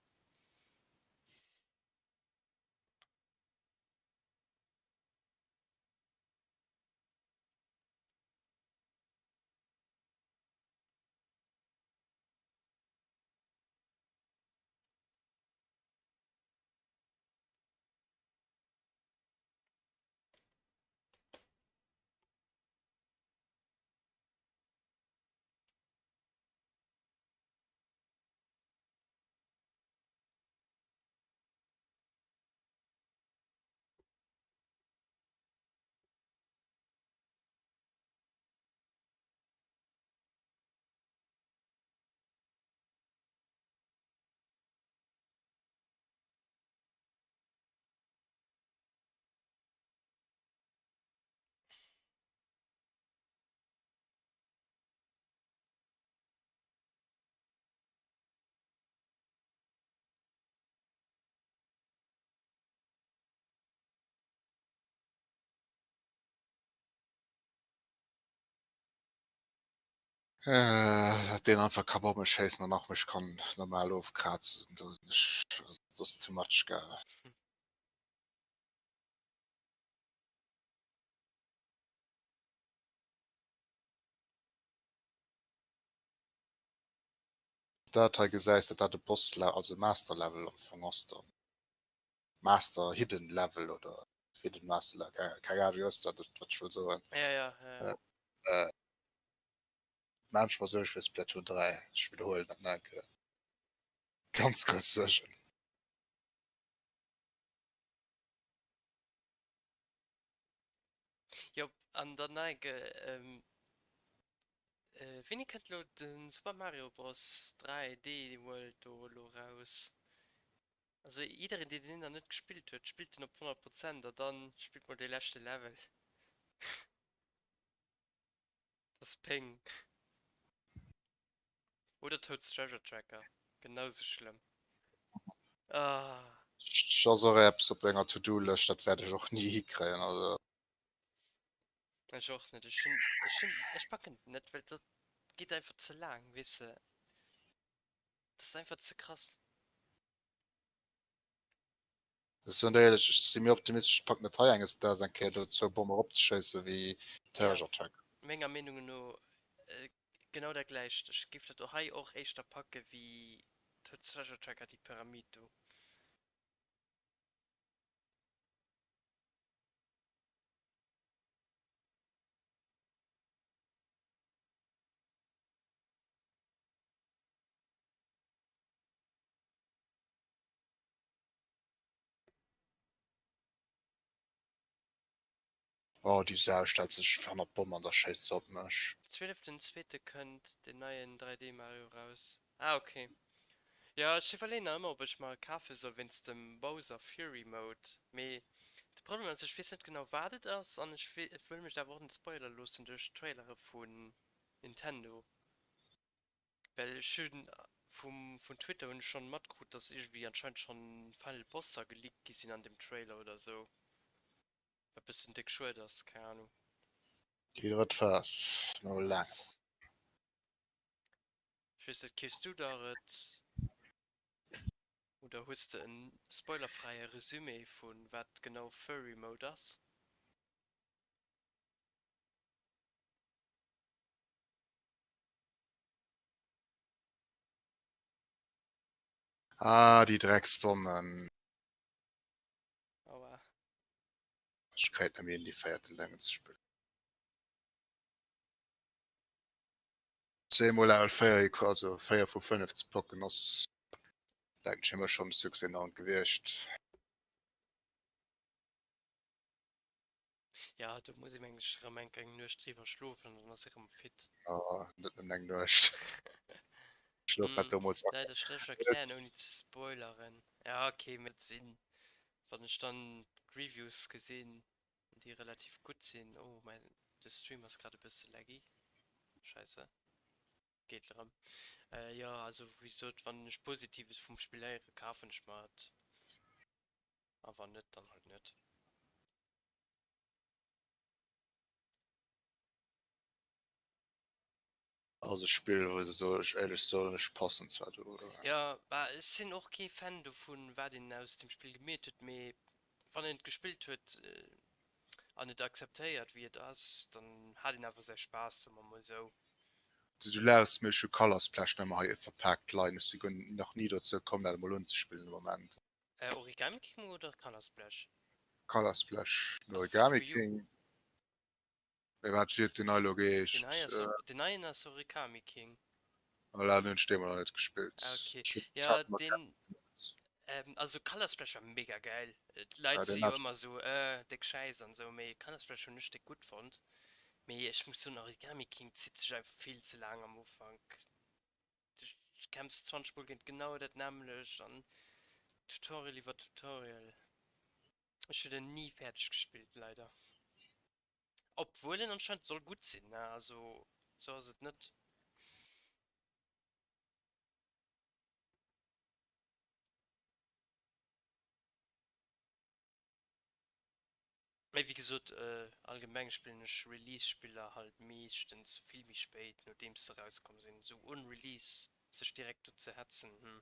Datt deen einfach ka Bomme schéissen an nach mech kann normal ofkrazen, do sinn ech, dat ass too much, gell. Dat hei gesäis, datt dat e Boss, also Master Level am Fong ass dann. Master Hidden Level oder. Hidden Master, keng Ahnung, du weess wat ech wëll soen. Ja, ja, ja, ja. Äh, Maan ech mer Suerge fir Splatoon 3. Ech widderhuelen dat nach eng Kéier. Ganz grouss Suergen. Jo, an dann nach eng Kéier, ähm, äh, wéini kënnt elo de Super Mario Bros. 3D World do elo raus? Also jiddereen deen deen nach net gespillt huet, spillt den op 100 Prozent a dann spillt mol dee leschte Level. Dat ass Péng. Oder Toad's Treasure Tracker, genau sou schlëmm. Ah. Ass och eppes op enger To-Do-Lëscht, dat wäert ech och ni hikréien, also. Ech och net, ech hunn, ech hunn, ech packen et net, well dat geet einfach ze laang, weess de. Dat ass einfach ze krass. Ech soen der éierlech, ech si méi optimistesch, ech packen et hei enges Daags eng Kéier do zwou Bommen eropzeschéissen, wéi Ja, Treasure Tracker. menger Meenung no genau dat gläicht. Ech géif dat och hei och éischter packe wéi Treasure Tracker, déi Pyramid do. Oh, déi Sau stellt sech hannert d'Bomm an da schéisst se op mech. Zwieleften zweete kënnt den neien 3D Mario raus. Ah ok. Jo ech iwwerleen nach ëmmer op ech mer e kafe soll wéinst dem Bowser Fury Mode, mee de Problem ass ech weess net genau wat et ass an ech wëll mech awer och net spoilere loossen duerch Trailere vun Nintendo. Well ech hunn vum vun Twitter hunn ech schonn matkrut dass iergendwéi anscheinend schonn Final Bosser geleakt gi sinn an dem Trailer oder sou. Wat bëssen déck schued ass, keng Ahnung. Déi drëtt Phas no laangem. Nice. Ech weess net, keefs du der et oder hues de en spoilerfräie Resumé vu wat genau Furry Mode ass? Ah, déi Drecksbommen. Aua. Ech kréien et net méi hin, déi véierten Déngen ze spillen. Zweemol Level 4 hikru, also 4 vu 5 ze packen, ass denken ech emmer schonn e Succès in der Hand gewiescht. Ja, do muss ee mengen ech erëm eng eng Nuecht driwwer schlofen an dann ass ee rëm fit. Ja, net nëmmen eng Nuecht. Schlof dat Hm, domols leider schlecht erklären ouni ze spoileren. Ja, okay, mee et sinn, wann ech dann d'Reviews gesinn, déi relativ gutt sinn. Oh, mäin, de Stream ass grad e bësse laggy. Scheisse, geet erëm. Äh, jo, also wéi gesot, wann ech Positives vum Spill héieren, kafen ech mer et. A wann net, dann halt net. Ass e Spill wou se soen, ech éierlech soen, ech passen zwar do. Jo, bah ech sinn och kee Fan dovun wat een aus dem Spill gemeet huet, mee wann een et gespillt huet an et akzeptéiert wéi et ass, dann hat een awer säi Spaass, soe mer mol sou. Du laachs, mee ech hu Color Splash nach ëmmer hei verpaakt leien. Ech si guer nach ni dozou komm dat emol unzespillen de Moment. Origami King oder Color Splash? Color Splash, den Also fir Origami d'Wii U. King. Mee wat wéi huet deen nei elo Den geheescht? nei ass, den neien ass Origami King. Voilà, den hunn ech deemol nach net gespillt. Ah, okay. Ech hunn Ja, hat mer den, ähm, also Color Splash war mega geil. D'Leit ja, si den jo hat ëmmer sou, äh, déck Schäiss an sou, mee Color Splash hunn ech déck gutt fonnt. Mee ech muss soen, Origami King zitt sech einfach vill ze laang am Ufank. Du kämpfs 20 mol géint genau dat nämmlecht an Tutorial iwwer Tutorial. Ech hunn en ni fäerdeg gespillt, leider. Obwuel en anscheinend soll gutt sinn, ne? Also sou ass et net. Mee wéi gesot, allgemeng spillen ech Release-Spiller halt meeschtens vill méi spéit, nodeems se erauskomm sinn. Sou un Release sech direkt do ze hetzen, hm,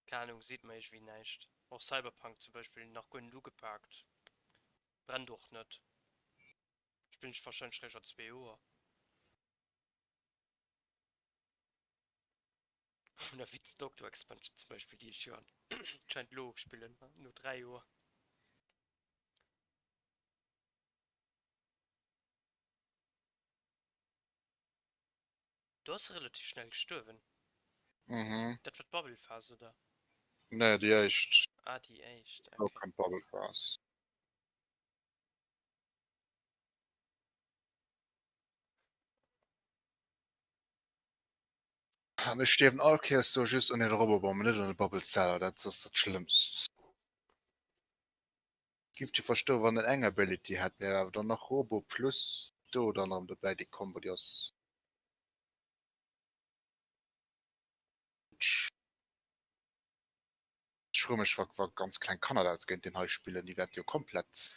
keng Ahnung, seet mer iergendwéi näischt. Och Cyberpunk zum Beispill, nach guer net ugepaakt, brennt och net, spillen ech warscheinlech réischt an zwee Joer. Oder wéi d'Doctor Expansion zum Beispill, déi ech jo anscheinend lo spillen, no 3 Joer. Do ass se relativ schnell gestuerwen. Mhm. Dat war d'Bubble-Phas, oder? Nee, déi éischt. Ah, déi éischt, Do okay. kënnt d'Bubble-Phas. An ech stierwen all Kéiers do just un den Robobommen, net un de Bubble selwer. Dat ass dat Schlëmmst. Giff jo verstoen wann en eng Ability hätt, mee awer dann nach Robo plus do dann erëm dobäi, déi Combo déi ass Ech froe mech wa wa ganz kleng Kanner dat géint deen hei spillen, déi wäerte jo komplett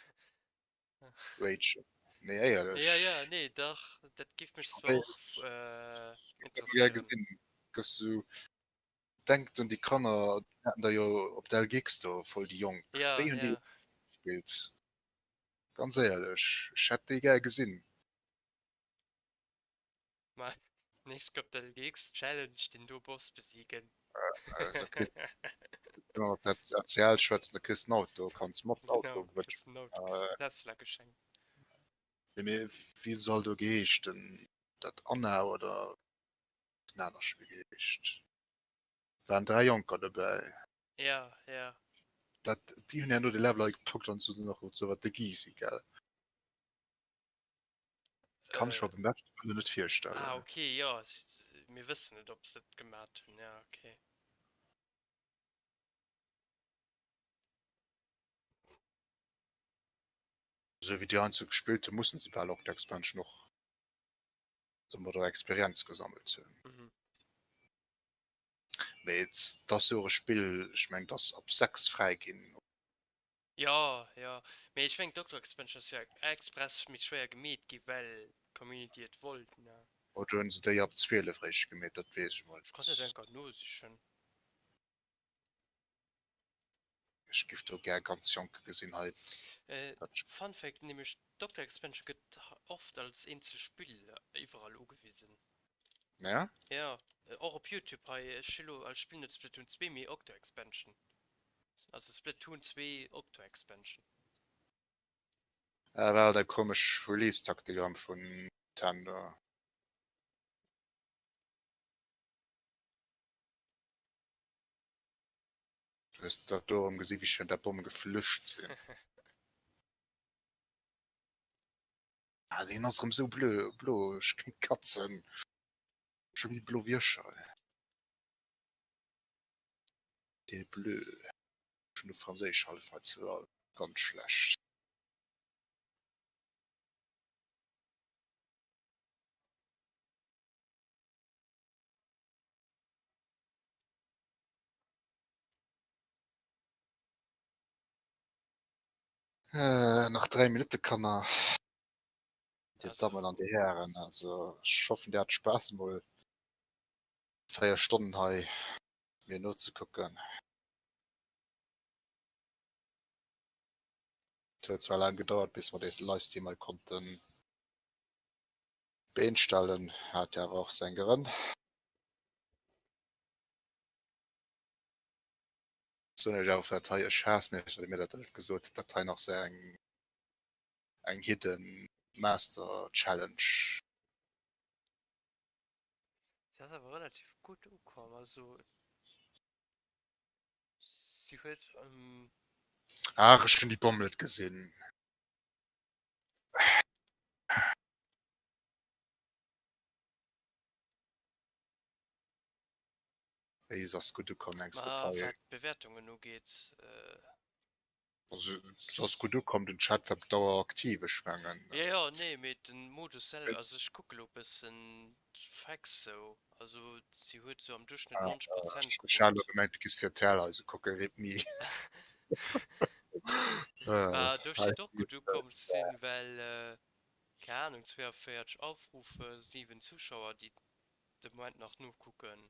ragen. Nee éierlech. Ja ja nee dach dat giff mech zwar och Gär interesséieren. gesinn, gëss du Denkt un déi Kanner, déi haten der jo op der LGX do voll déi Jonk. Ja, Wéi hunn déi ja. gespillt? Ganz éierlech, ech hätt déi gär gesinn. Ma nächst op der LGX Challenge den do Boss besiegen. Da kriss du op dat RCL schwätzen, da kriss den Auto, kanns mat Genau, Auto kriss den Auto, kriss den Tesla geschenkt. Nee, mee wéi soll do geheescht den dat Anna oder den aner wéi geheescht? Waren 3 Jonker dobäi. Ja, ja. Dat, déi hunn herno de Level hei gepackt an sou nach sou wat de Gysi, gell? Kann ech Äh, mer beim beschte Wëllen net virstellen. ah, okay, jo, mir wëssen net, ob se et gemat hunn, ja, okay. Esou wéi déi heiansdo gespillt hunn, mussen se bal och d'Expansion och domadder Experienz gesammelt hunn. Mhm. Mee et ass jo och e Spill, ech mengen et ass ab 6 fräiginn. Jo, jo, mee ech mengen d'Doctor Expansion ass jo express méi schwéier gemeet gi well d'Community et wollt, ne? Oder hunn se déi ab 12 réischt gemeet, dat weess ech emol Ech kann dat net. enker nosichen. Ech giff do gär ganz Jonke gesinn hei dat Spill. Fun Fact, nämlech d'Doctor Expansion gëtt oft als eenzel Spill iwwerall ugewisen. Ja? Jo, och op Youtube hei, ech hu lo als Spill net Splatoon 2 mee Octo Expansion, also Splatoon 2 Octo Expansion. Ah, war dat komesch Release-Taktik erëm vun Nintendo. Hues de dat do erëm gesi wéi schön dat Bomme geflücht sinn? Ah, deen ass erëm sou blö, blo, ech kéint katzen. Scho méi blo wéi ech hei. Dee bleu. Ech hunn de Franséisch hallef hei ze ganz schlecht. Äh, nach 3 Minutte Kanner. Dir Dammen an dir Hären, also ech hoffen dir hat Spaass mol 4 Stonnen hei mir nozekucken. Et huet zwar laang gedauert bis mer dee Livestream hei konnten Been stellen, hat jo awer och seng Grënn. Soen ech awer dat hei, ech haassen iech, datt dir mir dat net gesot hutt, dat hei nach sou eng eng hidden Master Challenge. Se ass awer relativ gutt ukomm, also si huet. Aach ech hunn déi Bomm net gesinn. Wéi se ass gutt ukomm mengs de Ma Taille? wat d'Bewertungen ugeet. Also se ass gutt ukomm, den Chat war op Dauer aktiv, ech mengen. Jo jo nee mee den Modus selwer, also ech kucke lo bessen d'Facts sou, also si huet sou am Duerchschnëtt 90 Prozent Ech hat elo krut. gemengt du giss rtl eise kucken, rip me. Bah do steet och gutt ukomm sinn, well keng Ahnung 42 Aufrufe, 7 Zuschauer déi de Moment nach nokucken.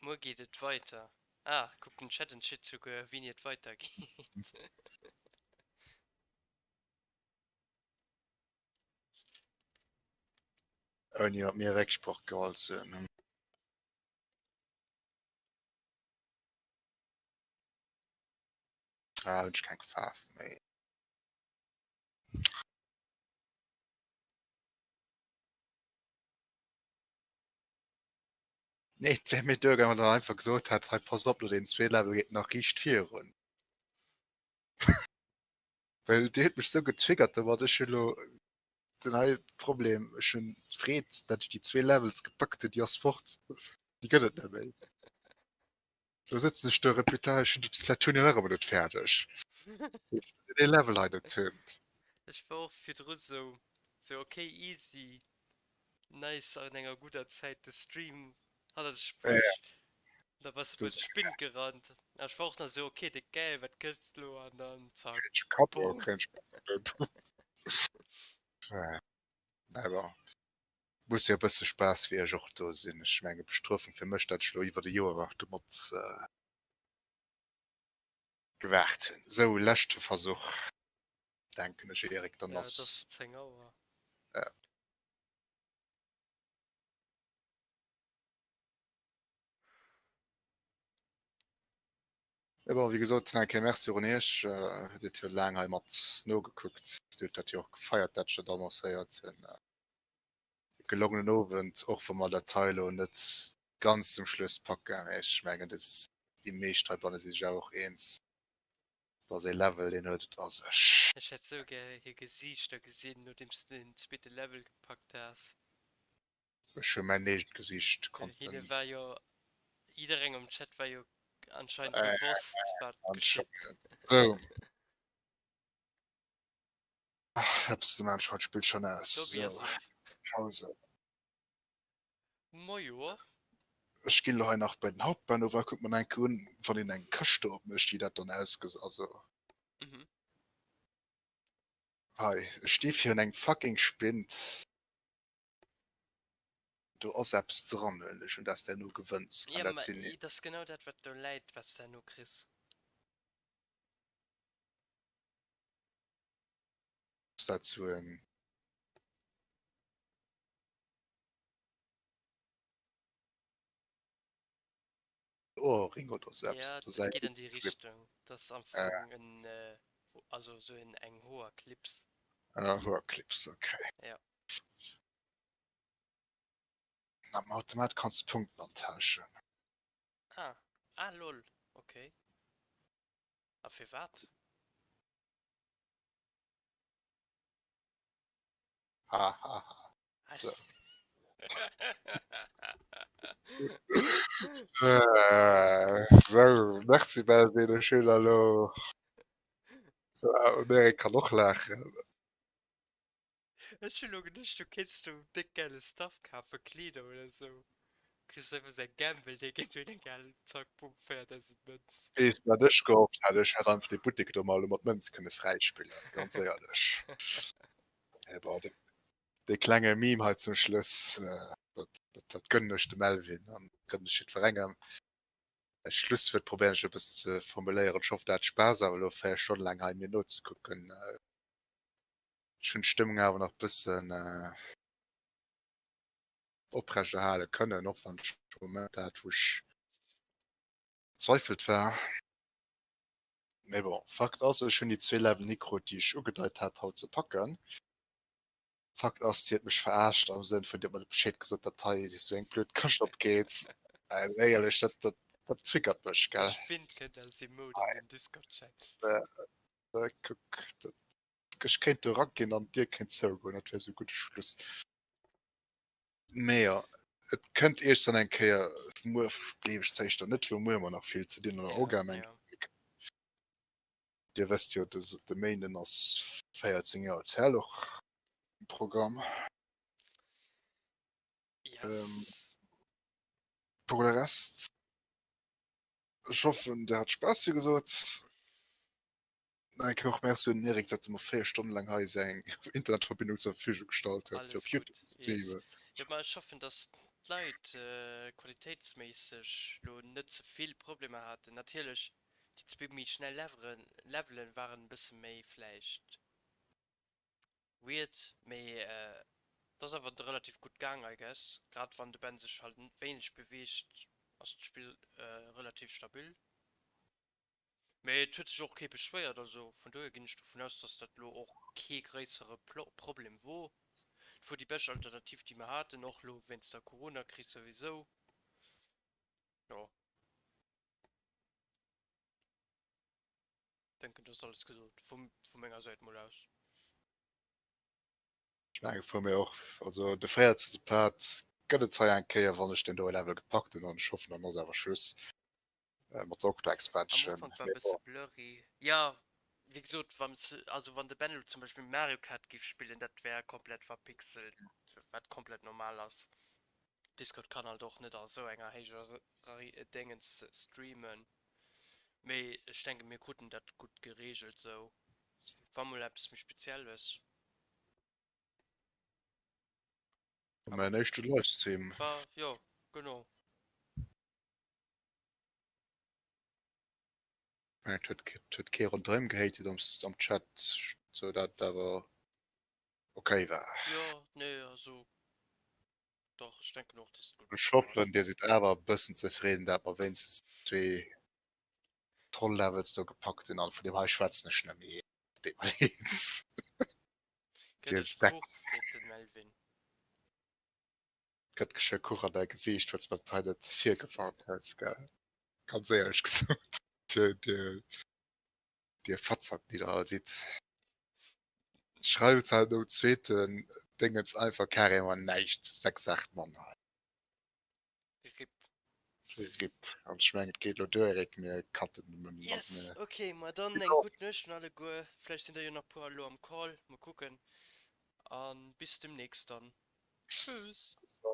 Muer geet et weiter. Ah, kuck den Chat entscheet souguer wéini et weiter geet. Ouni mat mir Récksproch geholl ze hunn. Ah, hunn ech keng Faarf méi. Nee, et wär mir duergaangen, wann en einfach gesot hätt, hei passt op, no deenen zwee Level geet nach riicht virun. Well Dir hutt mech sou getriggert domat. Ech hunn elo den hei Problem, ech hunn d'Freed, dat ech déi zwee Levels gepackt hunn, déi ass fort, déi gëtt et net méi. Lo sëtzen ech do erëm, putain, ech hunn Splatoon jo nach ëmmer net fäerdeg, well ech dee Level hei net hunn. Ech war och virdru sou, sou ok easy, nice an enger gudder Zäit de Stream hannert sech bruecht, da bass de bei de Spind gerannt an ech war och nach sou ok déck gäil, wat gëtt lo an dann zack, boom. Awer muss jo e bësse Spaass fir iech och do sinn. Ech menge Bestrofung fir mech, dat ech elo iwwert e Joer nach domat gewaart hunn. Sou, leschte Versuch, denken ech, Eric, dann ass. Ja, et ass 10 Auer. Ja. Mee bon, wéi gesot, nach eng Kéier Merci och un Iech. Dir hutt jo laang hei mat nogekuckt. Dir hutt dat jo och gefeiert, dat ech dat annoncéiert hunn. E gelongenen Owend, och wa mer dat hei elo net ganz zum Schluss packen. Mee ech mengen, déi meescht heibanne si sech awer och eens, dass ee Level, deen huet et a sech. Ech hätt sou gär hir Gesiichter gesinn, nodeems de den zweete Level gepackt has. Ech hu mäin eegent Gesiicht konnten. Hinne war jo, jidderengem am Chat war jo anscheinend bewosst, wat geschitt. Sou. Eppes de Mensch haut spillt schon aus. Tobi ass So, op. Pause. Mojo. Ech ginn elo hei nach bei den Hauptbahnhof a kuck mer nach eng Kéier un, wann een eng Këscht do opmécht, wéi dat dann ausges-, also. Mhm. Hei, ech sti virun engem fucking Spind. Do ass eppes dran, huelen ech un, dat s de herno gewënns. Ja, An dat ma sinn. et ass genau dat, wat do läit, wat s de herno kriss. Ass dat sou en. Ohrring oder sou eppes? Ja, Do dat säit geet an déi Richtung. Dat ass am Fong en, also sou en, eng Hoerclips. En Hoerclips, okay. Ja. Am Automat kanns de Punkten antauschen. Ah, ah lol, okay. A firwat? Ha ha ha. So. Äh, so, merci Melvin, ech hunn elo. So, an Eric kann och laachen. Ech hun lo geduecht du kéints do déck gäile Stuff kafen, Kleeder oder sou. Kriss einfach sou eng Gamble déi geet dunn egal, zack bumm 4000 Mënz. Weess de wat ech gehofft hätt? Ech hätt einfach dee Buttek do mol elo mat Mënz kënne fräispillen, ganz éierlech. Mee bon, dee, dee klenge Meme hei zum Schluss, dat, dat, dat gënnen ech dem Melvin an gënnen ech jiddwerengem. Als Schlusswuert probéieren ech eppes ze formuléieren. Ech hoffen der hat Spaass awer elo 4 Stonne laang hei mir nozekucken. Ech hunn d'Stëmmung awer nach bëssen oprecht erhale kënnen, och wann ech Momenter hat, wou ech verzweifelt war. Mee bon, Fakt ass, ech hunn déi zwee Level ni krut, déi ech ugedeit hat haut ze packen. Fakt ass, si huet mech verarscht am Sënn vun, déi huet mer net Bescheed gesot, datt hei esou eng blöd Këscht opgeet. Éierlech, dat, dat, dat triggert mech, gell. De Spind kënnt als Emote an den Discord-Chat. Kuck, dat Ech kéint do eraginn an d'Dier kéint zougoen, dat wär esou e gudde Schluss. Mee jo, et kënnt Iech dann eng Kéier, muer gleef ech zéischter net, well muer hu mer nach vill ze dinn an der Orga, mengen ech. Dir wësst jo, de Méinden ass 14 Joer rtl och um Programm. Yes. Pour le reste, ech hoffen, Dir hat Spaass, wéi gesot. Eng Kéier och Merci un den Eric, datt e mer 4 Stonne laang hei seng Internetverbindung zur Verfügung gestallt huet, fir Alles op YouTube gutt, ze yes. streamen. Jo, ma ech hoffen, datt d'Leit qualitéitsméisseg lo net ze vill Problemer haten. Natierlech, déi zwee méi schnell Leveren, Levelen waren e bësse méi vläicht weird, mee et ass awer relativ gutt gaang, I guess. Grad wann de Ben sech halt wéineg beweegt, ass d'Spill relativ stabil. Mee et huet sech och kee beschwéiert, also vun dohier ginn ech dovun aus, dass dat elo och kee gréissere Problem wor. Et wor déi bescht Alternativ, déi mer haten, och elo wéinst der Coronakris souwisou. Jo. Denken dat ass alles gesot vu vu menger Säit mol aus. Ech menge vu mir och. Also de 40. Part gëtt et hei eng Kéier, wann ech den do e Level gepackt hunn an ech hoffen dann ass awer Schluss mat der Octo Am Expansion. Ufank war e bësse blurry. Jo, wéi gesot, wann s, also wann de Ben elo zum Beispill Mario Kart géif spillen, dat wär komplett verpixelt, wat komplett normal ass. Discord kann halt och net a sou enger héijer Déngens streamen, mee ech denken mir kruten dat gutt geregelt sou. War mol eppes méi spezielles. Mäin éischte Livestream. War, jo genau. Et huet kee ronderëm gehatet am Chat, sou dat et awer ok war. Jo, nee, also dach, ech denken och, dass et gutt Ech hoffen dir sidd awer e bëssen zefridden dat mer wéinstens zwee Troll Levels do gepackt hunn an vun deem hei schwätzen ech net méi, deet mer leed. Gëtt et Kuch, freet den Melvin. Gëtt geschwë Kuch an däi Gesiicht, falls mer dat hei net virgewarnt hues, gell? Ganz éierlech gesot, dir, dir, dir Fatzerten, déi der all sidd. Schreift halt nom zweeten Dingens einfach carrément näischt, 6, 8 Mann hei. Rip. Rip. An ech mengen, et geet elo duer, Eric, mir cutten nëmmen. Yes, ok, ma dann eng gutt Nuecht un alleguer. Vläicht sinn der jo nach puer elo am Call, mol kucken. A bis demnächst dann. Tschüss. Bis dann.